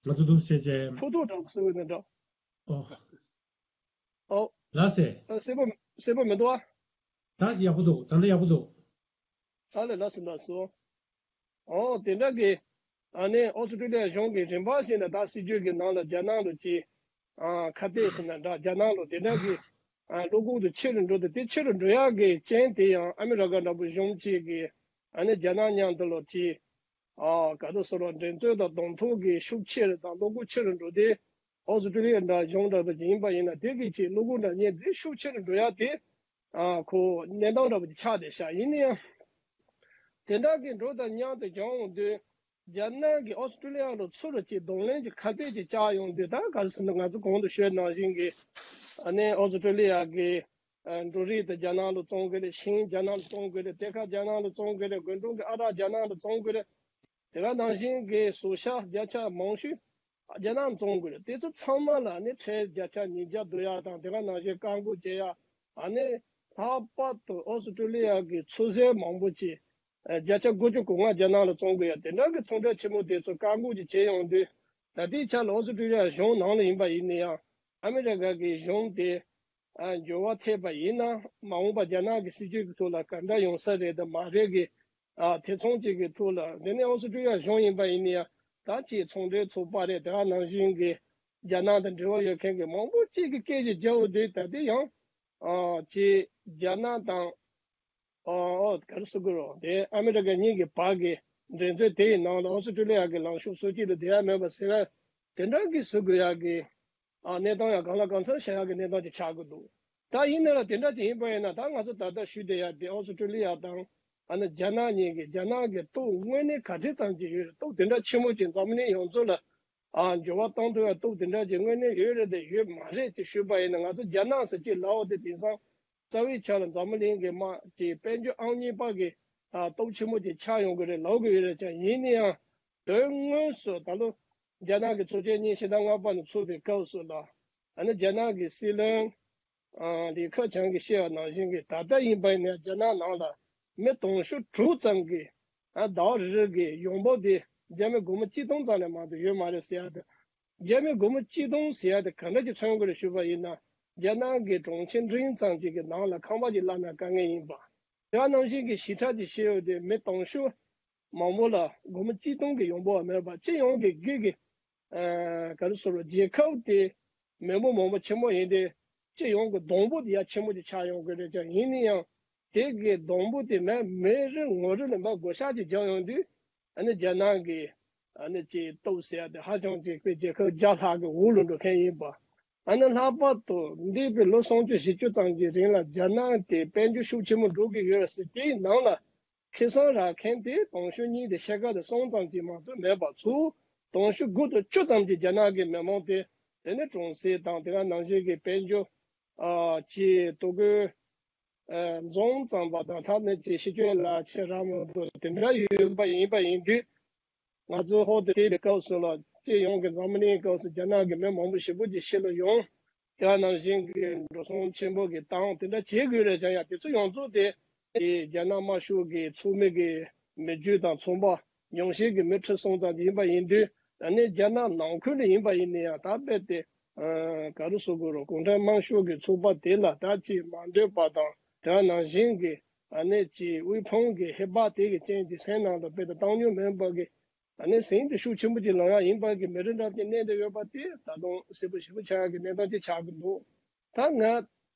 ང་ཚོ་འདུག་བཤད་བྱས། ཕུ་ཐུག་འདྲ་པོ་ཟེར་བའི་ནང་འདྲ། ཨོ། ཨོ། ལགས་སེ། ཨ། གསལ་པོ་གསལ་པོ་མི་འདུག་ཨ། ད་ཡག་པོ་འདུག་ད་ལྟ་ཡག་པོ་འདུག་ཨ་ལས། ལགས་སོ་ལགས་སོ། ཨོ་དེ་འདྲ་གི། ཨ་ནི་ཨོ་སི་ཀྲི་ལི་ཡ་གཞུང་གི་རིམ་པ་བཞིན་དུ་ད་སྲིད་ཇུས་ཀྱི་ནང་ལ་རྒྱ་ནག་ལ་ཅིག་ཨ། ཁ་གཏད་ཟེར་ན་འདྲ། རྒྱ་ནག་ལ་དེ་འདྲ་གི། ཨ། བློ་ཁོག་དེ་ཆེ་རུ་འགྲོ་དུས་དེ་ཆེ་རུ་འགྲོ་ཡག་གི་རྐྱེན་དེ་ཡང་ཨ་མི་རི་ཀ་འདྲ་པོ་གཞུང་གཅིག་གི། ཨ་ནི་རྒྱ་ནག་མཉམ་དུ་ལ་ཅིག་ཨ། ག་རེ་ཟེར་རོ། འགྲན་རྩོད་དང་གདོང་ཐུག་གི་ཤུགས་ཆེ་རུ་དང་བློ་ཁོག་ཆེ་རུ་འགྲོ་དུས། ཨོ་སི་ཀྲི་ལི་ཡ་འདྲ་གཞུང་འདྲ་པོ་ཅིག་ཡིན་པ་ཡིན་ན་དེ་གི་ཅིག་བློ་ཁོག་འདྲ་གཉེར་དེ་ཤུགས་ཆེ་རུ་འགྲོ་ཡག་དེ། ཨ། ཁོ་གནས་སྟངས་འདྲ་པོ་ཅིག་ཆགས་བསྡད་ཤག་ཡིན་ན་ཡང་། དེ་འདྲ་གི་འགྲོ་དང་མཉམ་དུ་འགྱངས་འོང་དུས། རྒྱ་ནག་གིས་ཨོ་སི་ཀྲི་ལི་ཡ་ལ་ཚུར་ཅིག་གདོང་ལེན་གྱི་ཁ་གཏད་ཅིག་བཅག་ཡོང་དུས། ད་ག་རེ་ཟེར་ན་ང་ཚོ་གོང་དུ་ཞུས་ནང་བཞིན་གྱི། ཨ་ནི་ཨོ་སི་ཀྲི་ལི་ཡ་གི། ཨ། འབྲུ་རིགས་དེ་རྒྱ་ནག་ལ་བཙོང་དགོས་རེད། ཤིང་རྒྱ་ནག་ལ་བཙོང་དགོས་རེད། གཏེར་ཁ་རྒྱ་ནག་ལ་བཙོང་དགོས་རེད། རྒུན་འབྲུམ་གྱི་ཨ་རག་རྒྱ་ནག་ལ་བཙོང་དགོས་རེད། དེ་ག་ནང་བཞིན་གྱི་ཟོག་ཤ་བརྒྱ་ཆ་མང་ཤོས་རྒྱ་ནག་བཙོང་དགོས་རེད། དེ་ཚོ་ཚང་མ་ལ་ནི་ཁྲལ་བརྒྱ་ཆ་ཉིས་བརྒྱ་བསྡུ་ཡག་དང་། དེ་ག་ནང་བཞིན་བཀག་འགོག་བྱེད་ཡག་ཨ་ནི་ལྷག་པར་དུ་ཨོ་སི་ཀྲི་ལི་ཡ་གི་ཚོད་བསྲེ་མང་པོ་ཅིག་ཨ། བརྒྱ་ཆ་དགུ་བཅུ་གོ་ལྔ་རྒྱ་ནག་ལ་བཙོང་དགོས་ཡག་དེ་འདྲ་གི་ཚོང་ཁྲལ་ཆེན་མོ་དེ་ཚོ་བཀག་འགོག་ཅིག་བྱས་ཡོང་དུས། ད་ལྟའི་ཆ་ལ་ཨོ་སི་ཀྲི་ལི་ཡ་གཞུང་ནང་ལ་ཡིན་པ་ཡིན་ན་ཡང་ཨ་མི་རི་ཀ་གི་གཞུང་དེ། ཨ། འགྱུར་བ་ཐེབས་པ་ཡིན་ན་མ་འོངས་པ་རྒྱ་ནག་གི་སྲིད་ཇུས་ཀྱི་ཐོག་ལ་ག་འདྲ་ཡོང་ས་རེད་དང་མ་རེད་ཀྱི། ཨ། དེ་མཚུངས་གཅིག་གི་ཐོག་ལ། དེ་ནས་ཨོ་སི་ཀྲི་ལི་ཡ་གཞུང་ཡིན་པ་ཡིན་ན་ཡང་ད་ཅིག་ཚོང་འབྲེལ་ཚོགས་པ་རེད། དེ་ག་ནང་བཞིན་གྱི་རྒྱ་ནག་དང་འབྲེལ་བ་ཡོད་མཁན་གྱི་མང་པོ་ཅིག་གི་སྐད་ཆ་རྒྱག་འོང་དུས། ད་དེ་ཡང་། ཨ། ཅིག་རྒྱ་ནག་དང་། ཨ། ཨོ། ག་རེ་ཟེར་དགོས་རེད། དེ་ཨ་མི་རི་ཀ་གཉིས་ཀྱི་བར་གྱི་འགྲན་རྩོད་དེ་ཡི་ནང་ལ་ཨོ་སི་ཀྲི་ལི་ཡ་གི་ལངས་ཕྱོགས་སུ་གཅིག་ཏུ་བསྡད་ཡག་མེད་པ་ཟེར་བ་དེ་འདྲ་གི་བཟོ་དགོས་ཡག་གི། ཨ། གནས་སྟངས་ཡང་གང་ལ་གང་འཚམ་བྱ་ཡག་གི་གནས་སྟངས་ཅིག་ཆགས་ཀྱི་འདུག་ད་ཡིན་ན་ལ་དེ་འདྲ་ཅིག་ཡིན་པ་ཡིན་ན། ད་ང་ཚོ་ད་ལྟ་ཞུས་བསྡད་ཡག་དེ་ཨོ་སི་ཀྲི་ལི་ཡ་དང་ཨ་ནི་རྒྱ་ནག་གཉིས་ཀྱི། རྒྱ་ནག་གི་སྟོབས་དངོས་གནས་ག་ཚོད་ཙམ་ཅིག་ཡོད་རེད། སྟོབས་དེ་འདྲ་ཆེན་མོ་ཅིག་འཛམ་གླིང་ཡོངས་རྫོགས་ལ། ཨ། འགྱུར་བ་གཏོང་ཐུབ་ཡག་སྟོབས་དེ་འདྲ་ཅིག་དངོས་གནས་ཡོད་རེད་དེ་ཡོད་མ་རེད་ཅེས་ཞུས་པ་ཡིན་ན། ང་ཚོ་རྒྱ་ནག་ཟེར་གྱི་ལབ་པ་དེ་དེང་སང་རྩ་བའི་ཆ་ལ་འཛམ་བུ་གླིང་གི་དམག་གི་དཔལ་འབྱོར་ཨང་གཉིས་པ་གི། ཨ། སྟོབས་ཆེན་མོ་ཅིག་ཆགས་ཡོང་གི་རེད་ལབ་ཀྱི་ཡོད་རེད་ཀྱང་། ཡིན་ན་ཡང་དོན་དངོས་སུ་ད་ལོ་རྒྱ་ནག་གི་ཚོགས་ཆེན་གཉིས་ཕྱི་ཟླ་ལྔ་པ་ནས་ཚོགས་པའི་སྐབས་སུ་ལ། ཨ་ནི་རྒྱ་ནག་གི་སྲིད་བློན། ཨ། ལི་ཁེ་ཆང་གིས་བཤད་པ་ནང་བཞིན་གྱི་ད་ལྟ་ཡིན་པ་ཡིན་ན་རྒྱ་ནག་ནང་ལ་མི་དུང་ཕྱུར་དྲུག་ཙམ་གྱི། ཨ། ཟླ་བ་རེ་རེ་གི་ཡོང་འབབ་དེ་རྒྱ་མི་སྒོར་མོ་གཅིག་སྟོང་ཙམ་ལས་མང་དུ་ཡོད་མ་རེད་ཟེར་ཡག་དེ། རྒྱ་མི་སྒོར་མོ་གཅིག་སྟོང་ཟེར་ཡག་དེ་ག་འདྲ་ཅིག་མཚོན་དགོས་རེད་ཞུས་པ་ཡིན་ན། རྒྱ་ནག་གི་གྲོང་ཁྱེར་འབྲིང་ཙམ་ཅིག་གི་ནང་ལ་ཁང་པ་ཅིག་གླ་ན་དཀའ་ངལ་ཡིན་པ། དེ་ག་ནང་བཞིན་གྱི་ཞིབ་ཕྲ་ཅིག་བཤད་ཡོད་དེ། མི་དུང་ཕྱུར་མང་པོ་ལ་སྒོར་མོ་གཅིག་སྟོང་གི་ཡོང་འབབ་མེད་པ། སྤྱི་ཡོངས་ཀྱི་སྒེར་གྱི། ཨ། ག་རེ་ཟེར་རོ། རྒྱལ་ཁབ་དེ་མི་འབོར་མང་པོ་ཆེན་པོ་ཡིན་དུས་སྤྱི་ཡོངས་ཀྱི་གདོང་འབུ་དེ་ཡང་ཆེན་པོ་ཅིག་ཆགས་ཡོང་གི་རེད་ཀྱང་། ཡིན་ན་ཡང་དེ་གི་གདོང་འབུ་དེ་མི་མི་རེ་ངོ་རེ་ལ་མར་བགོ་བཤའ་ཅིག་རྒྱག་ཡོང་དུས། ཨ་ནི་རྒྱ་ནག་གི་ཨ་ནི་ཅིག་སྟོབས་ཟེར་ཡག་དེ་ཧ་ཅང་ཅིག་དཔེ་རྒྱལ་ཁབ་བརྒྱ་ལྷག་གི་འོག་ལ་འགྲོ་མཁན་ཡིན་པ། ཨ་ནི་ལྷག་པར་དུ་འདས་པའི་ལོ་སུམ་ཅུ་བཞི་ཅུ་ཙམ་གྱི་རིང་ལ་རྒྱ་ནག་དེ་དཔལ་འབྱོར་ཤུགས་ཆེན་པོ་འགྲོ་གི་ཡོད་རེད་ཟེར། དེའི་ནང་ལ་ཁེ་བཟང་རག་མཁན་དེ་དུང་ཕྱུར་གཉིས་དེ་ཕྱེད་ཀ་དང་གསུམ་ཙམ་ཅིག་མ་གཏོགས་མེད་པ། ཚུར་དུང་ཕྱུར་དགུ་དང་བཅུ་ཙམ་གྱི་རྒྱ་ནག་གི་མི་མང་དེ། དེ་ནི་གྲོང་གསེབ་དང་དེ་ག་ནང་བཞིན་གྱི་དཔལ་འབྱོར། ཨ། ཅིག་ལྟོ་གོས། ཨ། འཛོམས་ཙམ་པ་དང་། ད་ནི་ཅིག་ཤེས་ཡོན་ལ་ཆེ་རག་མ་འདུག་དེ་འདྲ་ཡོད་པ་ཡིན་པ་ཡིན་དུས། ང་ཚོ་ཧོབ་ཏེ་བལྟས་པའི་སྐབས་སུ་ལ། སྤྱི་ཡོངས་ཀྱི་འཛམ་བུ་གླིང་སྐབས་སུ་རྒྱ་ནག་གི་མི་མང་པོ་ཞེ་པོ་ཅིག་ཕྱི་ལ་ཡོང་། དེ་ག་ནང་བཞིན་གྱི་འགྲོ་སོང་ཆེན་པོ་གི་བཏང་དེ་འདྲ་བྱེད་དགོས་རེད་ཀྱང་། ཡང་དེ་ཚོ་ཡོངས་རྫོགས་དེ་རྒྱ་ནག་དམར་ཤོག་གི་ཚོགས་མི་གི་མི་རྒྱུ་དང་ཚོང་པ་ ཉུང་ཤས་ཀྱི་མི་ཁྲི་གསུམ་ཙམ་ཡིན་པ་ཡིན་དུས། ཨ་ནི་རྒྱ་ནག་ནང་ཁུལ་ལ་ཡིན་པ་ཡིན་ན་ཡང་ད་རྦད་དེ་ཨ་ག་རེ་ཟེར་དགོས་རེད། གུང་ཁྲན་དམར་ཤོག་གི་ཚོགས་པ་དེ་ལ་ད་ཅིག་མ་འདོད་པ་དང་། དེ་ནང་བཞིན་གྱི་ཨ་ནི་ཅིག་དབུལ་ཕོངས་ཀྱི་ཧེ་བག་དེ་གི་རྐྱེན་གྱིས་སེམས་ནང་ལ་རྦད་དེ་བཏང་སྙོམས་མེད་པ་གི། ཨ་ནི་ཟིང་དེ་ཤུགས་ཆེན་པོ་ཅིག་ལངས་ཡག་ཡིན་པ་གི་མི་རིགས་འདྲ་ཅིག་གནས་བསྡད་ཡོད་པ་དེ་ད་དུང་གསལ་པོ་ཞེ་པོ་ཆགས་ཡག་གི་གནས་སྟངས་ཅིག་ཆགས་ཀྱི་འདུག་ད་ང་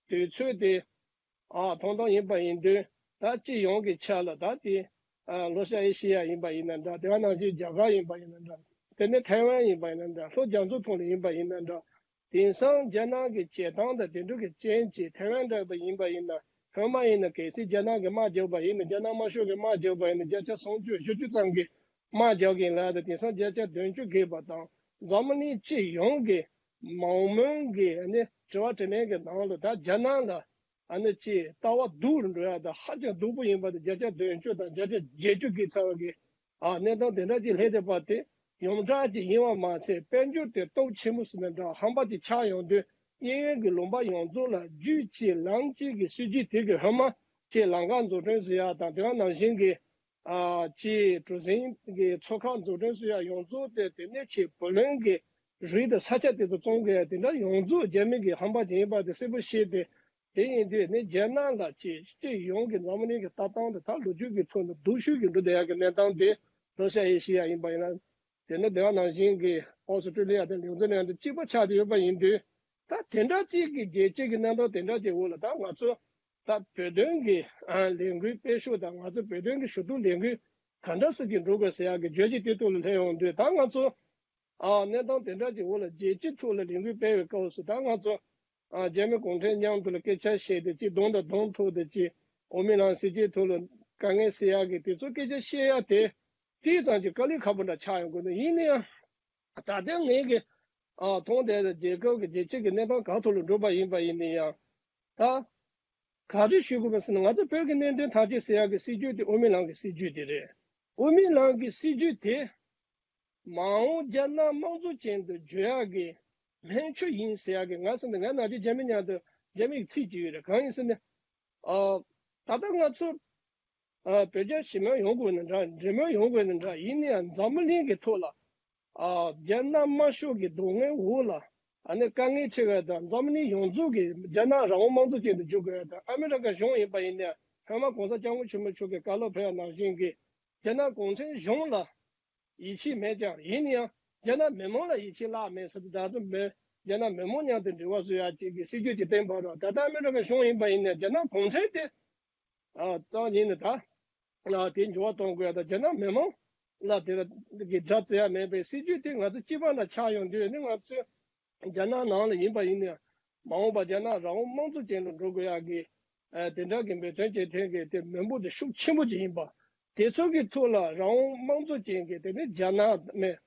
དུས་ཚོད་དེ་ཨ་ཐུང་ཐུང་ཡིན་པ་ཡིན་དུས། ད་སྤྱི་ཡོངས་ཀྱི་ཆ་ལ་ད་དེ་ཨ་ལྷོ་ཤར་ཨེ་ཤེ་ཡ་ཡིན་པ་ཡིན་ན་འདྲ། དེ་ག་ནང་བཞིན་རྒྱ་གར་ཡིན་པ་ཡིན་ན་འདྲ། དེ་ནས་ཐའེ་ཝན་ཡིན་པ་ཡིན་ན་འདྲ། ལྷོ་རྒྱ་མཚོ་ཐོག་ལ་ཡིན་པ་ཡིན་ན་འདྲ། དེང་སང་རྒྱ་ནག་གི་བྱེད་སྟངས་དང་དེ་འདྲ་གི་རྐྱེན་གྱིས་ཐའེ་ཝན་འདྲ་པོ་ཡིན་པ་ཡིན་ན། སྔོན་མ་ཡིན་ན་གལ་སྲིད་རྒྱ་ནག་གིས་དམག་རྒྱག་པ་ཡིན་ན། རྒྱ་ནག་དམར་ཤོག་གིས་དམག་རྒྱག་པ་ཡིན་ན་བརྒྱ་ཆ་སུམ་ཅུ་བཞི་བཅུ་ཙམ་གྱིས་དམག་རྒྱག་གི་ཡིན་ལབ་ཡག་དེ་དེང་སང་བརྒྱ་ཆ་བདུན་ཅུ་བརྒལ་བ་དང་། འཛམ་གླིང་སྤྱི་ཡོངས་ཀྱི་མང་མོས་ཀྱི་ཨ་ནི་དྲི་བ་དྲིས་ལན་གྱི་ནང་ལ་ད་རྒྱ་ནག་ལ་ཨ་ནི་ཅིག་ལྟ་བ་སྡུག་རུ་འགྲོ་ཡག་དང་ཧ་ཅང་སྡུག་པོ་ཡིན་པ་དེ་བརྒྱ་ཆ་བདུན་ཅུ་དང་བརྒྱ་ཆ་བརྒྱད་ཅུ་བརྒལ་ཚར་བ་གི་ཨ་གནས་སྟངས་དེ་འདྲ་ཅིག་སླེབས་བསྡད་པ་དེ་ཡོངས་གྲགས་ཅིག་ཡིན་པ་མ་ཟད། དཔལ་འབྱོར་དེ་སྟོབས་ཆེན་པོ་ཟེར་ན་འདྲ། ཧམ་པ་ཅིག་ཆགས་ཡོང་དུས། གཡས་གཡོན་གྱི་ལུང་པ་ཡོངས་རྫོགས་ལ་རྒྱུད་གཅིག་ལམ་གཅིག་གི་སྲིད་ཇུས་དེ་གི་འོས་མ་ཅིག་ལམ་ཁ་འཛུགས་སྐྲུན་ཟེར་ཡག་དང་། དེ་ག་ནང་བཞིན་གྱི་ཨ་ཅིག་གྲུ་གཟིངས་ཀྱི་མཚོ་ཁ་འཛུགས་སྐྲུན་ཟེར་ཡག་ཡོངས་རྫོགས་དེ་དེ་ནས་ཅིག་བུ་ལོན་གྱི་རིགས་དང་ས་ཆ་དེ་ཚོ་བཙོང་དགོས་ཡག་དེ་འདྲ་ཡོངས་རྫོགས་རྒྱ་མི་གི་ཧམ་པ་ཅིག་ཡིན་པ་དེ་གསལ་པོ་ཤེས་ཏེ། དེ་ཡིན་དུས་ནི་རྒྱ་ནག་ལ་ཅིག་སྤྱི་ཡོངས་ཀྱི་འཛམ་བུ་གླིང་གི་ལྟ་སྟངས་དེ་ད་ལོ་རྒྱུས་ཀྱི་ཐོག་ནས་སྡུག་ཤོས་ཀྱི་འགྲོ་བསྡད་ཡག་གི་གནས་སྟངས་དེ་ལྷོ་ཤར་ཨེ་ཤེ་ཡ་ཡིན་པ་ཡིན་ན། དེ་ནི་དེ་ག་ནང་བཞིན་གྱི་ཨོ་སི་ཀྲི་ལི་ཡ་དང་ནིའུ་ཛི་ལན་དང་གཅིག་པ་ཆགས་བསྡད་ཡོད་པ་ཡིན་དུས། ད་དེ་འདྲ་གཅིག་གི་རྒྱལ་སྤྱི་གི་གནས་སྟངས་དེ་འདྲ་གཅིག་འོག་ལ་ད་ང་ཚོ་ད་བོད་དོན་གྱི་ཨ་ལས་འགུལ་སྤེལ་ཕྱོགས་དང་། ང་ཚོ་བོད་དོན་གྱི་ཞུ་གཏུག་ལས་འགུལ་ག་འདྲ་ཟེར་གྱི་འགྲོ་དགོས་ཟེར་ཡག་གི་བརྗོད་གཞི་དེ་ཐོག་ལ་སླེབས་ཡོང་དུས། ད་ང་ཚོ་ཨ་གནས་སྟངས་དེ་འདྲ་གཅིག་འོག་ལ་རྒྱལ་སྤྱི་ཐོག་ལ་ལས་འགུལ་སྤེལ་བའི་སྐབས་སུ་ད་ང་ཚོ་ཨ་རྒྱ་མི་གུང་ཁྲན་མཉམ་དུ་ལ་སྐད་ཆ་བཤད་དེ་ཅིག་གདོང་དང་གདོང་ཐུག་དེ་ཅིག་ཨོ་མི་ལང་སྲིད་ཇུས་ཐོག་ལ་དཀའ་ངལ་སེལ་ཡག་གི་དེ་ཚོ་སྐད་ཆ་བཤད་ཡག་དེ་ཏིས་ཙམ་ཅིག་དཀའ་ལས་ཁག་པོ་འདྲ་ཆགས་ཡོང་གི་འདུག་ཡིན་ན་ཡང་། ད་ལྟ་ངས་ཀྱི་ཨ་མཐོང་དེ་རྒྱལ་ཁབ་ཀྱི་རྒྱལ་སྤྱི་གི་གནས་སྟངས་གང་ཐོག་ལ་འགྲོ་བ་ཡིན་པ་ཡིན་ན་ཡང་། ད་ག་རེ་ཞུ་དགོས་པ་ཟེར་ན། ང་ཚོ་བོད་ཀྱི་གནད་དོན་ཐག་གཅོད་ཟེར་ཡག་གི་སྲིད་ཇུས་དེ་ཨོ་མི་ལང་གི་སྲིད་ཇུས་དེ་རེད། ཨོ་མི་ལང་གི་སྲིད་ཇུས་དེ་མ་འོངས་རྒྱ་ནག་དམངས་གཙོ་ཅན་དུ་འགྱུར་ཡག་གི་སྨན་ཆུ་ཡིན་ཟེར་ཡག་གི། ང་ཟེར་ན་ང་ནང་བཞིན་རྒྱ་མི་མཉམ་དུ་རྒྱ་མི་གི་ཚིག་ཅིག་ཡོད་རེད། གང་ཡིན་ཟེར་ན། ཨ་ད་ལྟ་ང་ཚོ་ཨ་བོད་རྒྱ་ཞི་མོལ་ཡོང་དགོས་ན་འདྲ། འབྲེལ་མོལ་ཡོང་དགོས་ན་འདྲ། ཡིན་ན་ཡང་འཛམ་བུ་གླིང་གི་ཐོག་ལ་ཨ་རྒྱ་ནག་དམར་ཤོག་གི་སྡུག་བསྔལ་འོག་ལ་ཨ་ནི་དཀའ་ངལ་འཕྲད་པ་དང་། འཛམ་བུ་གླིང་ཡོངས་རྫོགས་ཀྱི་རྒྱ་ནག་རང་དབང་དམངས་གཙོ་ཅན་དུ་འགྱུར་དགོས་པ་དང་། ཨ་མི་རི་ཀ་གཞུང་ཡིན་པ་ཡིན་ན། སྔོན་མ་གོང་ས་སྐྱབས་མགོན་ཆེན་པོ་མཆོག་གིས་བཀའ་སློབ་ཕེབས་པ་ནང་བཞིན་གྱི་རྒྱ་ནག་གུང་ཁྲན་གཞུང་ལ་ཡིད་ཆེས་མེད་ཀྱང་། ཡིན་ན་ཡང་རྒྱ་ནག་མི་མང་ལ་ཡིད་ཆེས་བརླག་མེད་ཟེར་དུས། ད་དུང་མི་རྒྱ་ནག་མི་མང་མཉམ་དུ་འབྲེལ་བ་བཟོ་ཡག་ཅིག་གི་སྲིད་ཇུས་ཅིག་བཏིང་བ་རེད། ད་ལྟ་ཨ་མི་རི་ཀ་གཞུང་ཡིན་པ་ཡིན་ན་རྒྱ་ནག་གུང་ཁྲན་དེ་ཨ་རྩ་བ་ཉིད་ནས་ད་ཨ་དེ་འགྱུར་བ་གཏོང་དགོས་ཡག་དང་། རྒྱ་ནག་མི་མང་ལ་དེ་ལ་གི་དགྲ་བརྩི་ཡག་མེད་པའི་སྲིད་ཇུས་དེ་ང་ཚོ་གཅིག་པ་འདྲ་ཆགས་ཡོང་དུས་ནི། ང་ཚོས་རྒྱ་ནག་ནང་ལ་ཡིན་པ་ཡིན་ན་མ་འོངས་པ་རྒྱ་ནག་རང་དབང་དམངས་གཙོ་ཅན་དུ་འགྲོ་དགོས་ཡག་གི་ཨ་དེ་འདྲ་གི་འབད་བརྩོན་བྱེད་མཁན་གྱི་དེ་མི་འབོར་དེ་ཤུགས་ཆེན་པོ་ཅིག་ཡིན་པ། དེ་ཚོ་གི་ཐོག་ལ་རང་དབང་དམངས་གཙོ་ཅན་གྱི་དེ་ནི་རྒྱ་ནག་མེད།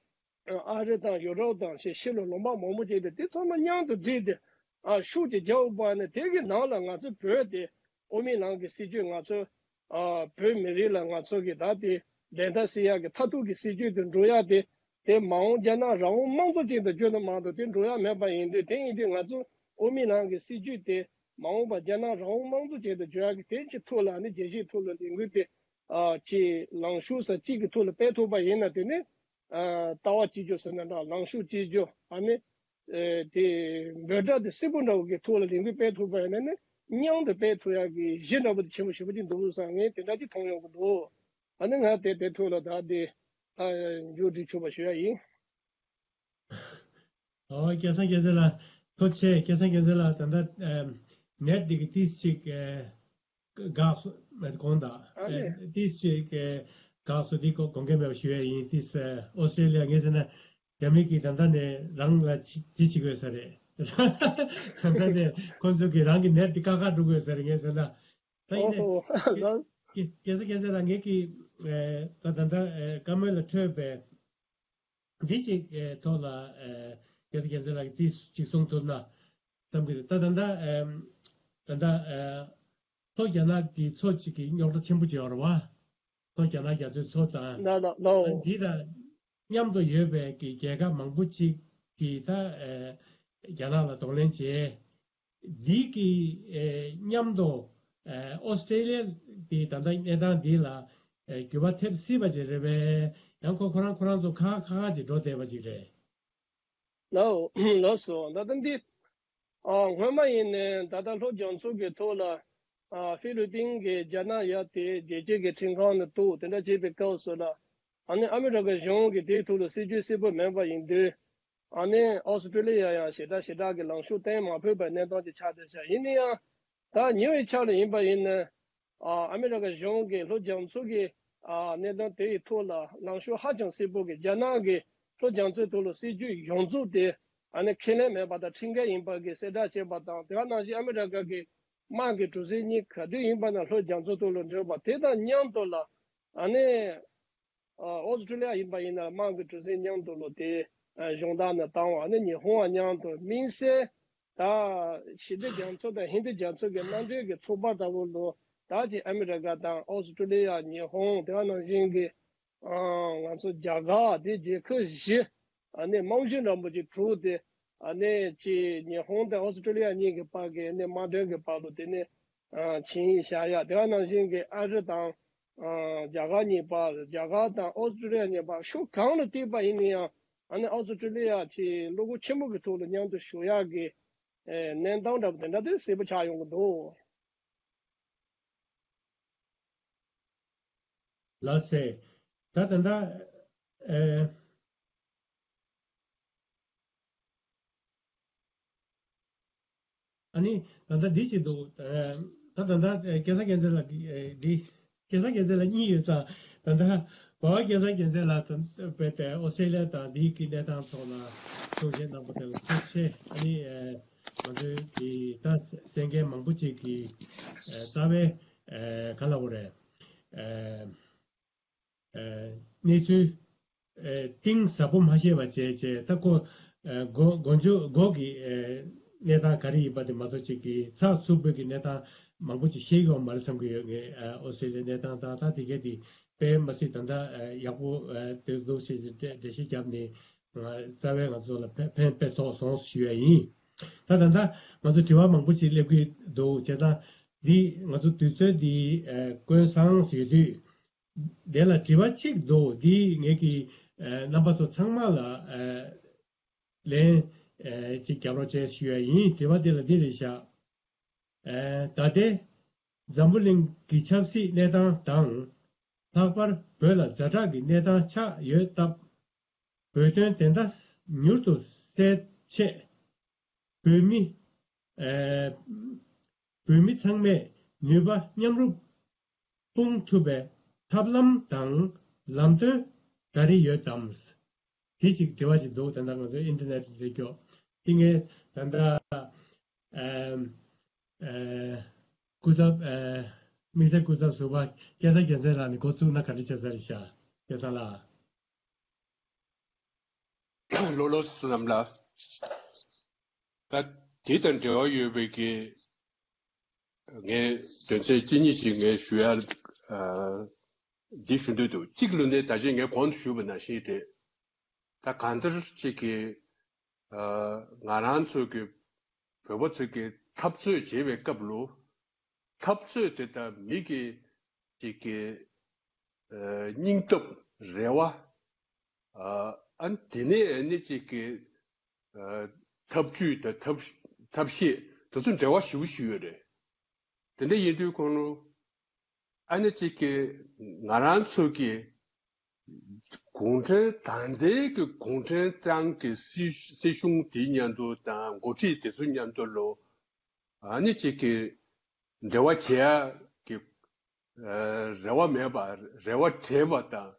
ཨ་རི་དང་ཡུ་རོབ་དང་ཞེས་ཕྱི་ལ་ལུང་པ་མང་པོ་ཅིག་དེ་དེ་ཚང་མ་མཉམ་དུ་བསྒྲིལ་ཏེ་ཨ་ཤུགས་ཀྱིས་རྒྱབ་པ་ནི། དེ་གི་ནང་ལ་ང་ཚོ་བོད་དེ་ཨོ་མི་ལང་གི་སྲིད་ཇུས། ང་ཚོ་ཨ་བོད་མི་རིགས་ལ་ང་ཚོ་གི་ད་དེ་བདེན་མཐའ་སེལ་ཡག་གི་མཐར་ཐུག་གི་སྲིད་ཇུས་དེ་འགྲོ་ཡག་དེ། དེ་མ་འོངས་རྒྱ་ནག་རང་དབང་དམངས་གཙོ་ཅན་དུ་བསྒྱུར་ན་མ་གཏོགས་དེ་འགྲོ་ཡག་མེད་པ་ཡིན་དུས། དེ་ཡིན་དུས་ང་ཚོ་ཨོ་མི་ལང་གི་སྲིད་ཇུས་དེ་མ་འོངས་པ་རྒྱ་ནག་རང་དབང་དམངས་གཙོ་ཅན་དུ་བསྒྱུར་ཡག་གི་དེ་ཅིག་ཐོག་ལ་ནི་རྒྱལ་སྤྱིའི་ཐོག་ལ་ལས་འགུལ་དེ་ཨ་ཅིག་ལངས་ཕྱོགས་ས་གཅིག་གི་ཐོག་ལ་སྤེལ་ཐུབ་པ་ཡིན་ན། དེ་ནི། ཨ་ལྟ་བ་གཅིག་གྱུར་ཟེར་ན་འདྲ། ལངས་ཕྱོགས་གཅིག་གྱུར། ཨ་ནི་ཨེ་དེ་འབོད་སྒྲ་དེ་སིལ་བུ་འདྲ་བོ་གི་ཐོག་ལ་ལས་འགུལ་སྤེལ་ཐུབ་པ་ཡིན་ན་ནི། མཉམ་དུ་སྤེལ་ཐུབ་ཡག་གི་གཞི་འདྲ་བོ་དེ་ཆེན་པོ་ཞེ་པོ་ཅིག་འདུག་བསམ། ངས་དེ་འདྲ་ཅིག་མཐོང་ཡོང་གི་འདུག་ཨ་ནི་ང་དེ་དེ་ཐོག་ལ་ད་དེ་ཨ་མཇུག་སྒྲིལ་ཆོག་པ་ཞུ་ཡག་ཡིན། ཨོ་སྐལ་བཟང་རྒྱལ་མཚན་ལགས། ཐུགས་རྗེ་ཆེ། སྐལ་བཟང་རྒྱལ་མཚན་ལགས། ད་ལྟ་ཨེམ་ནེཊ་འདི་གི་ཏིས་ཅིག་ཨེ། འགག་སོང་མེད་དགོངས་དག་ཨ་ནི། ཏིས་ཅིག་འགག་སོང་འདི་དགོངས་འགལ་མེད་པ་ཞུ་ཡག་ཡིན། ཏིས་ཨོ་སི་ཀྲི་ལི་ཡ་ངས་ཟེར་ན་རྒྱ་མི་གིས་ད་ལྟ་ནས་རང་ལ་ཅི་ཅི་བྱེད་དགོས་ས་རེད། ད་ལྟ་ནས་ཁོང་ཚོ་གིས་རང་གི་ནེཊ་འདི་བཀག་བཀག་འགྲོ་དགོས་ས་རེད། ངས་ཟེར་ན་ད་ཡིན་ནའི་ཨོ་ཧོ་ལགས། སྐལ་བཟང་རྒྱལ་མཚན་ལགས། ངས་ཀྱི་ད་ད་ལྟ་བཀའ་མོལ་ལ་འཕྲོས་པའི་འདི་ཅིག་ཐོག་ལ་སྐལ་བཟང་རྒྱལ་མཚན་ལགས་ཀྱིས་ཅིག་གསུང་ཐུབ་ན་བསམ་གྱི་རེད། ད་ད་ལྟ་ད་ལྟ་ལྷོ་རྒྱ་ནག་གི་མཚོ་གཅིག་གི་རྙོག་དྲ་ཆེན་པོ་ཅིག་ཡོད་རེད་བ། ལྷོ་རྒྱ་ནག་རྒྱ་མཚོའི་མཚོ་དང་། ལགས་ལགས་ལགས། འདི་དང་མཉམ་དུ་ཡོད་པའི་གི་རྒྱལ་ཁབ་མང་པོ་ཅིག་གིས་ད་རྒྱ་ནག་ལ་གདོང་ལེན་བྱས། འདི་གི་མཉམ་དུ་ཨོ་སི་ཀྲི་ལི་ཡ་དེ་ད་ལྟ་གནས་སྟངས་འདི་ལ་འགྱུར་བ་ཐེབས་སྲིད་པ་ཅིག་རེད་པས། ཡང་ཁོ་ཁོ་རང་ཁོ་རང་ཚོ་ཁ་ཁ་ཁ་ཅིག་འགྲོ་བསྡད་པ་ཅིག་རེད། ལགས་ལགས་སོ། ད་ལྟ་འདི་ཨ་སྔོན་མ་ཡིན་ནས་ད་ལྟ་ལྷོ་རྒྱ་མཚོ་གི་ཐོག་ལ་ཨ་ཧྥི་ལི་པིན་གྱི་རྒྱ་ནག་ཡ་དེ་རྒྱལ་སྤྱི་གི་ཁྲིམས་ཁང་ནས་གཏུག་དེ་འདྲ་བྱེད་པའི་སྐབས་སུ་ལ་ཨ་ནི་ཨ་མི་རི་ཀ་གཞུང་གིས་དེའི་ཐོག་ལ་སྲིད་ཇུས་གསལ་པོ་མེད་པ་ཡིན་དུས། ཨ་ནི་ཨོ་སི་ཀྲི་ལི་ཡ་ཡང་ཞེ་དྲག་ཞེ་དྲག་གི་ལངས་ཕྱོགས་བསྟན་མ་ཕོད་པའི་གནས་སྟངས་ཅིག་ཆགས་བསྡད་ཤག་ཡིན་ན་ཡང་ད་ཉེ་བའི་ཆར་ལ་ཡིན་པ་ཡིན་ན། ཨ་ཨ་མི་རི་ཀ་གཞུང་གིས་ལྷོ་རྒྱ་མཚོ་གི་ཨ་གནད་དོན་དེ་ཡི་ཐོག་ལ་ལངས་ཕྱོགས་ཧ་ཅང་གསལ་པོ་གི་རྒྱ་ནག་གིས་ལྷོ་རྒྱ་མཚོའི་ཐོག་ལ་སྲིད་ཇུས་ཡོངས་རྫོགས་དེ་ཨ་ནི་ཁས་ལེན་མེད་པ་དང་ཁྲིམས་འགལ་ཡིན་པ་གི་གསལ་བསྒྲགས་བྱས་པ་དང་། དེ་ག་ནང་བཞིན་ཨ་མི་རི་ཀ་གི་དམག་གི་གྲུ་གཟིངས་གཉིས་ག་དུས་ཡིན་པ་ན་ལྷོ་རྒྱ་མཚོའི་ཐོག་ལ་འགྲོ་བ་དེ་དང་མཉམ་དུ་ལ་ཨ་ནི། ཨོ་སི་ཀྲི་ལི་ཡ་ཡིན་པ་ཡིན་ན་དམག་གི་གྲུ་གཟིངས་མཉམ་དུ་ལོ་དེ་གཞུང་དག་ནས་བཏང་བ་ནི་ཉི་ཧོང་བ་མཉམ་དུ་དམིགས་བསལ་ད་ཞི་བདེ་རྒྱ་མཚོ་དང་ཧིན་རྡུ་རྒྱ་མཚོ་གི་མནའ་འབྲེལ་གྱི་ཚོགས་པ་ལྟ་བུ་ལོ་ད་ཅིག་ཨ་མི་རི་ཀ་དང་ཨོ་སི་ཀྲི་ལི་ཡ་ཉི་ཧོང་དེ་ག་ནང་བཞིན་གྱི་ང་ཚོ་རྒྱ་གར་དེ་རྒྱལ་ཁབ་བཞི་ཨ་ནི་རྨང་གཞི་འདྲ་པོ་ཅིག་གྲུབ་སྟེ་ཨ་ནི་ཅིག་ཉི་ཧོང་དང་ཨོ་སི་ཀྲི་ལི་ཡ་གཉིས་ཀྱི་བར་གྱི་ཨ་ནི་དམག་དོན་གྱི་བར་དུ་དེ་ནི་ཆིངས་ཡིག་བཞག་ཡ། དེ་ག་ནང་བཞིན་གྱི་ཨ་རི་དང་། ཨ་རྒྱ་གར་གཉིས་བར། རྒྱ་གར་དང་ཨོ་སི་ཀྲི་ལི་ཡ་གཉིས་བར་ཕྱོགས་གང་ལ་གཏུགས་པ་ཡིན་ན་ཡང་ཨ་ནི་ཨོ་སི་ཀྲི་ལི་ཡ་ཆེས་བློ་ཁོག་ཆེན་པོ་གི་ཐོག་ལ་མཉམ་དུ་བཞུགས་ཡག་གི་ཨེ་གནས་སྟངས་འདྲ་པོ་དེ་འདྲ་དེ་གསལ་པོ་ཆགས་ཡོང་གི་འདུག། ལགས་སེ། ད་ད་ལྟ་ཨེ། ཨ་ནི་ད་ལྟ་འདི་ཞིག་འདུག་ད་ད་ལྟ་སྐལ་བཟང་རྒྱལ་མཚན་ལགས་འདི་སྐལ་བཟང་རྒྱལ་མཚན་ལགས་གཉིས་ཡོད་ཙང་། ད་ལྟ་འབའ་བ་སྐལ་བཟང་རྒྱལ་མཚན་ལགས་དང་བོད་དེ་ཨོ་སི་ཀྲི་ལི་ཡ་དང་འདིའི་གི་གནས་སྟངས་ཐོག་ལ་གསུང་བཤད་གནང་པ་དེ་ལ་ཐུགས་རྗེ་ཆེ། ཨ་ནི་ང་ཚོའི་གི་ད་གསན་མཁན་མང་པོ་ཅིག་གི་རྩ་བའི་ག་ལ་འོ་རེད། གནས་ཚུལ་གཏིང་ཟབ་པོ་མ་ཤེས་པ་བྱས་བྱས། ད་ཁོ་མགོ་མགོ་མཇུག་མགོ་གི་གནས་སྟངས་ག་རེ་ཡིན་པ་དེ་མ་གཏོགས་ཅིག་གི་ཚགས་ཚུད་པོ་གི་གནས་སྟངས་མང་པོ་ཅིག་ཤེས་ཀྱི་ཡོད་མ་རེད་བསམ་གྱི་ཡོད། ངས་ཨོ་སི་ཀྲི་ལི་ཡའི་གནས་སྟངས་དང་ད་དེ་གས་དེ་དཔེ་མ་སྲིད་ད་ལྟ་ཡག་པོ་དེ་འདུག་ཅེས་འགྲེལ་བཤད་བརྒྱབ་ནས་རྩ་བའི་ང་ཚོ་ལ་ཕན་ཕན་ཐོགས་སོང་ཞུ་ཡ་ཡིན། ད་ད་ལྟ་ང་ཚོ་དྲི་བ་མང་པོ་ཅིག་སླེབས་ཀྱི་འདུག་བྱས་ཙང་འདི་ང་ཚོ་དུས་ཚོད་འདི་ཀུན་བཟང་ཡོད་དུས། དེ་ལ་དྲི་བ་གཅིག་འདུག་འདི་ངེད་ཀྱི་རྣམ་པ་ཚོ་ཚང་མ་ལ་ལན་གཅིག་རྒྱབ་རོགས་བྱས་ཞུ་ཡ་ཡིན། དྲི་བ་འདི་ལ་འདི་རེད་བཞག་ད་ལྟའི་འཛམ་བུ་གླིང་གི་ཆབ་སྲིད་གནས་སྟངས་དང་། ལྷག་པར་བོད་ལ་ཛ་དྲག་གི་གནས་སྟངས་ཆགས་ཡོད་སྟབས། བོད་དོན་བདེན་མཐའ་མྱུར་དུ་གསལ་ཆེད། བོད་མི། ཨེ། བོད་མི་ཚང་མས་ནུས་པ་མཉམ་རུབ་སྤུངས་ཐུབ་པའི་ཐབས་ལམ་དང་ལམ་སྟོན་ག་རེ་ཡོད་དམ། དེ་ཞིག་དྲི་བ་ཞིག་འདུག་ད་ལྟ་ང་ཚོའི་ཨིན་ཊར་ནེཊ་ལ་སླེབས་ཀྱོག་དེ་ངས་ད་ལྟ་ཨེ། ཨེ། སྐུ་ཚབ། ཨེ། དམིགས་བསལ་སྐུ་ཚབ་ཟུར་པ་སྐལ་བཟང་རྒྱལ་མཚན་ལགས་ནས་འགོ་བཙུགས་ན་ག་འདྲ་བྱས་ས་རེད་ཤག་སྐལ་བཟང་ལགས། ལོ་ལོ་བསོད་ནམས་ལགས། ད་དེ་དང་འབྲེལ་བ་ཡོད་པའི་གི་ངས་དོན་ཚན་གཅིག་གཉིས་ཤིག་ངས་ཞུ་ཡ་འདི་ཞུ་འདོད་འདུག་གཅིག་ལོ་ནས་ད་ཅི་ངས་གོང་དུ་ཞུས་པ་ནང་བཞིན་རེད། ད་གང་ལྟར་གཅིག་གི་ང་རང་ཚོ་གི་བོད་པ་ཚོ་གི་འཐབ་རྩོད་བྱེད་པའི་སྐབས་ལོ། འཐབ་རྩོད་དེ་ལྟར་མི་གི་ཅིག་གི་སྙིང་སྟོབས་རེ་བ། ཨ་ནི་དེ་ནས་ཨ་ནི་ཅིག་གི་ཐབས་ཇུས་དང་ཐབས་ཐབས་ཤེས་དེ་ཚོ་འབྲེལ་བ་ཞེ་པོ་ཞིག་ཡོད་རེད། དེ་འདྲ་ཡིན་དུས་ཁོང་ལོ་ཨ་ནི་ཅིག་གི་ང་རང་ཚོ་གི་གུང་ཁྲན་ད་ལྟའི་གི་གུང་ཁྲན་ཏང་གི་སྲིད་སྲིད་གཞུང་དེ་མཉམ་དུ་དང་འགོ་ཁྲིད་དེ་ཚོ་མཉམ་དུ་ལོ། ཨ་ནི་གཅིག་གི་འབྲེལ་བ་བྱེད་ཡ་གི་རེ་བ་མེད་པ་རེ་བ་བྲལ་བ་དང་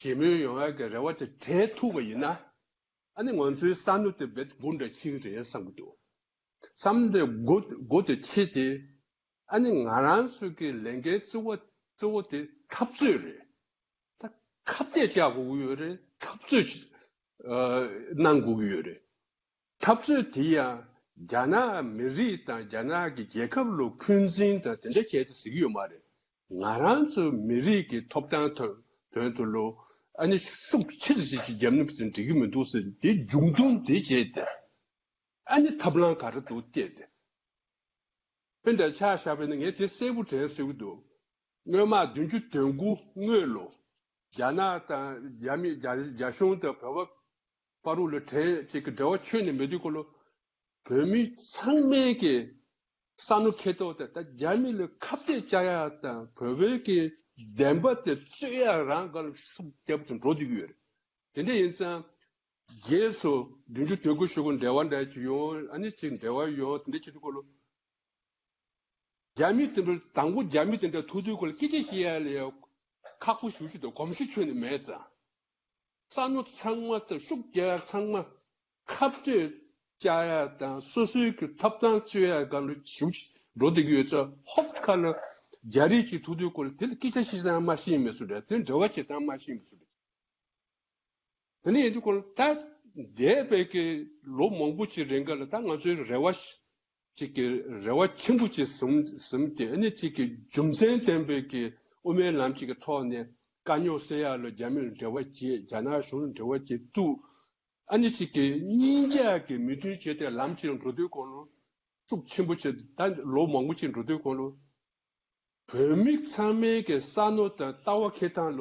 གད་མོ་ཡོང་ཡ་གི་རེ་བ་དེ་བྲལ་ཐུབ་པ་ཡིན་ན། ཨ་ནི་ང་ཚོའི་བསམ་བློ་དེ་རྦད་འགུ་འདྲ་ཕྱིན་རེད་བསམ་གི་འདུག་བསམ་བློ་དེ་འགུ་འགུ་དེ་ཕྱིན་ཏེ། ཨ་ནི་ང་རང་ཚོ་གི་ལས་འགན་གཙོ་བོ་གཙོ་བོ་དེ་འཐབ་རྩོད་རེད། ད་ཁ་གཏད་བཅག་དགོས་ཀྱི་ཡོད་རེད། འཐབ་རྩོད་ཨ་གནང་དགོས་ཀྱི་ཡོད་རེད། འཐབ་རྩོད་དེ་ཡང་རྒྱ་ནག་མི་རིགས་དང་རྒྱ་ནག་གི་རྒྱལ་ཁབ་ལ་འཁོན་འཛིན་དང་དེ་འདྲ་བྱས་ཏེ་ཟེར་གྱི་ཡོད་མ་རེད། ང་རང་ཚོ་མི་རིགས་ཀྱི་ཐོབ་ཐང་དོན་དོན་དུ་ལོ་ཨ་ནི་ཤུགས་ཆེ་ཙམ་ཞིག་ཅིག་བརྒྱབ་ན་ཟེར་འགྲིག་གི་མི་འདུག་ཟེར་དེ་མཇུག་སྡོམ་དེ་བྱས་ཏེ་ཨ་ནི་ཐབས་ལམ་ག་རེ་འདུག་བལྟས་ཏེ། དཔེ་འདྲ་ཆ་བཞག་པ་ཡིན་ན་ངས་དེ་གསལ་པོ་དྲན་ཟེར་གྱི་འདུག་སྔོན་མ་བདུན་ཅུ་དོན་དགུ་སྔོན་ལོ། རྒྱ་ནག་དང་རྒྱ་མི་རྒྱ་རྒྱ་གཞུང་དང་བོད་པ་བར་ལ་གྲས་ཅིག་གི་འབྲེལ་བ་ཁྱོན་ནས་མེད་དུས་སྐོར་ལ། བོད་མི་ཚང་མས་ཀྱི་བསམ་བློ་འཁྱེར་ཐོག་དེ་ད་རྒྱ་མི་ལ་ཁ་གཏད་བཅག་ཡག་དང་བོད་པའི་གི་བདེན་པ་དེ་རྩོད་ཡག་རང་སྒང་ལ་ཤུགས་རྒྱབ་ཏུ་འགྲོ་བསྡད་ཀྱི་ཡོད་རེད། དེ་འདྲ་ཡིན་ཙང་། རྗེས་སུ་བདུན་ཅུ་དོན་དགུ་གཞུག་གུ་འབྲེལ་བ་འདྲ་ཅིག་ཡོང་། ཨ་ནི་ཅིག་འབྲེལ་བ་ཡོང་། དེ་འདྲ་བྱེད་དུས་སྐོར་ལ། རྒྱ་མི་དེ་འདྲ་དང་པོ་རྒྱ་མི་དེ་འདྲ་ཐུག་དུས་སྐོར་ལ་སྐད་ཆ་བཤད་ཡ་ལ་ཡ་ཁག་པོ་ཞེ་པོ་ཅིག་འདུག་གོམས་གཤིས་ཁྱོན་ནས་མེད་ཙང་། བསམ་བློ་ཚང་མ་དང་ཤུགས་རྒྱག་ཡ་ཚང་མ་ཁ་གཏད་བཅག་ཡ་དང་སོ་སོའི་གི་ཐོབ་ཐང་རྩོད་ཡ་སྒང་ལ་ཞེ་པོ་ཅིག་འགྲོ་བསྡད་ཀྱི་ཡོད་ཙང་། ཧོབ་ཁ་ལ་རྒྱ་རིགས་ཅིག་ཐུག་དུས་སྐོར་ལ་དེ་ལ་སྐད་ཆ་བཤད་སྟངས་མ་ཤེས་མི་སུ་རེད། དེ་འབྲེལ་བ་བྱེད་སྟངས་མ་ཤེས་མི་སུ་རེད། དེ་ནས་ཡིན་དུས་སྐོར་ལ་ད་འདས་པའི་གི་ལོ་མང་པོ་ཅིག་རིང་ག་ལ་ད་ང་ཚོའི་རེ་བ་ཅིག་གི་རེ་བ་ཆེན་པོ་ཅིག་བཟུང་བཟུང་སྟེ། ཨ་ནི་ཅིག་གི་རྒྱུ་མཚན་ལྡན་པའི་གི་དབུ་མའི་ལམ་ཅིག་གི་ཐོག་ནས་དཀའ་རྙོག་སེལ་ཡག་ལ་རྒྱ་མི་ལ་འབྲེལ་བ་བྱེད། རྒྱ་ནག་གཞུང་ལ་འབྲེལ་བ་བྱེད་འདུག་ཨ་ནི་ཅིག་གི་གཉིས་ཆ་གི་མོས་མཐུན་བྱས་ཏེ་ལམ་ཅིག་ལ་འགྲོ་དུས་སྐོར་ལ་ཤུགས་ཆེན་པོ་ཅིག་ད་ལོ་མང་པོ་ཅིག་འགྲོ་དུས་སྐོར་ལ། བོད་མི་ཚང་མའི་གི་བསམ་བློ་དང་ལྟ་བ་འཁྱེར་སྟངས་ལ།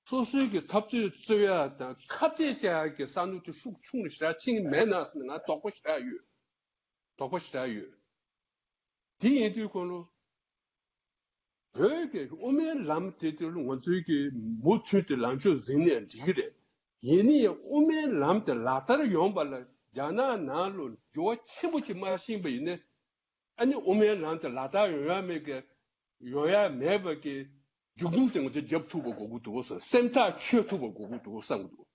སོ་སོའི་གི་འཐབ་རྩོད་རྩོད་ཡ་དང་ཁ་གཏད་བཅག་ཡ་གི་བསམ་བློ་དེ་ཤུགས་ཆུང་རུ་ཞེ་དྲག་ཕྱིན་མེད་ན་ཟེར་ནས་ང་དོགས་པ་ཞེ་དྲག་ཡོད། དོགས་པ་ཞེ་དྲག་ཡོད། དེ་ཡིན་དུས་སྐོར་ལ། བོད་ཀྱི་དབུ་མའི་ལམ་དེ་དེ་ལ་ང་ཚོའི་གི་མུ་མཐུད་དེ་ལངས་ཕྱོགས་འཛིན་ནས་འགྲིག་གི་རེད། ཡིན་ནའི་དབུ་མའི་ལམ་དེ་ལག་བསྟར་ཡོང་བ་ལ་རྒྱ་ནག་ནང་ལ་འགྱུར་བ་ཆེན་པོ་ཅིག་མ་ཕྱིན་པ་ཡིན་ན། ཨ་ནི་དབུ་མའི་ལམ་དེ་ལག་བསྟར་ཡོང་ཡ་མེད་གི་ཡོང་ཡ་མེད་པ་གི་མཇུག་སྡོམ་དེ་ང་ཚོས་རྒྱབ་ཐུབ་པ་དགོས་ཀྱི་འདུག་བསམ། སེམས་ཐག་ཆོད་ཐུབ་པ་དགོས་ཀྱི་འདུག་བསམ་གྱི་འདུག་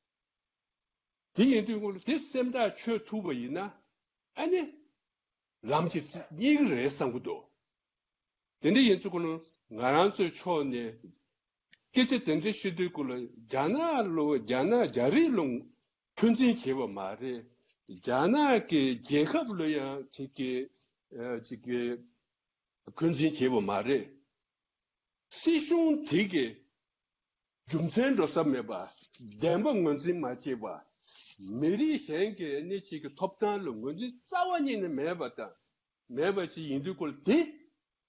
དེ་ཡིན་དུས་སྐོར་ལ་དེ་སེམས་ཐག་ཆོད་ཐུབ་པ་ཡིན་ན། ཨ་ནི་ལམ་གྱི་རྩིས་རྙེད་ཀྱི་རེད་བསམ་གྱི་འདུག་དེ་འདྲ་ཡིན་ཚུལ་སྐོར་ལ་ང་རང་ཚོའི་ཕྱོགས་ནས་སྐད་ཆ་དེ་འདྲ་བཤད་དུས་སྐོར་ལ་རྒྱ་ནག་ལོ་རྒྱ་ནག་རྒྱ་རིགས་ལོ་འཁོན་འཛིན་བྱས་པ་མ་རེད། རྒྱ་ནག་གི་རྒྱལ་ཁབ་ལོ་ཡང་ཅིག་གི་ཨ་ཅིག་གི་འཁོན་འཛིན་བྱས་པ་མ་རེད། སྲིད་གཞུང་དེ་གི་རྒྱུ་མཚན་འགྲོ་ས་མེད་པ། བདེན་པ་ངོས་འཛིན་མ་བྱས་པ། མི་རིགས་གཞན་གྱི་ཨ་ནི་ཅིག་གི་ཐོབ་ཐང་ལ་ངོས་འཛིན་རྩ་བ་ཉིད་ནས་མེད་པ་དང་། མེད་པ་ཅིག་ཡིན་དུས་སྐོར་དེ།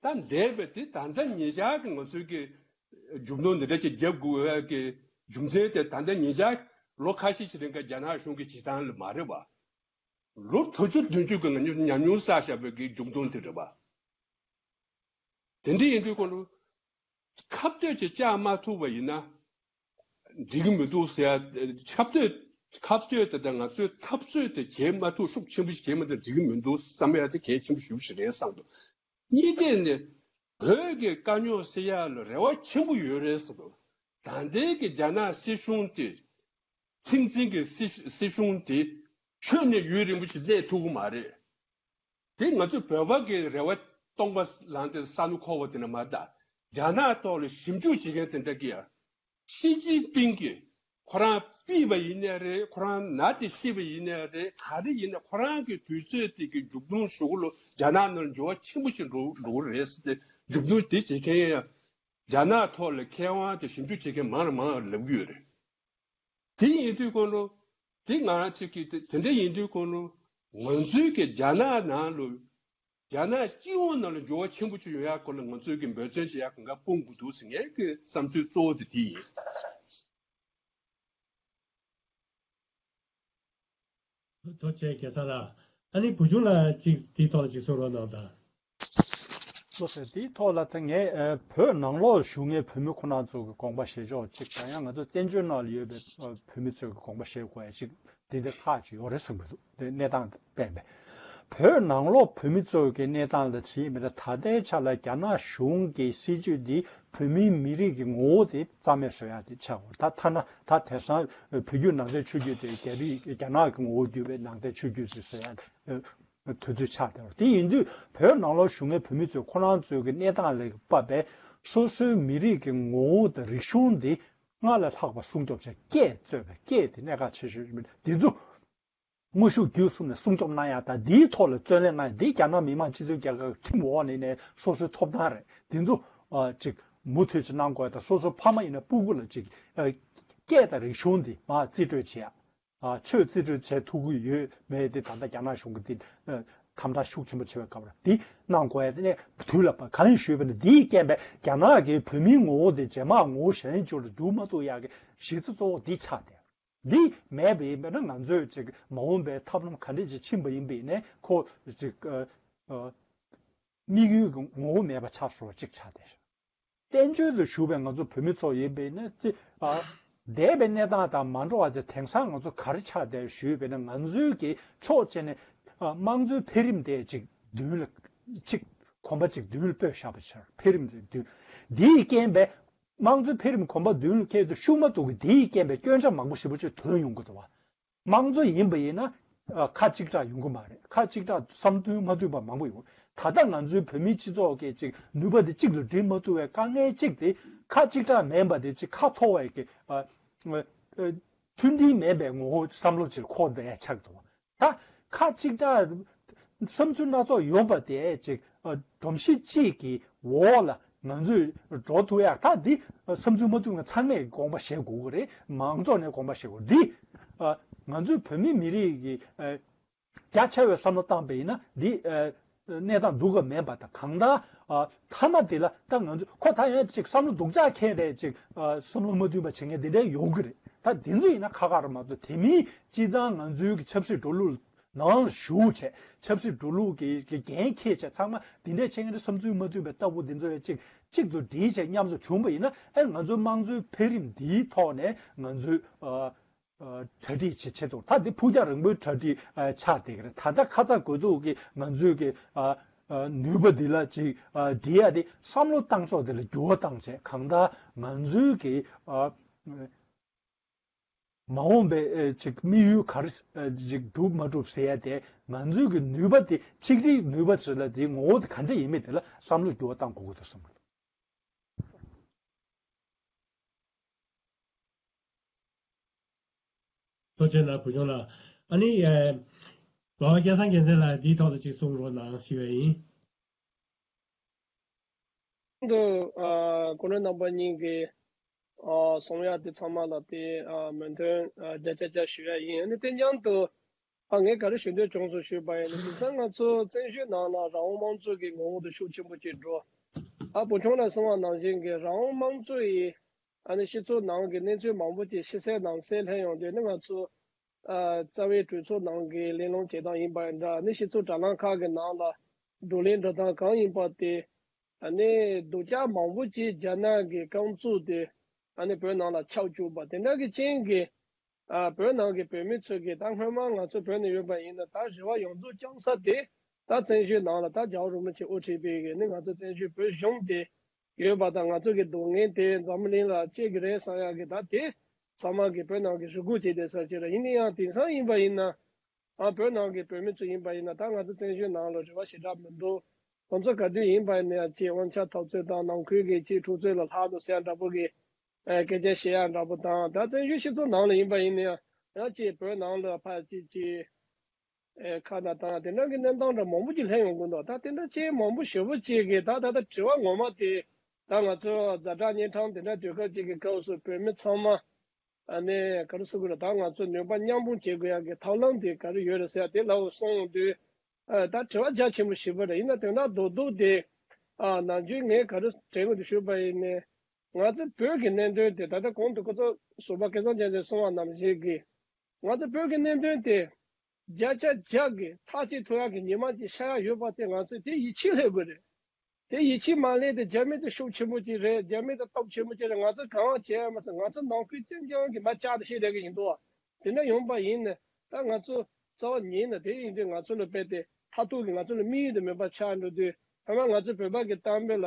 ད་འདས་པའི་དེ་ད་ལྟ་ཉེ་ཆར་གྱི་ང་ཚོའི་གི་མཇུག་སྡོམ་འདི་འདྲ་ཅིག་རྒྱབ་དགོས་ཡ་གི་རྒྱུ་མཚན་དེ་ད་ལྟ་ཉེ་ཆར་ལོ་ཁ་ཤས་ཤིག་རིང་ག་རྒྱ་ནག་གཞུང་གི་བྱེད་སྟངས་ལ་མ་རེད་བ། ལོ་དྲུག་ཅུ་བདུན་ཅུ་གི་ང་ཉམས་མྱོང་བསགས་བཞག་པའི་གི་མཇུག་སྡོམ་དེ་རེད་བ། དེ་འདྲ་ཡིན་དུས་སྐོར་ལ། ཁ་གཏད་ཅིག་བཅག་མ་ཐུབ་པ་ཡིན་ན། འགྲིག་གི་མི་འདུག་ཟེར་ཡ། ཁ་གཏད་ཁ་གཏད་དེ་དང་ང་ཚོའི་འཐབ་རྩོད་དེ་བྱེད་མ་ཐུབ། ཤུགས་ཆེན་པོ་ཞིག་བྱེད་མ་ཐུབ། འགྲིག་གི་མི་འདུག་བསམ་ཡ་དེ་གལ་ཆེན་པོ་ཞེ་པོ་ཞིག་རེད་བསམ་འདུག་གཉིས་ཐད་ནས་བོད་ཀྱི་དཀའ་རྙོག་སེལ་ཡ་ལ་རེ་བ་ཆེན་པོ་ཡོད་རེད་བསམ་འདུག་ད་ལྟའི་གི་རྒྱ་ནག་སྲིད་གཞུང་དེ། ཚིག་འཛིན་གྱི་སྲིད་སྲིད་གཞུང་དེ་ཁྱོན་ནས་ཡུན་རིང་པོ་ཞིག་གནས་ཐུབ་ཀྱི་མ་རེད། དེ་ང་ཚོས་བོད་པ་གི་རེ་བ་སྟོང་པ་ལངས་ཏེ་ས་ནུ་འཁོར་བ་དེ་འདྲ་མ་གཏོགས། རྒྱ་ནག་ཐོག་ལ་ཞིབ་འཇུག་བྱེད་མཁན་དེ་འདྲ་གིས། ཞི་ཅིན་ཕིང་གིས་ཁོ་རང་ཕུད་པ་ཡིན་ནའི་རེད། ཁོ་རང་ན་སྟེ་ཤི་བ་ཡིན་ནའི་རེད། ག་རེ་ཡིན་ནའི་ཁོ་རང་གི་དུས་ཚོད་དེ་གི་མཇུག་སྡོམ་ཞུ་གི་ལོ་རྒྱ་ནག་ནང་འགྱུར་བ་ཆེན་པོ་ཞིག་འགྲོ་འགྲོ་གི་རེད་ཟེར་ཏེ། མཇུག་སྡོམ་དེ་བྱེད་མཁན་ཡང་རྒྱ་ནག་ཐོག་ལ་མཁས་དབང་དེ་ཞིབ་འཇུག་བྱེད་མཁན་མང་རུ་མང་རུ་ལབ་ཀྱི་ཡོད་རེད། དེ་ཡིན་དུས་སྐོར་ལ། དེ་ང་རང་ཚོ་གི་དེ་དེ་འདྲ་ཡིན་དུས་སྐོར་ལ། ང་ཚོའི་གི་རྒྱ་ནག་ནང་ལ། རྒྱ་ནག་སྤྱི་ཡོངས་ནང་ལ་འགྱུར་བ་ཆེན་པོ་ཅིག་ཡོང་ཡག་སྐོར་ལ་ང་ཚོའི་གི་འབད་བརྩོན་བྱེད་ཡག་གང་ག་སྤུངས་དགོས་འདུག་ཟེར། ངའི་གི་བསམ་ཚུལ་གཙོ་བོ་དེ་དེ་ཡིན། ཐུགས་རྗེ་ཆེ་རྒྱལ་ས་ལགས། ཨ་ནི་བུ་ཆུང་ལགས་ཅིག་དེའི་ཐོག་ལ་ཅིག་གསུང་རོགས་གནང་དང་། ལགས་སོ། དེའི་ཐོག་ལ་ད་ངས་ཨ་བོད་ནང་ལོགས་བཞུགས་མཁན་བོད་མི་ཁོ་རང་ཚོ་གི་དགོངས་པ་བཞེས་ཕྱོགས་ཅིག་དང་། ཡང་ང་ཚོ་བཙན་བྱོལ་ནང་ལ་ཡོད་པའི་ཨ་བོད་མི་ཚོའི་གི་དགོངས་པ་བཞེས་དགོས་ཡ་ཅིག་དེ་འདྲ་ཁག་ཅིག་ཡོད་རེད་བསམ་གྱི་འདུག་དེ་གནས་སྟངས་དཔེ་མེད། བོད་ནང་ལོགས་བོད་མི་ཚོ་གི་གནས་སྟངས་ལ་དྲིས་མི་འདྲ། ད་ལྟའི་ཆ་ལ་རྒྱ་ནག་གཞུང་གི་སྲིད་བྱུས་འདི་བོད་མིའི་མི་རིགས་ཀྱི་ངོ་བོ་དེ་རྩ་མེད་བཟོ་ཡ་དེ་ཆགས་ཡོད་རེད། ད་ཐ་ན་ད་དེང་སང་བོད་བརྒྱུད་ནང་བསྟན་ཆོས་བརྒྱུད་དེ་རྒྱ་རིགས་རྒྱ་ནག་གི་ངོ་བོ་བརྒྱུད་པའི་ནང་བསྟན་ཆོས་བརྒྱུད་ཅིག་བཟོ་ཡ་དུས་ཚོད་ཆགས་བསྡད་ཡོད་རེད། དེ་ཡིན་དུས་བོད་ནང་ལོགས་བཞུགས་མཁན་བོད་མི་ཚོས་ཁོ་རང་ཚོའི་གི་གནས་སྟངས་ལ་དཔག་པའི་སོ་སོའི་མི་རིགས་ཀྱི་ངོ་བོ་དང་རིག་གཞུང་འདི་སྔར་ལས་ལྷག་པ་སྲུང་སྐྱོབ་བྱེད། སྐད་རྩོད་པའི་སྐད་དེ་གནད་འགག་ཆེ་ཤོས་རེད། འདི་ཚོ་དངོས་ཤུགས་བརྒྱུད་གསུམ་ནས་སྲུང་སྐྱོབ་གནང་ཡ་དང་། འདིའི་ཐོག་ལ་བརྩོན་ལེན་གནང་ཡ། འདི་རྒྱ་ནག་མི་དམངས་སྤྱི་མཐུན་རྒྱལ་ཁབ་ཁྲིམས་འོག་ནས་ནས་སོ་སོའི་ཐོབ་ཐང་རེད། འདི་ཚོ་ཨ་ཅིག་མུ་མཐུད་ཅིག་གནང་དགོས་ཡ་དང་། སོ་སོའི་ཕ་མ་ཡིན་ན་སྤུ་གུ་ལ་ཅིག་ཨ་སྐད་དང་རིག་གཞུང་འདི་མར་རྩིས་སྤྲོད་བྱེད་ཡ། ཨ་ཆོས་རྩིས་སྤྲོད་བྱེད་ཐུབ་ཀྱི་ཡོད་མེད་དེ་ད་ལྟ་རྒྱ་ནག་གཞུང་གིས་དེ་ཨ་དམ་དྲག་ཤུགས་ཆེན་པོ་བྱེད་པའི་སྐབས་ལ་འདི་གནང་དགོས་ཡ་དེ་ནས་དུས་ལ་བབ། གང་ཡིན་ཞུས་པ་ན་འདིའི་རྐྱེན་པས་རྒྱ་ནག་གིས་བོད་མིའི་ངོ་བོ་དེ་རྗེས་མ་ངོ་བོ་གཞན་ཅིག་ལ་འགྱུར་མ་ཐུབ་ཡག་གི་གཞི་རྩ་གཙོ་བོ་འདི་ཆགས་བསྡད། འདི་མེད་པ་ཡིན་པས་ན་ང་ཚོས་ཅིག་མ་འོངས་པའི་ཐབས་ལམ་ག་འདྲས་ཅིག་ཕྱིན་པ་ཡིན་པས་ནས་ཁོ་ཅིག་ཨ་ཨ་དམིགས་ཡུལ་གྱི་ངོ་བོ་མེད་པ་ཆགས་སོང་ཅིག་ཆགས་བསྡད། བཙན་བྱོལ་དུ་བཞུགས་པའི་ང་ཚོ་བོད་མི་ཚོ་ཡིན་པས་ན་ཅི་ཨ་འདས་པའི་གནས་སྟངས་དང་མ་འགྲོ་བ་ཅིག་དེང་སང་ང་ཚོ་ག་རེ་ཆགས་བསྡད་ཞུས་པས་ན་ང་ཚོའི་གི་ཕྱོགས་གཅིག་ནས་ཨ་དམངས་གཙོའི་འཕེལ་རིམ་དེ་ཅིག་མདུན་ལ་ཅིག་གོམ་པ་ཅིག་མདུན་ལ་སྤོས་བཞག་པ་ཕྱིར་འཕེལ་རིམ་དེ་མདུན་འདིའི་རྐྱེན་པས་དམངས་གཙོའི་འཕེལ་རིམ་གོམ་པ་མདུན་ལ་འཁྱེར་དུ་ཤུགས་མ་གཏོགས་གི་འདིའི་རྐྱེན་པས་སྐྱོན་ཆ་མང་པོ་ཞེ་པོ་ཅིག་ཐོན་ཡོང་གི་འདུག་བ། དམངས་གཙོ་ཡིན་པ་ཡིན་ན་ཨ་ཁ་གཅིག་གྲགས་ཡོང་གི་མ་རེད། ཁ་གཅིག་གྲགས་བསམ་མཐུན་མ་མཐུན་པ་མང་པོ་ཡོང་། ད་ལྟ་ང་ཚོའི་བོད་མིའི་སྤྱི་ཚོགས་ཀྱི་ཅིག་ནུས་པ་དེ་གཅིག་ལ་སྒྲིལ་མ་ཐུབ་པའི་དཀའ་ངལ་གཅིག་དེ་ཁ་གཅིག་གྲགས་མེད་པ་དེ་ཅིག་ཁ་འཐོར་བའི་གི་ཨ་ཨ་མཐུན་སྒྲིལ་མེད་པའི་ངོ་བོ་བསམ་བློ་ཅིག་འཁོར་བསྡད་ཡ་ཆགས་འདུག་ད་ཁ་གཅིག་གྲགས་བསམ་ཚུལ་སྣ་ཚོགས་ཡོད་པ་དེ་ཅིག་ཨ་སྒྲོམ་གཞི་གཅིག་གི་འོག་ལ་ང་ཚོས་འགྲོ་ཐུབ་ཡག་ད་འདི་བསམ་ཚུལ་མ་མཐུན་ན་ཚང་མས་དགོངས་པ་བཞེས་དགོས་ཀྱི་རེད། མང་ཚོགས་ནས་དགོངས་པ་བཞེས་དགོས། འདི་ཨ་ང་ཚོའི་བོད་མི་མི་རིགས་ཀྱི་ཨ་རྒྱ་ཆེ་བའི་བསམ་བློ་བཏང་པ་ཡིན་ན་འདི་ཨ་གནས་སྟངས་སྡུག་ག་མེད་པ་དང་གང་ལྟར་ཨ་མཐའ་མ་དེ་ལ་ད་ང་ཚོ་ཁོ་ད་ཡང་ཅིག་བསམ་བློ་སྡུག་ཅག་ཁྱེར་རེད། ཅིག་ཨ་བསམ་བློ་མ་མཐུན་པ་བྱེད་མཁན་དེ་འདྲ་ཡོང་གི་རེད། ད་དེ་ཚོ་ཡིན་ན་ཁག་ཁག་རེད་མ་གཏོགས་དེ་མིན་སྤྱི་བཏང་ང་ཚོའི་གི་ཆབ་སྲིད་འགྲོ་ལུགས་ནང་ཞུགས་བྱས་ཆབ་སྲིད་འགྲོ་ལུགས་ཀྱི་གི་འགན་འཁྱེར་བྱས་ཚང་མ་འདི་འདྲའི་ཆེད་མཁན་བསམ་ཚུལ་མ་མཐུན་པའི་ལྟ་བུ་འདི་ཚོ་ཡང་གཅིག་གཅིག་ཏུ་སྒྲིལ་བྱས་མཉམ་དུ་བྱུང་བ་ཡིན་ན་ཨེ་ང་ཚོའི་དམངས་གཙོའི་འཕེལ་རིམ་འདིའི་ཐོག་ནས་ང་ཚོའི་ཨ་ཨ་གྲ་སྒྲིག་བྱེད་ཆེད་དུ་ད་འདི་ཕུགས་རྒྱང་རིང་པོའི་གྲ་སྒྲིག་ཨ་ཆགས་བསྡད་ཀྱི་རེད། ད་ལྟ་ཁ་ཚ་དགོས་གཏུགས་ཀྱི་ང་ཚོའི་གི་ཨ་ཨ་ནུས་པ་འདི་ལ་ཅིག་ཨ་སྒྲིལ་ཡ་དེ་བསམ་བློ་བཏང་ཕྱོགས་དེ་ལ་འགྱུར་བ་བཏང་བྱས་གང་ལྟར་ང་ཚོའི་གི་ཨ། མ་འོངས་པའི་ཨེ་ཅིག་དམིགས་ཡུལ་ག་རེ་ཨེ་ཅིག་འགྲུབ་མ་འགྲུབ་ཟེར་ཡ་དེ་ང་ཚོའི་གི་ནུས་པ་དེ་ཆིག་སྒྲིལ་ནུས་པ་ཟེར་ལ་དེའི་ངོ་བོ་དེ་ག་འདྲ་ཡིན་མིན་དེ་ལ་བསམ་བློ་འགྱུར་བ་གཏང་དགོས་ཀྱི་འདུག་བསམ་གི་འདུག་ཐུགས་རྗེ་གནང་བུ་ཆུང་ལགས། ཨ་ནི་ཨེ་འབའ་བ་སྐལ་བཟང་རྒྱལ་མཚན་ལགས་འདིའི་ཐོག་ཏུ་ཅིག་གསུང་རོགས་གནང་ཞུ་བ་ཡིན། དུ་ཨ་སྐུ་མགྲོན་རྣམ་པ་གཉིས་ཀྱིས་ཨ་གསུང་ཡག་དེ་ཚང་མ་ལ་དེ་ཨ་མོས་མཐུན་ཨ་བརྒྱ་ཆ་བརྒྱ་ཞུ་ཡག་ཡིན། ཨ་ནི་དེ་མཉམ་དུ་ཨ་ངས་ག་རེ་ཞུ་འདོད་བྱུང་སོང་ཞུས་པ་ཡིན་ན། དེང་སང་ང་ཚོ་བཙན་བྱོལ་ནང་ལ་རང་དབང་དམངས་གཙོ་གི་ངོ་བོ་དེ་ཤུགས་ཆེན་པོ་ཅིག་འགྲོ། ཨ་བུ་ཆུང་ལ་གསུངས་པ་ནང་བཞིན་གྱི་རང་དབང་དམངས་གཙོ་ཡི་ཨ་ནི་སྤྱི་ཚོགས་ནང་གི་གནས་ཚུལ་མང་པོ་ཅིག་ཕྱི་གསལ་ནང་གསལ་སླེབས་ཡོང་དུས་ནི་ང་ཚོ་ཨ་རྩ་བའི་གྲོས་ཚོགས་ནང་གི་གླེང་སློང་བྱེད་སྟངས་ཡིན་པ་ཡིན་འདྲ། ཨ་ནི་སྤྱི་ཚོགས་དྲ་ལམ་ཁག་གི་ནང་ལ་བགྲོ་གླེང་འགྲོ་སྟངས་གང་ཡིན་པ་དེ། ཨ་ནི་སྡུག་ཅག་མང་པོ་ཅིག་རྒྱ་ནག་གི་རྐང་བཙུགས་ཏེ་ཨ་ནི་བོད་ནང་ལ་ཁྱབ་བཅུག་པ་དེ་འདྲ་གི་རྐྱེན་གྱིས་ཨ་བོད་ནང་གི་བོད་མི་ཚོས་ཀྱི་ད་སྔོན་མ་ང་ཚོ་བོད་ནང་ཡོད་པ་ཡིན་ན་ད་རེ་བ་ཡོངས་རྫོགས་བཅངས་ས་དེ་ད་བཙན་བྱོལ་ནང་ལ་ད་རྒྱལ་བ་རིན་པོ་ཆེ་དབུ་ཁྲིད་པའི་གི་ནི་ང་ཚོ་བཙན་བྱོལ་བོད་གཞུང་དེ་ཡོད་པ་དང་། ང་ཚོ་གི་སྡུག་བསྔལ་དེ་འཛམ་བུ་གླིང་ལ་སྐྱེ་གི་རེད་བསམ་ཡག་གི་ད་དེ་ཚང་མ་གི་བོད་ནང་གི་རེ་སྒུག་བྱས་བསྡད་ས་ཅིག་རེད། ཡིན་ན་ཡང་དེང་སང་ཡིན་པ་ཡིན་ན། ཨ་བོད་ནང་གི་བོད་མི་ཚོ་ཡིན་པ་ཡིན་ན་ད་ང་ཚོ་བཙན་བྱོལ་ནང་ལ་རེ་བ་ཞེ་དྲག་མི་འདུག་ཁོང་ཚོ་ག་དུས་ཡིན་པ་ཡིན་ན་ཡང་ཅིག་དབང་ཆ་འཐབ་རྩོད་དང་ནང་ཁུལ་གྱི་ཅིག་འཁྲུག་རྩོད་ལ་ལྷག་འདུག་ཟེར་ཡ་འདྲ་པོ་གི་ཨ་སྐད་ཆ་བཤད་ཡ་འདྲ་པོ་དང་། ད་བཙན་བྱོལ་སྤྱི་ཚོགས་ནང་ལ་ཡིན་པ་ཡིན་ན་ཡང་ཡང་ཅིག་བོད་ནང་ལ་ཕར་ཅིག་ཅིག་ཨེ་ཁ་ན་དང་དེ་འདྲ་གི་གནས་སྟངས་འདྲ་མང་པོ་ཅིག་སླེབས་ཡོང་གི་འདུག་ད་དེ་འདྲ་ཅིག་མང་པོ་ཞེ་པོ་ཅིག་གི་ད་ད་ལྟ་དྲི་བ་ངོ་མ་དེ་ད་ང་ཚོ་ཛ་དྲག་གཉན་འཕྲང་དེ་འདྲ་དུས་སྐབས་ཅིག་གི་སྐབས་སུ་བོད་མི་ཚང་མ། ཨ་ནི་ག་རེ་ཟེར་དགོས་རེད། ད་ང་ཚོ་ནུས་པ་མཉམ་སྤུངས་བྱེད་དགོས་ཡག་གི་ཐབས་ལམ་དེ་ག་རེ་ཡོད་རེད་ཟེར་ཡ་དེ་ལབ་སོང་དུས། ཨ་ད་དྲི་བ་རྒྱ་ཆེན་པོ་ཞིག་པ་རེད། ཡིན་ན་དོན་དག་རྡོག་རྡོག་དེ་ཨ་ནམ་རྒྱུན་ངས་ག་རེ་དྲན་གི་འདུག་ཞུས་པ་ཡིན་ནའི། ང་ཚོ་བོད་ཀྱི་གནད་དོན་དེ་ད་ལྟ་གོང་དུ་ཁོ་ཚོ་ཟུར་པ་སྐལ་བཟང་རྒྱལ་མཚན་གསུངས་པ་ནང་བཞིན་གྱི་ང་ཚོ་བོད་ཀྱི་གནད་དོན་དེ་བརྒྱ་ཆ་བརྒྱ་གི་ཐག་གཅོད་ཐུབ་ཡག་གི་ཉི་མ་ཅིག་ཤར་ཡག་ཡོད་པ་དེ་ང་ཚོས་དེ་ཡིད་ཆེས་སླེབས་དགོས་རེད། དེ་ཡིད་ཆེས་མ་སླེབས་ཏེ་རྒྱ་མི་དེ་ཤུགས་ཆེན་པོ་ཅིག་རེད། རྒྱ་མི་དེ་སྟོབས་ཆེན་པོ་ཅིག་རེད། ང་ཚོ་གང་བྱས་མ་ཟད་ང་ཚོ་ནང་ཁུལ་ཅན་ཅང་གི་མ་བཅག་ཏུ་བཤད་བསྡད་ཀྱི་ཡིན་འདུག་དེ་འདྲ་ཡོང་པ་ཡིན་ན་ད་ང་ཚོ་རྩ་བ་ཉིད་ནས་དེ་ཡིན་དུས་ང་ཚོ་ལ་དཔེ་དེ་མཐར་ཐུག་གི་ང་ཚོ་ལ་དམིགས་ཡུལ་དེ་མེད་པ་ཆགས་འགྲོ་དུས་ཧ་མ་ང་ཚོ་བོད་པ་གི་གཏམ་དཔེ་ལ་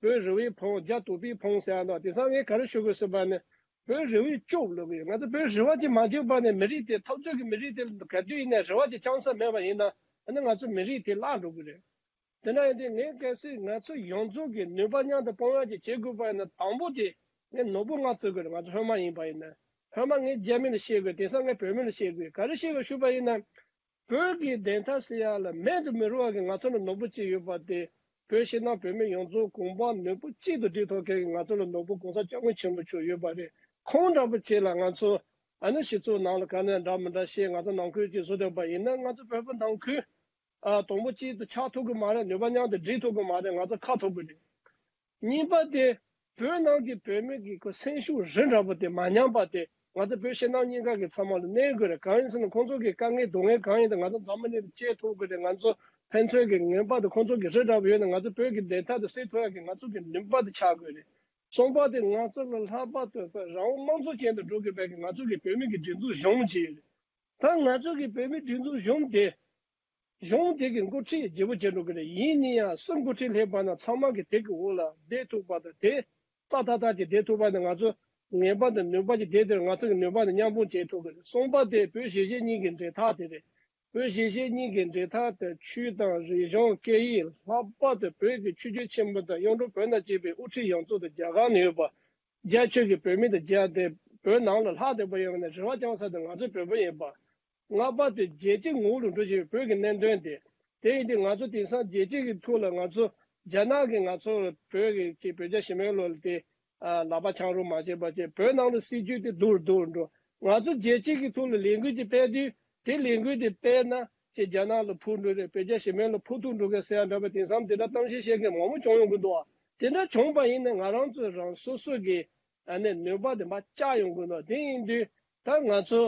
བོད་རེ་བའི་ཕུང་རྒྱ་དུ་པའི་ཕུང་ཟེར་ཡ་འདུག་དེང་སང་ངས་ག་རེ་ཞུ་དགོས་ཟེར་བ་ནི་བོད་རེ་བའི་ལྕོག་ལོག་གི་ཡོད། ང་ཚོ་བོད་རེ་བ་ཅིག་མ་བྱུང་བ་ནས་མི་རིགས་དེ་འཐབ་རྩོད་ཀྱི་མི་རིགས་དེ་ག་དུས་ཡིན་ནའི་རེ་བ་ཅིག་བཅང་ས་མེད་པ་ཡིན་ན་ཨ་ནི་ང་ཚོ་མི་རིགས་དེ་བརླག་འགྲོ་གི་རེད། དེ་འདྲ་ཡིན་དུས་ངས་གལ་སྲིད་ང་ཚོ་ཡོངས་རྫོགས་ཀྱི་ནུས་པ་མཉམ་དུ་སྤུངས་ཡག་ཅིག་བྱེད་དགོས་པ་ཡིན་ན་དང་པོ་དེ་ངས་ནོར་བུ་ལྔ་བརྩི་དགོས་རེད། ང་ཚོ་སློབ་མ་ཡིན་པ་ཡིན་ན་སློབ་མ་ངས་རྒྱ་མི་ལ་བཤད་དགོས། དེང་སང་ངས་བོད་མི་ལ་བཤད་དགོས། ག་རེ་བཤད་དགོས་ཞུས་པ་ཡིན་ན། བོད་ཀྱི་བདེན་མཐའ་གསལ་ཡག་ལ་མེད་དུ་མི་རུང་བ་གི་ང་ཚོ་ལ་ནོར་བུ་གཅིག་ཡོད་པ་དེ། བོད་ཕྱི་ནང་བོད་མི་ཡོངས་རྫོགས་གོམ་པ་ནོར་བུ་གཅིག་ཏུ་སྒྲིལ་ཐུབ་མཁན་གྱི་ང་ཚོ་ལ་ནོར་བུ་༸གོང་ས་༸སྐྱབས་མགོན་ཆེན་པོ་མཆོག་ཡོད་པ་རེད། ཁོང་འདྲ་པོ་ཅིག་ལ་ང་ཚོ་ ཨ་ནི་སྤྱི་ཚོགས་ནང་ལ་ག་ནས་འདྲ་མི་འདྲ་བཤད། ང་ཚོ་ནང་ཁུལ་གྱི་བཟོ་འདོད་པ་ཡིན་ན། ང་ཚོ་བོད་པ་ནང་ཁུལ་ཨ་དང་པོ་གཅིག་ཏུ་ཆགས་ཐུབ་ཀྱི་མ་རེད། ནུས་པ་མཉམ་དུ་སྒྲིལ་ཐུབ་ཀྱི་མ་རེད། ང་ཚོ་ཁ་ཐུབ་ཀྱི་རེད། གཉིས་པ་དེ་བོད་ནང་གི་བོད་མི་གི་ཁོ་སེམས་ཤུགས་རི་འདྲ་པོ་དེ་མ་ཉམས་པ་དེ་ང་ཚོ་བོད་ཕྱི་ནང་གཉིས་ཀ་གི་ཚང་མ་ལ་གནས་དགོས་རེད། གང་ཡིན་ཟེར་ན་ཁོང་ཚོ་གི་དཀའ་ངལ་སྡུག་བསྔལ་གང་ཡིན་དེ་ང་ཚོ་འཛམ་བུ་གླིང་དུ་བཤད་ཐུབ་དགོས་རེད། ང་ཚོ་ཕན་ཚུན་གྱི་ངན་པ་དེ་ཁོང་ཚོ་གི་རི་འདྲ་པོ་ཡོད་ན་ང་ཚོ་བོད་ཀྱི་བདེན་མཐའ་དེ་སེལ་ཐུབ་ཡག་གི་ང་ཚོ་གི་ནུས་པ་དེ་ཆགས་དགོས་རེད། གསུམ་པ་དེ་ང་ཚོ་ལ་ལྷག་པར་དུ་རང་དབང་དམངས་གཙོ་ཅན་དུ་འགྲོ་དགོས་པའི་གི་ང་ཚོ་གི་བོད་མི་གི་སྒྲིག་འཛུགས་གཞུང་ཅིག་ཡོད་རེད། ད་ང་ཚོ་གི་བོད་མི་སྒྲིག་འཛུགས་གཞུང་དེ་གཞུང་དེ་གི་འགོ་ཁྲིད་བརྗེ་པོ་བྱེད་འགྲོ་གི་རེད། ཡིན་ན་ཡང་སུ་འགོ་ཁྲིད་སླེབས་པ་ན་ཚང་མ་གི་དེ་གི་འོག་ལ་བསྡད་ཐུབ་པ་དང་། དེ་ས་ཐག་ཐག་གི་བསྡད་ཐུབ་པ་ན་ང་ཚོ་ངན་པ་དང་ནུས་པ་གི་དེ་དེར་ང་ཚོ་གི་ནུས་པ་དང་མཉམ་སྤུངས་བྱེད་ཐུབ་གི་རེད། གསུམ་པ་དེ་བོད་གཞིས་བྱེས་གཉིས་ཀྱི་འབྲེལ་ཐག་དེ་རེད། བོད་གཞིས་བྱེས་གཉིས་ཀྱི་འབྲེལ་ཐག་དེ་ཆོས་དང་རིག་གཞུང་སྐད་ཡིག་ལྷག་པར་དུ་བོད་ཀྱི་ཆོས་བརྒྱུད་ཆེན་པོ་དང་གཡུང་དྲུང་བོན་དང་བཅས་པའི་དབུ་ཁྲིད་ཡོངས་རྫོགས་དང་རྒྱ་གར་ནས་ཡོད་པ། རྒྱ་ཆོས་ཀྱི་བོད་མི་དང་རྒྱ་དེ་བོད་ནང་ལ་ལྷག་བསྡད་པ་ཡོད་ན་རེ་བ་བཅང་ས་དེ་ང་ཚོ་བོད་པ་ཡིན་པ། ལྔ་པ་དེ་རྒྱལ་སྤྱིའི་ངོ་བོ་ལ་འགྲོ་བཞིན་པའི་བོད་ཀྱི་གནད་དོན་དེ། དེ་ཡིན་དུས་ང་ཚོ་དེང་སང་རྒྱལ་སྤྱི་གི་ཐོག་ལ་ང་ཚོ་རྒྱ་ནག་གིས་ང་ཚོ་བོད་ཀྱི་ཅིག་བོད་རྒྱ་ཞི་མོལ་ལོ་ལ་དེ་ལག་པ་འཆང་རོགས་མ་བྱེད་པ་བྱས། བོད་ནང་ལ་སྲིད་ཇུས་དེ་སྡུག་རུ་སྡུག་རུ་འགྲོ། ང་ཚོ་རྒྱལ་སྤྱི་གི་ཐོག་ལ་ལས་འགུལ་ཅིག་སྤེལ་དུས་དེ་ལས་འགུལ་དེ་སྤེལ་ན་ཅིག་རྒྱ་ནག་ལ་ཕུག་འགྲོ་རེད། བོད་རྒྱ་ཞི་མོལ་ལ་ཕུག་ཐུག་འགྲོ་གི་ཟེར་ཡ་འདྲ་པོ་དེང་སང་དེ་འདྲ་གཏམ་བཤད་བཤད་མཁན་མང་པོ་བྱུང་ཡོང་གི་འདུག་ཨ། དེ་འདྲ་བྱུང་པ་ཡིན་ན་ང་རང་ཚོ་རང་སོ་སོ་གི་ཨ་ནི་ནུས་པ་དེ་མར་བཅག་ཡོང་གི་འདུག་དེ་ཡིན་དུས་ད་ང་ཚོ་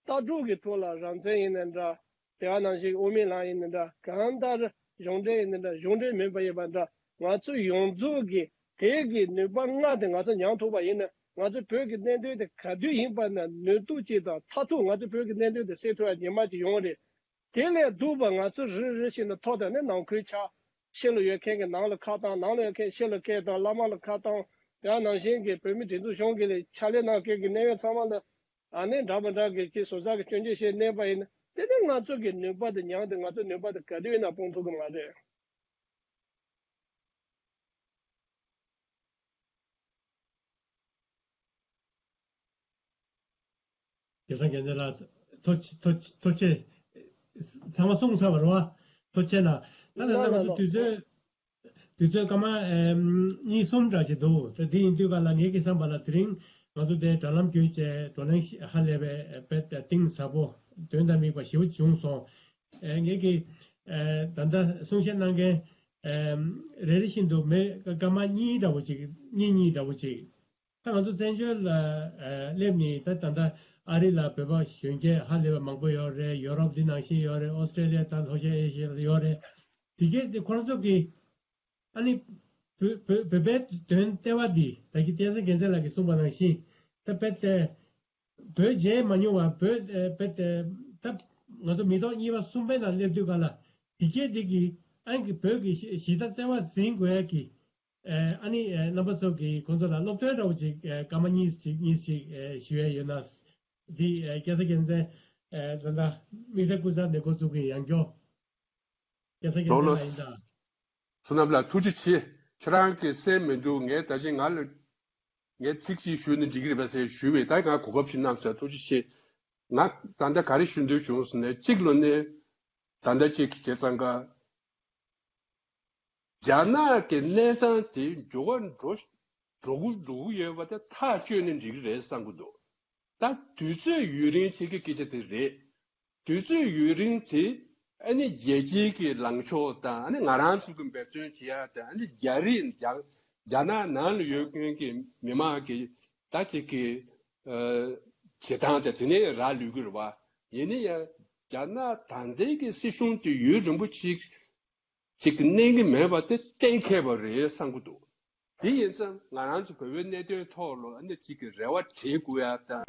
ལྟ་གྲུབ་ཀྱི་ཐོག་ལ་རང་བཙན་ཡིན་ན་འདྲ། དེ་ག་ནང་བཞིན་དབུ་མའི་ལམ་ཡིན་ན་འདྲ། གང་ལྟར་གཞུང་འབྲེལ་ཡིན་ན་འདྲ། གཞུང་འབྲེལ་མིན་པ་ཡིན་པ་འདྲ། ང་ཚོ་ཡོངས་རྫོགས་ཀྱི་དེ་གི་ནུས་པ་ལྔ་དེ་ང་ཚོ་མྱངས་ཐུབ་པ་ཡིན་ན། ང་ཚོ་བོད་ཀྱི་གནད་དོན་དེ་ག་དུས་ཡིན་པ་ན་ནུས་སྟོབས་ཅིག་དང་མཐར་ཐུག་ང་ཚོ་བོད་ཀྱི་གནད་དོན་དེ་སེལ་ཐུབ་ཡ་ཉི་མ་ཅིག་ཡོང་རེད། དེ་ལས་སྡུག་པ་ང་ཚོ་རེ་རེ་བཞིན་དུ་ཐོག་དང་ནི་ནང་ཁུལ་ཆགས། ཕྱི་ལ་ཡོད་མཁན་གྱི་ནང་ལ་ཁ་བཏང་། ནང་ལ་ཡོད་མཁན་ཕྱི་ལ་ཁ་བཏང་། བླ་མ་ལ་ཁ་བཏང་། དེ་ནང་བཞིན་གྱི་བོད་མི་སྒྲིག་འཛུགས་གཞུང་གི་ལས་ཕྱག་ལས་གནང་མཁན་གྱི་གནད་ཡོད་ཚང་མ་ལ་ཨ་ནི་འདྲ་མི་འདྲ་གི་ཅིག་ཟུར་ཟ་གི་སྐྱོན་བརྗོད་བྱས་གནས་པ་ཡིན་ན། དེ་ནི་ང་ཚོ་གི་ནུས་པ་དེ་མྱངས་ཏེ་ང་ཚོ་ནུས་པ་དེ་ག་དུས་ཡིན་ན་སྤུངས་ཐུབ་ཀྱི་མ་རེད། རྒྱལ་སྲས་རྒྱལ་མཚན་ལགས། ཐུགས་ཐུགས་ཐུགས་རྗེ་ཆེ། ཚང་མ་གསུངས་ཚར་བ་རེད་བ། ཐུགས་རྗེ་ཆེ་གནང་། ད་ལྟ་ལ་ང་ལ་ཚོ་ལ་དུས་ཚོད་དུས་ཚོད་སྐར་མ་ཨེམ་གཉིས་གསུམ་འདྲ་ཅིག་འདུག་དེ་འདི་ཡིན་དུས་ག་ལ་ངེད་ཀྱི་བསམ་པ་ལ་དེ་རིང་ང་ཚོ་དེ་དྲ་ལམ་བརྒྱུད་བྱས་བགྲོ་གླེང་ཧ་ལས་པའི་དཔེ་གཏིང་ཟབ་པོ་དོན་དང་དམིགས་པ་ཞེ་པོ་བྱུང་སོང་། ཨེ་ངེད་ཀྱི་ཨེ་ད་ལྟ་གསུང་བཤད་གནང་མཁན་ཨེམ་རེ་རེ་བཞིན་དུ་མི་སྐར་མ་གཉིས་འདྲ་བོ་ཅིག་གཉིས་གཉིས་འདྲ་བོ་ཅིག་ད་ང་ཚོ་བཙན་བྱོལ་ལ་ཨ་སླེབས་ནས་ད་ད་ལྟ་ཨ་རི་ལ་བོད་པ་གཞོན་སྐྱེས་ཧ་ལས་པ་མང་པོ་ཡོད་རེད། ཡོ་རོབ་འདི་ནང་བཞིན་ཡོད་རེད། ཨོ་སི་ཀྲེ་ལི་ཡ་དང་ལྷོ་ཤར་ཨེ་ཤི་ཡ་ལ་ཡོད་རེད། དེ་གས་དེ་ཁོ་རང་ཚོ་གི་ཨ་ནི་བོད་བོད་བོད་པའི་དོན་ལྟེ་བ་འདི་ད་གི་བསྟན་འཛིན་རྒྱལ་མཚན་ལགས་ཀྱིས་གསུངས་པ་ནང་བཞིན་ད་དཔེ་དེ་བོད་མཇལ་མ་མྱོང་བ་བོད་ཨ་དཔེ་དེ་ད་ང་ཚོ་མི་ཐོག་གཉིས་པ་གསུམ་པའི་ནང་སླེབས་དུས་ག་ལ་དེ་གས་དེ་གི་ཨ་ནི་གི་བོད་ཀྱི་གཞི་གཞི་རྩ་བརྩེ་བ་འཛིན་དགོས་ཡ་གི་ཨ་ནི་རྣམ་པ་ཚོ་གིས་ཁོང་ཚོ་ལ་སློབ་སྟོན་འདྲ་བོ་ཅིག་སྐར་མ་གཉིས་ཅིག་གཉིས་ཅིག་ཞུ་ཡས་ཡོད་ན། འདི་སྐལ་བཟང་རྒྱལ་མཚན་ད་ལྟ་དམིགས་བསལ་སྐུ་ཚབ་ནས་འགོ་བཙུགས་ཀྱི་ཡང་སྐྱོར་སྐལ་བཟང་རྒྱལ་མཚན་ལགས་ཡིན་ད། བསོད་ནམས་ལགས་ཐུགས་རྗེ་ཆེ། ཁྱེད་རང་གིས་གསན་མི་འདུག་ངས་ད་ཅི་ང་ལ་ངས་ཚིག་གཅིག་ཞུས་ན་འགྲིག་གི་རེད་པས་ཟེར་ཞུས་པས། ད་ང་གོ་སྐབས་ཤིག་གནང་སོང་། ཐུགས་རྗེ་ཆེ། ང་ད་ལྟ་ག་རེ་ཞུ་འདོད་བྱུང་ཟེར་ན་གཅིག་ལོ་ནས་ད་ལྟ་གཅིག་གི་བྱས་ཙང་ཀ་རྒྱ་ནག་གི་གནས་སྟངས་དེ་འགྱུར་བ་འགྲོ་འགྲོ་གི་འགྲོ་གི་ཡོད་པ་དེ་ཐག་གཅོད་ནས་འགྲིག་གི་རེད་བསམ་གི་འདུག་ད་དུས་ཚོད་ཡུན་རིང་བྱེད་ཀྱི་སྐད་ཆ་དེ་རེད། དུས་ཚོད་ཡུན་རིང་དེ་ཨ་ནི་རྒྱལ་སྤྱིའི་གི་ལངས་ཕྱོགས་དང་། ཨ་ནི་ང་རང་ཚོ་གི་འབད་བརྩོན་བྱེད་ཡ་དང་། ཨ་ནི་རྒྱ་རིགས་རྒྱ་རྒྱ་ནག་ནང་ལ་ཡོད་མཁན་གྱི་མི་མང་གི་ད་ཅིག་གི་ཨ་བྱེད་སྟངས་དེ་དེ་ནས་རག་ལུས་ཀྱི་རེད་བ། ཡིན་ན་ཡང་རྒྱ་ནག་ད་ལྟའི་གི་སྲིད་གཞུང་དེ་ཡུན་རིང་པོ་ཅིག་ཅིག་གནས་ཀྱི་མེད་པ་དེ་གཏན་འཁེལ་བ་རེད་བསམ་གྱི་འདུག་དེ་ཡིན་ཙང་ང་རང་ཚོ་བོད་པའི་གནད་དོན་ཐོག་ལ་ཨ་ནི་གཅིག་གི་རེ་བ་བྲེལ་དགོས་ཡ་དང་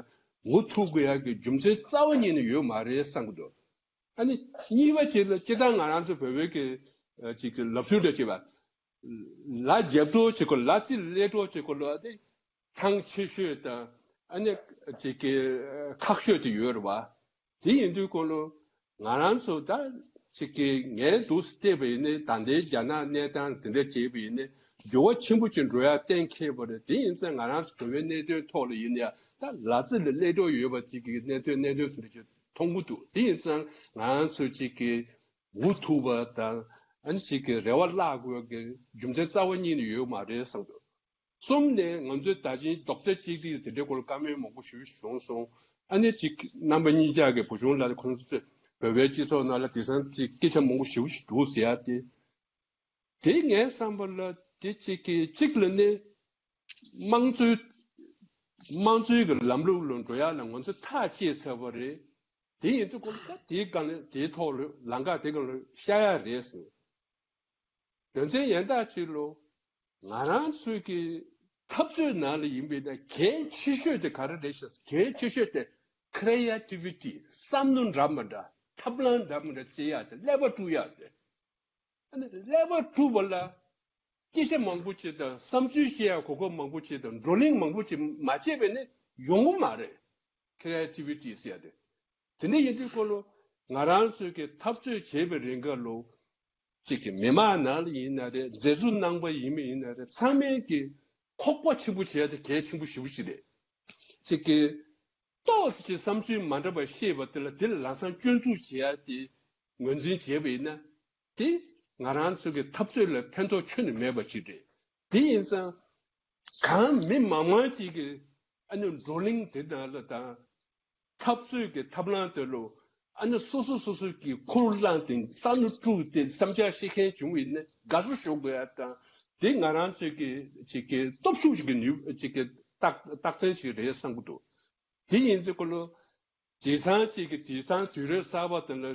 མུ་མཐུད་དགོས་ཡ་གི་རྒྱུ་མཚན་རྩ་བ་ཉིད་ནས་ཡོད་མ་རེད་བསམ་གྱི་འདུག་ཨ་ནི་གཉིས་པ་ཅིག་ལ་སྤྱིར་བཏང་ང་རང་ཚོ་བོད་པའི་གི་ཨ་གཅིག་གི་ལབ་སྲོལ་འདྲ་ཅིག་བ། ལ་རྒྱབ་གྲོགས་བྱེད་དགོས། ལ་རྩིས་ལས་གྲོགས་བྱེད་དགོས་ལ་ཨ་ནི་ཐང་ཆད་ཤོས་དང་ཨ་ནི་ཅིག་གི་ཁག་ཤོས་དེ་ཡོད་རེད་བ། དེ་ཡིན་དུས་སྐོར་ལ་ང་རང་ཚོ་ད་ཅིག་གི་ངས་འདུག་སེ་བལྟས་པ་ཡིན་ན་ད་ལྟའི་རྒྱ་ནག་གནས་སྟངས་དེ་འདྲ་བྱས་པ་ཡིན་ན་འགྱུར་བ་ཆེན་པོ་ཅིག་འགྲོ་ཡ་གཏན་འཁེལ་བ་རེད། དེ་ཡིན་ཙང་ང་རང་ཚོ་བོད་པའི་གནད་དོན་ཐོག་ལ་ཡིན་ན་ཡང་ད་ལ་རྩེ་ལ་སླེབས་འགྲོ་ཡོད་པ་ཅིག་གི་གནད་དོན་གནད་དོན་སུ་འདྲ་ཅིག་མཐོང་གི་འདུག་དེ་ཡིན་ཙང་ང་རང་ཚོ་ཅིག་གི་མུ་མཐུད་པ་དང་ཨ་ནི་ཅིག་གི་རེ་བ་བརླག་དགོས་ཀྱི་རྒྱུ་མཚན་རྩ་བ་ཉིད་ནས་ཡོད་མ་རེད་བསམ་འདུག་གསུམ་ནས་ང་ཚོས་ད་ཅིང་རྡོག་རྩ་གཅིག་སྒྲིལ་དེ་འདྲའི་སྐོར་ལ་བཀའ་མོལ་མང་པོ་ཞུས་བྱུང་སོང་ ཨ་ནི་ཅིག་རྣམ་པ་གཉིས་ཆ་གི་བུ་ཆུང་ལགས་ཁོང་ཚོ་བོད་པའི་སྤྱི་ཚོགས་ནང་ལ་དེང་སང་ཅིག་སྐད་ཆ་མང་པོ་ཞེ་པོ་ཞིག་འདུག་ཟེར་ཡ་དེ། དེ་ངའི་བསམ་པ་ལ་དེ་གཅིག་གིས་གཅིག་ལ་ནི་དམངས་གཙོའི་དམངས་གཙོའི་གི་ལམ་ལུགས་ལ་འགྲོ་ཡ་ལ་ང་ཚོ་ཐག་བཅད་ཚར་བ་རེད། དེ་ཡིན་དུས་ཁོ་ལ་ད་དེའི་སྒང་ལ་དེའི་ཐོག་ལ་ལམ་ཁ་དེ་སྒང་ལ་ཤར་ཡ་རེད་ཟེར། དོན་ཚན་ཡན་དག་ཅིག་ལོ། ང་རང་ཚོའི་གི་འཐབ་རྩོད་ནང་ལ་ཡིན་པའི་ན་གལ་ཆེ་ཤོས་དེ་ག་རེ་རེད་ཤག་གལ་ཆེ་ཤོས་དེ་creativity བསམ་བློ་འདྲ་མི་འདྲ་ཐབས་ལམ་འདྲ་མི་འདྲ་རྩེ་ཡག་དེ་ཀླད་པ་དཀྲུག་ཡག་དེ། ཨ་ནི་ཀླད་པ་དཀྲུག་པ་ལ་སྐད་ཆ་མང་པོ་ཅིག་དང་བསམ་ཚུལ་བཤད་ཡག་གོ་སྐབས་མང་པོ་ཅིག་དང་བགྲོ་གླེང་མང་པོ་ཅིག་མ་བྱས་པས་ནི་ཡོང་གི་མ་རེད། creativity ཟེར་ཡག་དེ། དེ་འདྲ་ཡིན་དུས་སྐོར་ལ་ང་རང་ཚོའི་གི་འཐབ་རྩོད་བྱེད་པའི་རིང་ག་ལོ། གཅིག་གི་མི་མང་ནང་ལ་ཡིན་ན་རེད། མཛད་གཙོ་རྣམ་པ་ཡིན་མི་ཡིན་ན་རེད། ཚང་མས་ཀྱི་ཁོག་པ་ཆེན་པོ་བྱས་ཏེ་གལ་ཆེན་པོ་ཞེ་པོ་ཞིག་རེད། གཅིག་གི་ཏོག་ཙམ་བསམ་ཚུལ་མ་འདྲ་བ་བཤད་པ་དེ་ལ་དེ་ལ་ལམ་སང་སྐྱོན་འཛུགས་བྱེད་ཡ་དེ་ངོས་འཛིན་བྱས་པ་ཡིན་ན། དེ་ང་རང་ཚོ་གི་འཐབ་རྩོད་ལ་ཕན་ཐོགས་ཁྱོན་ནས་མེད་པ་ཅིག་རེད། དེ་ཡིན་ཙང་གང་མི་མང་མང་ཅིག་གིས་ཨ་ནི་བགྲོ་གླེང་དེ་ནང་ལ་དང་། འཐབ་རྩོད་ཀྱི་ཐབས་ལམ་དེ་ལོ། ཨ་ནི་སོ་སོ་སོ་སོ་གི་ཁུར་བླངས་ཏེ་བསམ་བློ་དཀྲུགས་ཏེ་བསམ་འཆར་བཤད་མཁན་བྱུང་བ་ཡིན་ན་དགའ་བསུ་ཞུ་དགོས་ཡ་དང་། དེ་ང་རང་ཚོའི་གི་ཅིག་གི་སྟོབས་ཤུགས་ཅིག་གི་ནུས་ཅིག་གི་རྟགས་རྟགས་མཚན་ཞིག་རེད་བསམ་གྱི་འདུག་དེ་ཡིན་ཚེ་ཀོ་ལོ། དེང་སང་ཅིག་གི་དེང་སང་དུས་རབས་གསར་པ་དེ་ལ་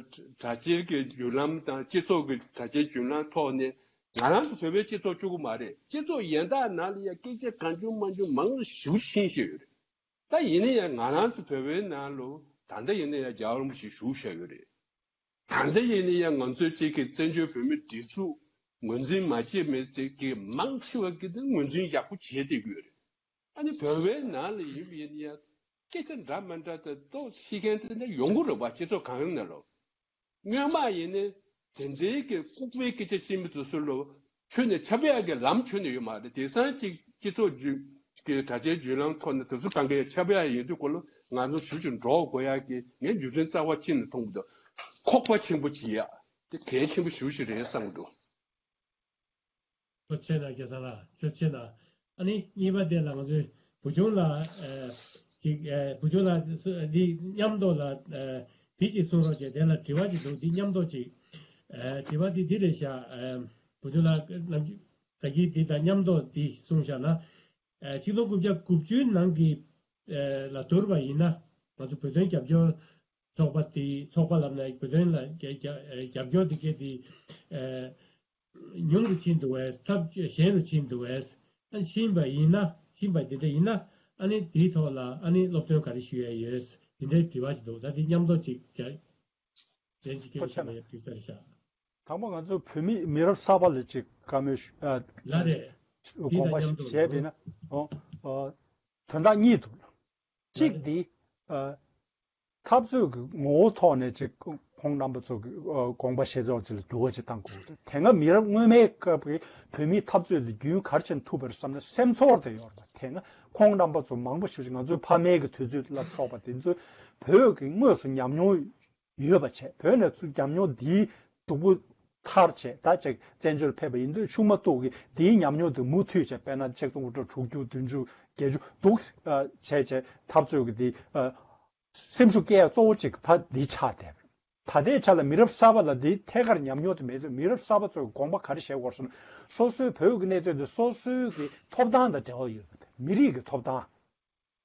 དྲ་རྒྱའི་གི་བརྒྱུད་ལམ་དང་སྤྱི་ཚོགས་ཀྱི་དྲ་རྒྱའི་བརྒྱུད་ལམ་ཐོག་ནས་ང་རང་ཚོ་བོད་པའི་སྤྱི་ཚོགས་གཅིག་པུ་མ་རེད། སྤྱི་ཚོགས་གཞན་དག་ནང་ལ་ཡང་སྐད་ཆ་གང་བྱུང་མང་བྱུང་མང་ཞེ་པོ་ཕྱིན་བཞིན་ཡོད་རེད། ད་ཡིན་ན་ཡང་ང་རང་ཚོ་བོད་པའི་ནང་ལོ། ད་ལྟ་ཡིན་ན་ཡང་རྒྱལ་བ་རིན་པོ་ཆེ་བཞུགས་བཞག་ཡོད་རེད། ད་ལྟ་ཡིན་ན་ཡང་ང་ཚོའི་གཅིག་གི་བཙན་བྱོལ་བོད་མིའི་སྒྲིག་འཛུགས་ངོས་འཛིན་མ་བྱས་མེད་ཅིག་གི་མང་ཆེ་བ་གི་དེ་ངོས་འཛིན་ཡག་པོ་བྱས་བསྡད་ཀྱི་ཡོད་རེད། ཨ་ནི་བོད་པའི་ནང་ལ་ཡིན་པ་ཡིན་ན་ཡང་སྐད་ཆ་འདྲ་མི་འདྲ་དང་ཏོག་ཤེས་མཁན་དེ་འདྲ་ཡོང་གི་རེད་པ། སྤྱི་ཚོགས་གང་ཡོང་ནས་ལོ། སྔོན་མ་ཡིན་ནའི་དེ་འདྲའི་གི་ལྐུགས་པའི་སྐད་ཆ་བཤད་མི་དེ་ཚོ་ལོ། ཁྱོན་ནས་ཁྱབ་ཡག་གི་ལམ་ཁྱོན་ནས་ཡོད་མ་རེད། དེང་སང་ཅིག་སྤྱི་ཚོགས་བརྒྱུད་ཀྱི་དྲ་རྒྱའི་བརྒྱུད་ལམ་ཐོག་ནས་དེ་ཚོ་གང་ག་ཁྱབ་ཡག་ཡིན་དུས་སྐོར་ལ་ང་ཚོ་ཞུ་ཞུ་འགྲོ་དགོས་ཡག་གི་ངས་རྒྱུ་མཚན་རྩ་བ་གཅིག་ནས་མཐོང་གི་འདུག་ཁོག་པ་ཆེན་པོ་བྱེད་ཡག་དེ་གལ་ཆེན་པོ་ཞེ་པོ་ཞིག་རེད་བསམ་གི་འདུག་ཐུགས་རྗེ་ཆེ་གནང་། སྐལ་བཟང་ལགས། ཐུགས་རྗེ་ཆེ་གནང་། ཨ་ནི་གཉིས་པ་དེ་ལ་ང་ཚོས་བུ་ཆུང་ལགས་ཨ་ཅིག་ཨ་བུ་ཆུང་ལགས་འདི་མཉམ་དུ་ལ་ཨ་དེ་ཅིག་གསུང་རོགས་བྱས། དེ་ལ་དྲི་བ་ཅིག་འདུག་འདི་མཉམ་དུ་ཅིག་ཨ་དྲི་བ་འདི་འདི་རེད་ཤག་ཨ་བུ་ཆུང་ལགས་ནམ་རྒྱུན་ད་གིན་འདི་དང་མཉམ་དུ་འདི་གསུངས་བཞག་ན། ཨ་ཆིག་སྟོང་དགུ་བརྒྱ་དགུ་བཅུའི་ནང་གི་ཨ་ལ་བསྡུར་བ་ཡིན་ན་ང་ཚོ་བོད་དོན་རྒྱབ་སྐྱོར་ཚོགས་པ་དེ་ཚོགས་པ་ལབ་ན་བོད་དོན་ལ་རྒྱ་རྒྱ་རྒྱབ་སྐྱོར་དེ་གས་དེ་ཨ་ཉུང་རུ་ཕྱིན་འདུག་བས། ཐབས་ཞན་རུ་ཕྱིན་འདུག་བས། ཨ་ཕྱིན་པ་ཡིན་ན་ཕྱིན་པ་དེ་འདྲ་ཡིན་ན་ཨ་ནི་དེའི་ཐོག་ལ་ཨ་ནི་སློབ་སྟོན་ག་རེ་ཞུ་ཡ་ཡོད། དེ་འདྲའི་དྲི་བ་ཞིག་འདུག་ད་དེ་མཉམ་དུ་ཅིག་རྒྱ་ལན་ཅིག་སྐྱོན་ཞིག་མ་ཡོད་འགྲིག་ས་རེད་ཤག་དང་པོ་ང་ཚོ་བོད་མི་མི་རབས་གསར་པ་ལ་ཅིག་བཀའ་མོལ་ཞུ་ཨ་ལ་རེད། དེ་དགོངས་དང་པ་མཉམ་དུ་བཞེས་པ་ཡིན་ན་ཨོ་ཨ་དོན་དག་གཉིས་འདུག་གཅིག་འདི་ཨ་འཐབ་རྩོད་ཀྱི་ངོ་བོ་ཐོག་ནས་ཅིག་ཁོང་རྣམ་པ་ཚོ་གི་ཨ་དགོངས་པ་བཞེས་ཕྱོགས་ཅིག་ལ་འགྱུར་བ་ཅིག་བཏང་དགོས་འདུག་དེ་སྔ་མི་རབས་སྔོན་མའི་སྐབས་ཀྱི་བོད་མིའི་འཐབ་རྩོད་དེ་རྒྱུན་ག་རེ་བྱས་ནས་ཐུབ་པ་རེད་བསམ་ན་སེམས་ཚོར་དེ་ཡོད་རེད་པ། དེ་སྔ་ཁོང་རྣམ་པ་ཚོ་མང་པོ་ཞིག་ང་ཚོའི་ཕ་མེས་ཀྱི་དུས་ཚོད་ལ་སོགས་པ་དེ་ཚོ་བོད་ཀྱི་དངོས་སུ་ཉམས་མྱོང་ཡོད་པ་བྱས། བོད་ནས་ཚུར་ཉམས་མྱོང་འདིའི་སྡུག་པོ་ཐར་བྱས། ད་ཅིག་བཙན་བྱོལ་ཕེབས་པ་ཡིན་དུས་ཆུང་མ་ཐུག་གི་འདིའི་ཉམས་མྱོང་དེ་མུ་མཐུད་བྱས། དཔེར་ན་ཆིག་སྟོང་དགུ་བརྒྱ་དྲུག་ཅུ་བདུན་ཅུ་བརྒྱད་ཅུ་འདུག་བྱས་བྱས་འཐབ་རྩོད་ཀྱི་འདི་སེམས་ཤུགས་སྐྱེད་ཡ་གཙོ་བོ་གཅིག་ད་འདི་ཆགས་བསྡད་པ་རེད། ད་ལྟའི་ཆ་ལ་མི་རབས་གསར་པ་ལ་འདི་ཐད་ཀར་ཉམས་མྱོང་དེ་མེད་དུས་མི་རབས་གསར་པ་ཚོས་དགོངས་པ་ག་རེ་བཞེས་དགོས་སོང་ན། སོ་སོའི་བོད་ཀྱི་གནད་དོན་དེ་སོ་སོའི་གི་ཐོབ་ཐང་དང་འབྲེལ་བ་ཡོད་པ་དེ། མི་རིགས་ཀྱི་ཐོབ་ཐང་།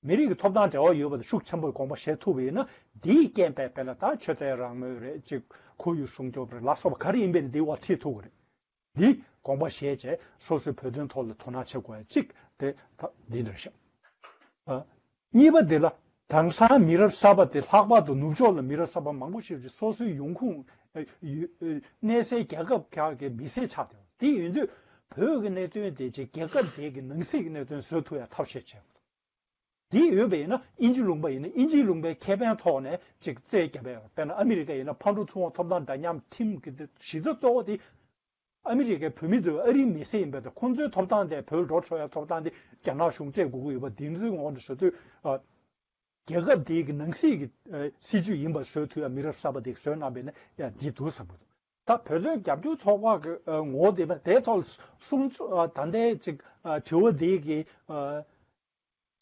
མི་རིགས་ཀྱི་ཐོབ་ཐང་འབྲེལ་བ་ཡོད་པ་དེ་ཤུགས་ཆེན་པོས་དགོངས་པ་བཞེས་ཐུབ་པ་ཡིན་ན། འདིའི་རྐྱེན་པས་དཔེར་ན་ད་ཆོས་དད་རང་མོས་རེད། ཅིག་ཁོར་ཡུག་སྲུང་སྐྱོབ་རེད་ལ་སོགས་པ་ག་རེ་ཡིན་པའི་འདིའི་འོག་ཁྲིད་ཐུབ་ཀྱི་རེད། འདི་དགོངས་པ་བཞེས་བྱས་སོ་སོའི་བོད་དོན་ཐོག་ལ་དོ་སྣང་བྱེད་དགོས་ཡ་གཅིག་དེ་ད་འདི་འདྲ་ཤག་ཨ། གཉིས་པ་འདི་ལ་དེང་སང་མི་རབས་གསར་པ་དེ་ལྷག་པར་དུ་ནུབ་ཕྱོགས་ལ་མི་རབས་གསར་པ་མང་པོ་ཞིག་ཅིག་སོ་སོའི་ཡོང་ཁུངས་ཨ་ཡུལ་ཨ་གནས་སའི་རྒྱལ་ཁབ་ཁག་གི་མི་སེར་ཆགས་བསྡད་པ་དེ་ཡིན་དུས་བོད་ཀྱི་གནད་དོན་དེ་ཅིག་རྒྱལ་ཁབ་དེ་གི་ནང་སྲིད་ཀྱི་གནད་དོན་བཟོ་ཐུབ་ཡ་ཐབས་ཤེས་བྱེད་དགོས། དེ་ཡོད་པ་ཡིན་ན་དབྱིན་ཇི་ལུང་པ་ཡིན་ན་དབྱིན་ཇིའི་ལུང་པའི་ཁེ་ཕན་ཐོག་ནས་ཅིག་རྩོད་རྒྱབ་ཡ་ཡོད། དཔེར་ན་ཨ་མི་རི་ཀ་ཡིན་ན་ཕར་འགྲོ་ཚུར་འོང་ཐོབ་ཐང་འདྲ་མཉམ་ཁྲིམས་ཀྱི་གཞི་རྩ་གཙོ་བོ་དེ་ཨ་མི་རི་ཀའི་བོད་མི་ཚོས་ཨ་རིའི་མི་སེར་ཡིན་པ་དང་ཁོང་ཚོའི་ཐོབ་ཐང་དེ་བོད་འགྲོ་ཆོག་ཡ་ཐོབ་ཐང་དེ་རྒྱ་ནག་གཞུང་སྤྲད་དགོས་ཀྱི་ཡོད་པ་འདི་ཚོའི་ངོ་བོ་འདྲ་བཟོ་དུས་ཨ། རྒྱལ་ཁབ་དེའི་གི་ནང་སྲིད་ཀྱི་ཨ་སྲིད་ཇུས་ཡིན་པ་བཟོ་ཐུབ་ཡ་མི་རབས་གསར་པ་དེ་བཟོས་གནང་བས་ན་ཡ་འདི་འདུག་བསམ་གྱི་འདུག་ད་བོད་དོན་རྒྱབ་སྐྱོར་ཚོགས་པ་གི་ཨ་ངོ་བོ་དེ་མ་དེའི་ཐོག་ལ་གསུང་ཆོས་ཨ་ད་ལྟའི་ཅིག་ཨ་དྲི་བ་དེ་གི་ཨ་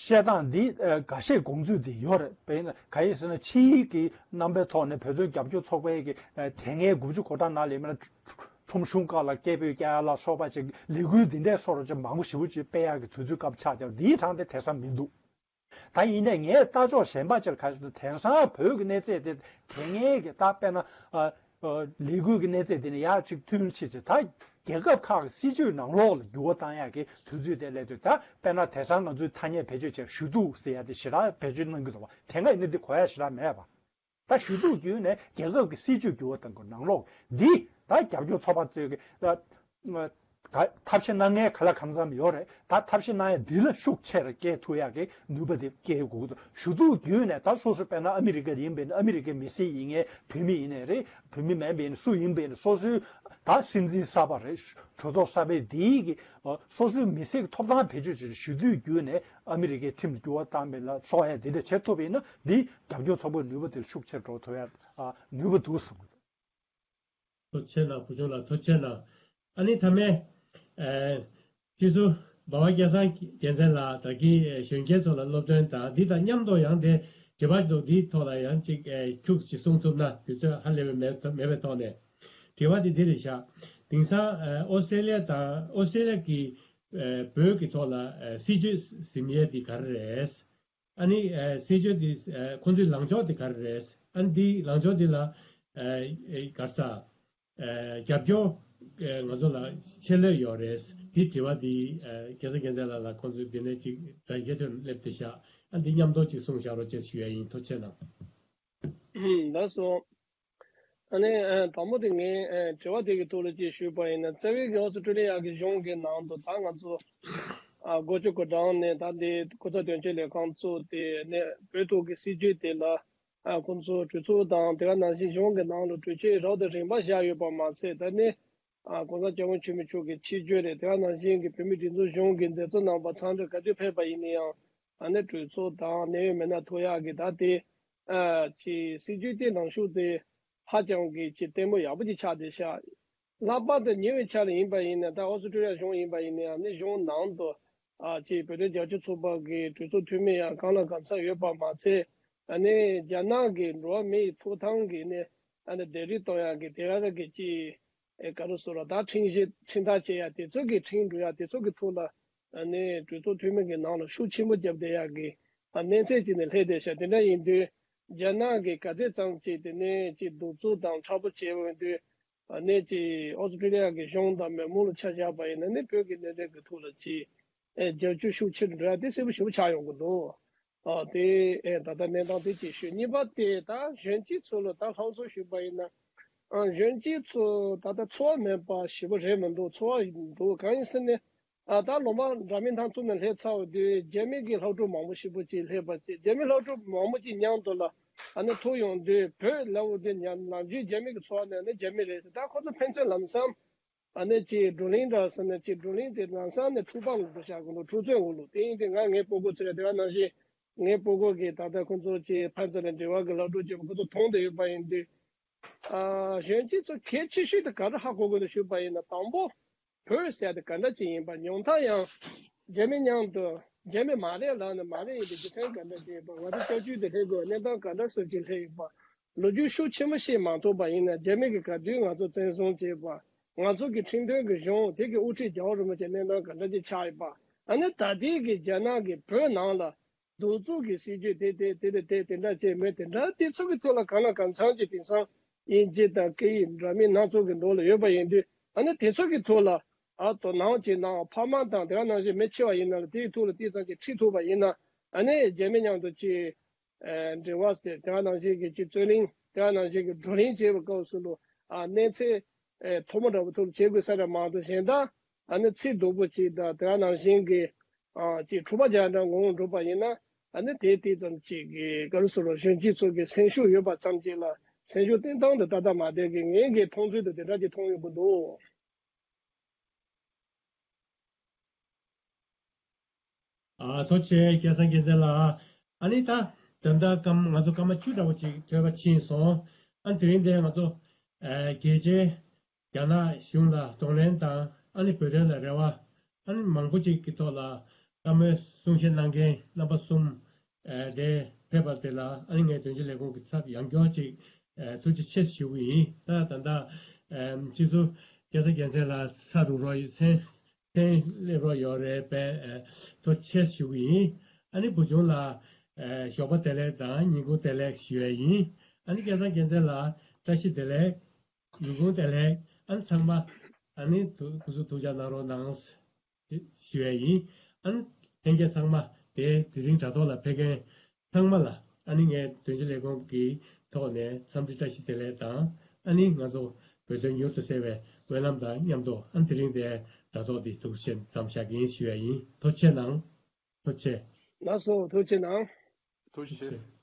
བཤད་སྟངས་འདི་ཨ་འགའ་ཤས་དགོངས་ཚུལ་འདི་ཡོད་རེད། དཔེར་ན་ག་ཡིན་ཟེར་ན་ཕྱིའི་གི་རྣམ་པའི་ཐོག་ནས་བོད་དོན་རྒྱབ་སྐྱོར་ཚོགས་པའི་གི་ཨ་དེ་སྔའི་དགུ་བཅུ་གོ་གྲངས་ནང་ལ་ཡིན་ན་ཁྲོམ་གཞུང་ཁག་ལ་སྐད་འབོད་རྒྱག་ཡ་ལ་སོགས་པ་ཅིག་ལས་འགུལ་འདི་འདྲའི་སོགས་ཅིག་མང་པོ་ཞེ་པོ་ཅིག་སྤེལ་ཡག་གི་དུས་ཚོད་སྐབས་ཆགས་ཀྱང་འདིའི་གྲངས་དེ་དེང་སང་མི་འདུག་ད་ཡིན་ནའི་ངས་ལྟ་ཕྱོགས་གཞན་པ་ཅིག་ག་ཞིག་ཏུ་དེང་སང་བོད་ཀྱི་གནས་ཚད་དེ་དེ་སྔའི་གི་ད་དཔེར་ན་ཨ་ཨ་ལས་འགུལ་གྱི་གནས་ཚད་དེ་ནི་ཡར་ཅིག་མཐུད་ཕྱིན་ཚེ་ད་རྒྱལ་ཁབ་ཁག་གི་སྲིད་ཇུས་ནང་ལོགས་ལ་འགྱུར་བ་བཏང་ཡག་གི་དུས་ཚོད་དེ་སླེབས་དུས་ད་དཔེར་ན་དེང་སང་ང་ཚོའི་ཐ་སྙད་བེད་སྤྱོད་བྱས་ཞུ་གཏུག་ཟེར་ཡ་དེ་ཞེ་དྲག་བེད་སྤྱོད་གནང་གི་འདུག་བ། དེ་སྔ་ཡིན་ན་འདི་གོ་ཡ་ཞེ་དྲག་མེད་པ། ད་ཞུ་གཏུག་བརྒྱུད་ནས་རྒྱལ་ཁབ་ཀྱི་སྲིད་ཇུས་འགྱུར་བ་གཏང་དགོས། ནང་ལོགས་འདི་ད་རྒྱབ་སྐྱོར་ཚོགས་པ་ཚོས་ཀྱི་ད་ད་ཐབས་ཤེས་གནང་མཁན་ག་ལ་གང་འཚམ་ཡོད་རེད། ད་ཐབས་ཤེས་གནང་ཡ་འདི་ལ་ཤུགས་ཆེ་རུ་སྐྱེད་ཐུབ་ཡག་གི་ནུས་པ་དེ་སྐྱེད་དགོས་ཀྱི་འདུག་ཞུ་གཏུག་བརྒྱུད་ནས་ད་སོ་སོ་དཔེར་ན་ཨ་མི་རི་ཀ་ཡིན་པས་ན་ཨ་མི་རི་ཀའི་མི་སེར་ཡིན་མཁན་བོད་མི་ཡིན་ནའི་རེད། བོད་མི་མིན་པས་ན་སུ་ཡིན་པས་ན་སོ་སོའི་ད་སྲིད་འཛིན་གསར་པ་རེད། གྲོས་ཚོགས་གསར་པའི་འདིའི་གི་སོ་སོའི་མི་སེར་གྱི་ཐོབ་ཐང་བེད་སྤྱོད་བྱས་ཞུ་གཏུག་བརྒྱུད་ནས་ཨ་མི་རི་ཀའི་ཁྲིམས་ལ་འགྱུར་བ་བཏང་བ་ལ་སོགས་ཡ་དེ་འདྲ་བྱེད་ཐུབ་པ་ཡིན་ན་འདི་རྒྱབ་སྐྱོར་ཚོགས་པའི་ནུས་པ་དེ་ལ་ཤུགས་ཆེར་འགྲོ་ཐུབ་ཡ་ནུས་པ་འདུག་བསམ་གྱི་འདུག་ཐུགས་རྗེ་གནང་། བུ་ཆུང་ལགས་ཐུགས་རྗེ་གནང་། ཨ་ནི་མཐའ་མའི་ཨེ་སྤྱི་ཟུར་འབའ་བ་སྐལ་བཟང་རྒྱལ་མཚན་ལགས་ད་གིན་ཨེ་གཞོན་སྐྱེས་ཚོ་ལ་སློབ་སྟོན་དང་འདི་དང་མཉམ་དུ་ཡང་དེ་དྲི་བ་ཚོ་འདིའི་ཐོག་ལ་ཡང་ཅིག་ཨེ་ཁྱུག་ཅིག་གསུང་ཐུབ་ན་དུས་ཚོད་ཧ་ལས་པའི་མེད་མེད་པའི་ཐོག་ནས་དྲི་བ་དེ་འདི་རེད་ཤག་དེང་སང་ཨེ་ཨོ་སི་ཀྲེ་ལི་ཡ་དང་ཨོ་སི་ཀྲེ་ལི་ཡ་གི་ཨེ་བོད་ཀྱི་ཐོག་ལ་ཨེ་སྲིད་ཇུས་ཟིན་ཡས་དེ་ག་རེ་རེད། ཨ་ནི་ཨེ་སྲིད་ཇུས་དེ་ཨེ་ཁོང་ཚོའི་ལངས་ཕྱོགས་དེ་ག་རེ་རེད། ཨ་ནི་དེའི་ལངས་ཕྱོགས་དེ་ལ་ཨེ་ཨེ་ག་རེ་ཟ་ཨེ་རྒྱབ་སྐྱོར་ཨེ་ང་ཚོ་ལ་ཆེ་ལོས་ཡོད་རེད། དེ་དྲི་བ་དེ་ཨེ་རྒྱལ་ས་རྒྱལ་མཚན་ལགས་ལ་ཁོང་ཚོས་དེ་ནས་ཅིག་ད་ཡེ་ཐོན་སླེབས་བསྡད་ཤག་ཨ་འདི་མཉམ་དུ་ཅིག་གསུངས་བཞག་རོགས་ཅེས་ཞུ་ཡ་ཡིན། ཐུགས་རྗེ་གནང་། ལགས་སོ། ཨ་ནི་ཨ་དང་པོ་དེ་ངས་ཨ་དྲི་བ་དེ་གི་ཐོག་ལ་ཅིག་ཞུས་པ་ཡིན་ན། རྩ་བའི་གི་ཨོ་སི་ཀྲི་ལི་ཡ་གི་གཞུང་གི་ནང་དུ་ད་ང་ཚོ་ཨ་སྒོ་ཕྱུགས་སྒོ་འགྲམ་ནས་ད་འདི་ཁོ་ཚོ་དོན་གཅོད་ལས་ཁང་བཙུགས་ཏེ་ནས་བོད་ཐོག་གི་སྲིད་ཇུས་དེ་ལ་ཨ་ཁོང་ཚོ་གྲོས་ཚོགས་དང་དེ་ག་ནང་བཞིན་གཞུང་གི་ནང་ལ་གྲོས་ཆོད་རབ་དང་རིམ་པ་བཞག་ཡོད་པ་མ་ཚད། ད་ནི་ཨ་༸གོང་ས་༸སྐྱབས་མགོན་ཆེན་པོ་མཆོག་གི་ཆིབས་བསྒྱུར་རེད། དེ་ག་ནང་བཞིན་གྱི་བོད་མིའི་སྒྲིག་འཛུགས་གཞུང་གི་མཛད་གཙོ་རྣམ་པ་ཚང་འདྲ་ག་དུས་ཕེབས་པ་ཡིན་ན་ཡང་ཨ་ནི་གྲོས་ཚོགས་དང་གནད་ཡོད་མི་སྣ་ཐུག་ཡག་གི་ད་དེ་ཨ་ཅིག་སྲིད་ཇུས་དེ་ནང་ཞུགས་དེ་ཧ་ཅང་གི་ཅིག་ལྟད་མོ་ཡག་པོ་ཅིག་ཆགས་བསྡད་ཤག་ལྷག་པར་དུ་ཉེ་བའི་ཆར་ཡིན་པ་ཡིན་ན་ད་ཨོ་སི་ཀྲི་ལི་ཡ་གཞུང་ཡིན་པ་ཡིན་ན་ཡང་ནི་གཞུང་ནང་དུ་ཨ་ཅིག་བོད་དོན་རྒྱབ་སྐྱོར་ཚོགས་པ་གི་གྲོས་ཚོགས་འཐུས་མི་ཡང་གང་ལ་གང་འཚམ་ཡོད་པ་མ་ཚད། ཨ་ནི་རྒྱ་ནག་གི་འགྲོ་བ་མིའི་ཐོབ་ཐང་གི་ནི་ཨ་ནི་སྡེབ་སྒྲིག་གཏོང་ཡག་གི་དེ་ག་ར་གི་ཅིག་ཨེ་ག་རེ་ཟེར་ར་ད་ཁྲིམས་གཞི་ཁྲིམས་ཐག་བཅད་ཡག་དེ་ཚོ་གི་ཁྲིམས་འགྲོ་ཡག་དེ་ཚོ་གི་ཐོག་ལ་ཨ་ནི་གྲོས་ཚོགས་འཐུས་མི་གི་ནང་ལ་ཤུགས་ཆེན་པོ་བརྒྱབ་བསྡད་ཡག་གི་ཨ་གནས་ཚད་ཅིག་ནས་སླེབས་བསྡད་ཤག་དེ་འདྲ་ཡིན་དུས་རྒྱ་ནག་གི་ག་ཚད་ཙམ་ཅིག་དེ་ནས་ཅིག་གདུག་རྩུབ་དང་མཁྲེགས་པོ་བྱས་པ་ཡིན་དུས། ཨ་ནི་ཅིག་ཨོ་སི་ཀྲི་ལི་ཡ་གི་གཞུང་དང་མི་མང་ལ་ཆ་བཞག་པ་ཡིན་ན་ནི་བོད་ཀྱི་གནད་དོན་གྱི་ཐོག་ལ་ཅིག་ཨེ་རྒྱབ་སྐྱོར་ཤུགས་ཆེ་རུ་འགྲོ་ཡ་དེ་གསལ་པོ་ཞེ་པོ་ཆགས་ཡོང་གི་འདུག་ཨ་དེ་ཨེ་ད་ལྟ་གནས་སྟངས་དེ་གཅིག་ཞུ། གཉིས་པ་དེ་ད་གཞོན་སྐྱེས་ཚོ་ལ་ད་ལྷག་བསམ་ཞུས་པ་ཡིན་ན། ཨ་གཞོན་སྐྱེས་ཚོ་ད་ལྟ་འཚོ་བ་མེད་པ་ཞེ་པོ་རེད་མི་འདུག་འཚོ་བ་འདུག་གང་ཡིན་ཟེར་ན། ཨ་ད་ལོ་མ་འདྲ་མིན་སྣ་ཚོགས་ནས་སླེབས་ཚར་བ་དུས་རྒྱ་མི་གི་སློབ་ཕྲུག་མང་པོ་ཞེ་པོ་ཅིག་སླེབས་པ་ཅིག་རྒྱ་མི་སློབ་ཕྲུག་མང་པོ་ཅིག་མཉམ་དུ་ལ་ཨ་ནི་ཐུག་ཡོང་དུས་བོད་ལབ་དུས་ཉ་ནམ་རྒྱུན་རྒྱ་མི་གི་འཚོ་བ་ནང་ནས་རྒྱ་མི་རེད་ཟེར། ད་ཁོ་ཚོ་ཕན་ཚུན་ལམ་སང་ཨ་ནི་ཅིག་བགྲོ་གླེང་འདྲ་ཟེར་ན་ཅིག་བགྲོ་གླེང་དེ་ལམ་སང་ནས་འཁྲུག་པ་འགོ་འགྲོ་བཞག་གི་འདུག་འཁྲུག་རྩོད་འགོ་ལོག་དེ་ཡིན་དུས་ང་ངའི་སྤུ་གུ་ཚོ་ལ་དེ་ག་ནང་བཞིན་ངའི་སྤུ་གུ་གི་ད་ལྟ་ཁོ་ཚོ་ཅིག་ཕན་ཚུན་ལ་འབྲེལ་བ་གི་སློབ་ཕྲུག་ཅིག་ཁོ་ཚོ་མཐོང་བསྡད་ཡོད་པ་ཡིན་དུས། ཨ་གཞོན་སྐྱེས་ཚོ་གལ་ཆེ་ཤོས་དེ་ག་རེ་ཧ་གོ་དགོས་འདུག་ཞུས་པ་ཡིན་ན། དང་པོ་བོད་ཟེར་དེ་ག་འདྲ་ཅིག་ཡིན་པ། ཉུང་མཐའ་ཡང་རྒྱ་མི་མཉམ་དུ་རྒྱ་མི་མ་རེད་ལབ་ན་མ་རེད་ཡིན་པའི་རྒྱུ་མཚན་ག་འདྲ་ཅིག་ཡོད་པ། ང་ཚོ་སྐྱབས་བཅོལ་དུ་སླེབས་དགོས་གནས་སྟངས་ག་འདྲ་ཟེར་ཅིག་སླེབས་ཡོད་པ། ལོ་རྒྱུས་ཤུགས་ཆེན་པོ་ཤེས་མ་ཐུབ་པ་ཡིན་ན་རྒྱ་མི་གིས་ག་དུས་ང་ཚོ་བཙན་བཟུང་བྱས་པ། ང་ཚོ་གི་ཁྲིམས་དོན་གི་གཞུང་དེ་གི་དབུ་ཁྲིད་རྒྱལ་བ་རིན་པོ་ཆེ་གནས་སྟངས་ག་འདྲ་ཅིག་ཆགས་ཡོད་པ། ཨ་ནི་ད་ལྟའི་གི་རྒྱ་ནག་གི་བོད་ནང་ལ། གདུག་རྩུབ་ཀྱི་སྲིད་ཇུས་དེ་དེ་དེ་དེ་དེ་དེ་འདྲ་བྱས་མེད་དེ་འདྲ་དེ་ཚོ་གི་ཐོག་ལ་གང་ལ་གང་འཚམ་གྱི་དེང་སང་དབྱིན་ཇི་དང་སྐད་ཡིག་འདྲ་མིན་སྣ་ཚོགས་ཀྱི་ནང་ལ་ཡོད་པ་ཡིན་དུས། ཨ་ནི་དེ་ཚོ་གི་ཐོག་ལ་ཨ་དོ་སྣང་བྱས་ན་ཕ་མ་དང་དེ་ག་ནང་བཞིན་མི་ཆེ་བ་ཡིན་ན་ལ་དེའི་ཐོག་ལ་དེ་ཙམ་གྱི་ཁྲིད་ཐུབ་པ་ཡིན་ན། ཨ་ནི་རྒྱ་མི་མཉམ་དུ་ཅིག་ཨ་འབྲེལ་བ་ཟེར་དེ་ག་ནང་བཞིན་གྱི་ཅིག་རྩོད་གླེང་དེ་ག་ནང་བཞིན་གྱི་བགྲོ་གླེང་བྱེད་པའི་སྐབས་སུ་ལ་ཨ་གནས་ཚད་ཨེ་མཐོ་པོ་འདྲ་པོ་ཐོག་ལ་བྱེད་དགོས་ས་རེད་མ་གཏོགས་གཞན་དག་ཨ་ནི་ཚིག་རྡུག་པོ་ཅིག་དང་དེ་ག་ནང་བཞིན་གྱི་ཨ་ཅིག་འཁྲུག་པ་རྒྱག་འདྲ་ངོ་བོ་འགྲོ་པ་ཡིན་ན། ཨ་ནི་དེ་དེ་ཙམ་ཅིག་གི་ག་རེ་ཟེར་རོ། གཞོན་སྐྱེས་ཚོ་གི་སེམས་ཤུགས་ཡོད་པ་ཙམ་ཅིག་ལ་སེམས་ཤུགས་བརྟན་སྟངས་དེ་ཏག་ཏག་མ་བསྡད་གི་ངའི་གི་མཐོང་ཚུལ་དེ་དེ་འདྲ་ཅིག་མཐོང་ཡོང་གི་འདུག་ཨ་ཐུགས་རྗེ་ཆེ་སྐལ་བཟང་རྒྱལ་མཚན་ལགས། ཨ་ནི་ད་ད་ལྟ་སྐར་མ་ང་ཚོ་སྐར་མ་བཅུ་འདྲ་བོ་ཅིག་ཐོན་པ་ཕྱིན་སོང་། ཨ་ནི་དེ་རིང་འདིར་ང་ཚོ་ཨ་རྒྱལ་སྤྱིའི་རྒྱ་ནག་གཞུང་ལ་གདོང་ལེན་དང་ཨ་ནི་བོད་དོན་ལ་རེ་བ་ཨ་ནི་མང་པོ་ཅིག་གི་ཐོག་ལ་ བཀའ་མོལ་གསུང་བཤད་གནང་མཁན་རྣམ་པ་གསུམ་དེ་ཕེབས་པ་དེ་ལ་ཨ་ནི་ངས་དོན་གཅོད་ལས་ཁུངས་ཀྱི་ཚབ་ཡང་བསྐྱར་ཅིག་ཐུགས་རྗེ་ཆེ་ཞུ་གི་ཡིན། ད་ད་ལྟ་སྤྱི་ཟུར་སྐལ་བཟང་རྒྱལ་མཚན་ལགས་ས་རུག་རོགས་ཡོད་མཚན་མཚན་སླེབས་རོགས་ཡོད་རེད་པས་ཐུགས་རྗེ་ཆེ་ཞུ་གི་ཡིན། ཨ་ནི་བུ་ཆུང་ལགས་ཞོགས་པ་བདེ་ལེགས་དང་ཉིན་གུང་བདེ་ལེགས་ཞུ་ཡས་ཡིན། ཨ་ནི་སྐལ་བཟང་རྒྱལ་མཚན་ལགས་བཀྲ་ཤིས་བདེ་ལེགས། ཉིན་གུང་བདེ་ལེགས། ཨ་ནི་ཚང་མ་ཨ་ནི་ཐུགས་སུ་ཐུགས་ཅག་གནང་རོགས་གནང་ཞུ་ཡས་ཡིན། ཨ་ནི་ལྷན་རྒྱས་ཚང་མ་དེ་དེ་རིང་དྲ་ཐོག་ལ་ཕེབས་མཁན་ཚང་མ་ལ་ཨ་ནི་ངས་དོན་གཅོད་ལས་ཁུངས་ཀྱི་ཐོག་ནས་འཚམས་འདྲི་བཀྲ་ཤིས་བདེ་ལེགས་དང་ཨ་ནི་ང་ཚོ་བོད་དོན་མྱུར་དུ་གསལ་བའི་སྨོན་ལམ་དང་མཉམ་དུ་ཨ་ནི་དེ་རིང་དེ་དྲ་ཐོག་འདི་འདུག་སེ་མཚམས་བཞག་གི་ཡིན་ཞུ་ཡས་ཡིན། ཐུགས་རྗེ་གནང་། ཐུགས་རྗེ་ཆེ། ལགས་སོ། ཐུགས་རྗེ་གནང་། ཐུགས་རྗེ་ཆེ།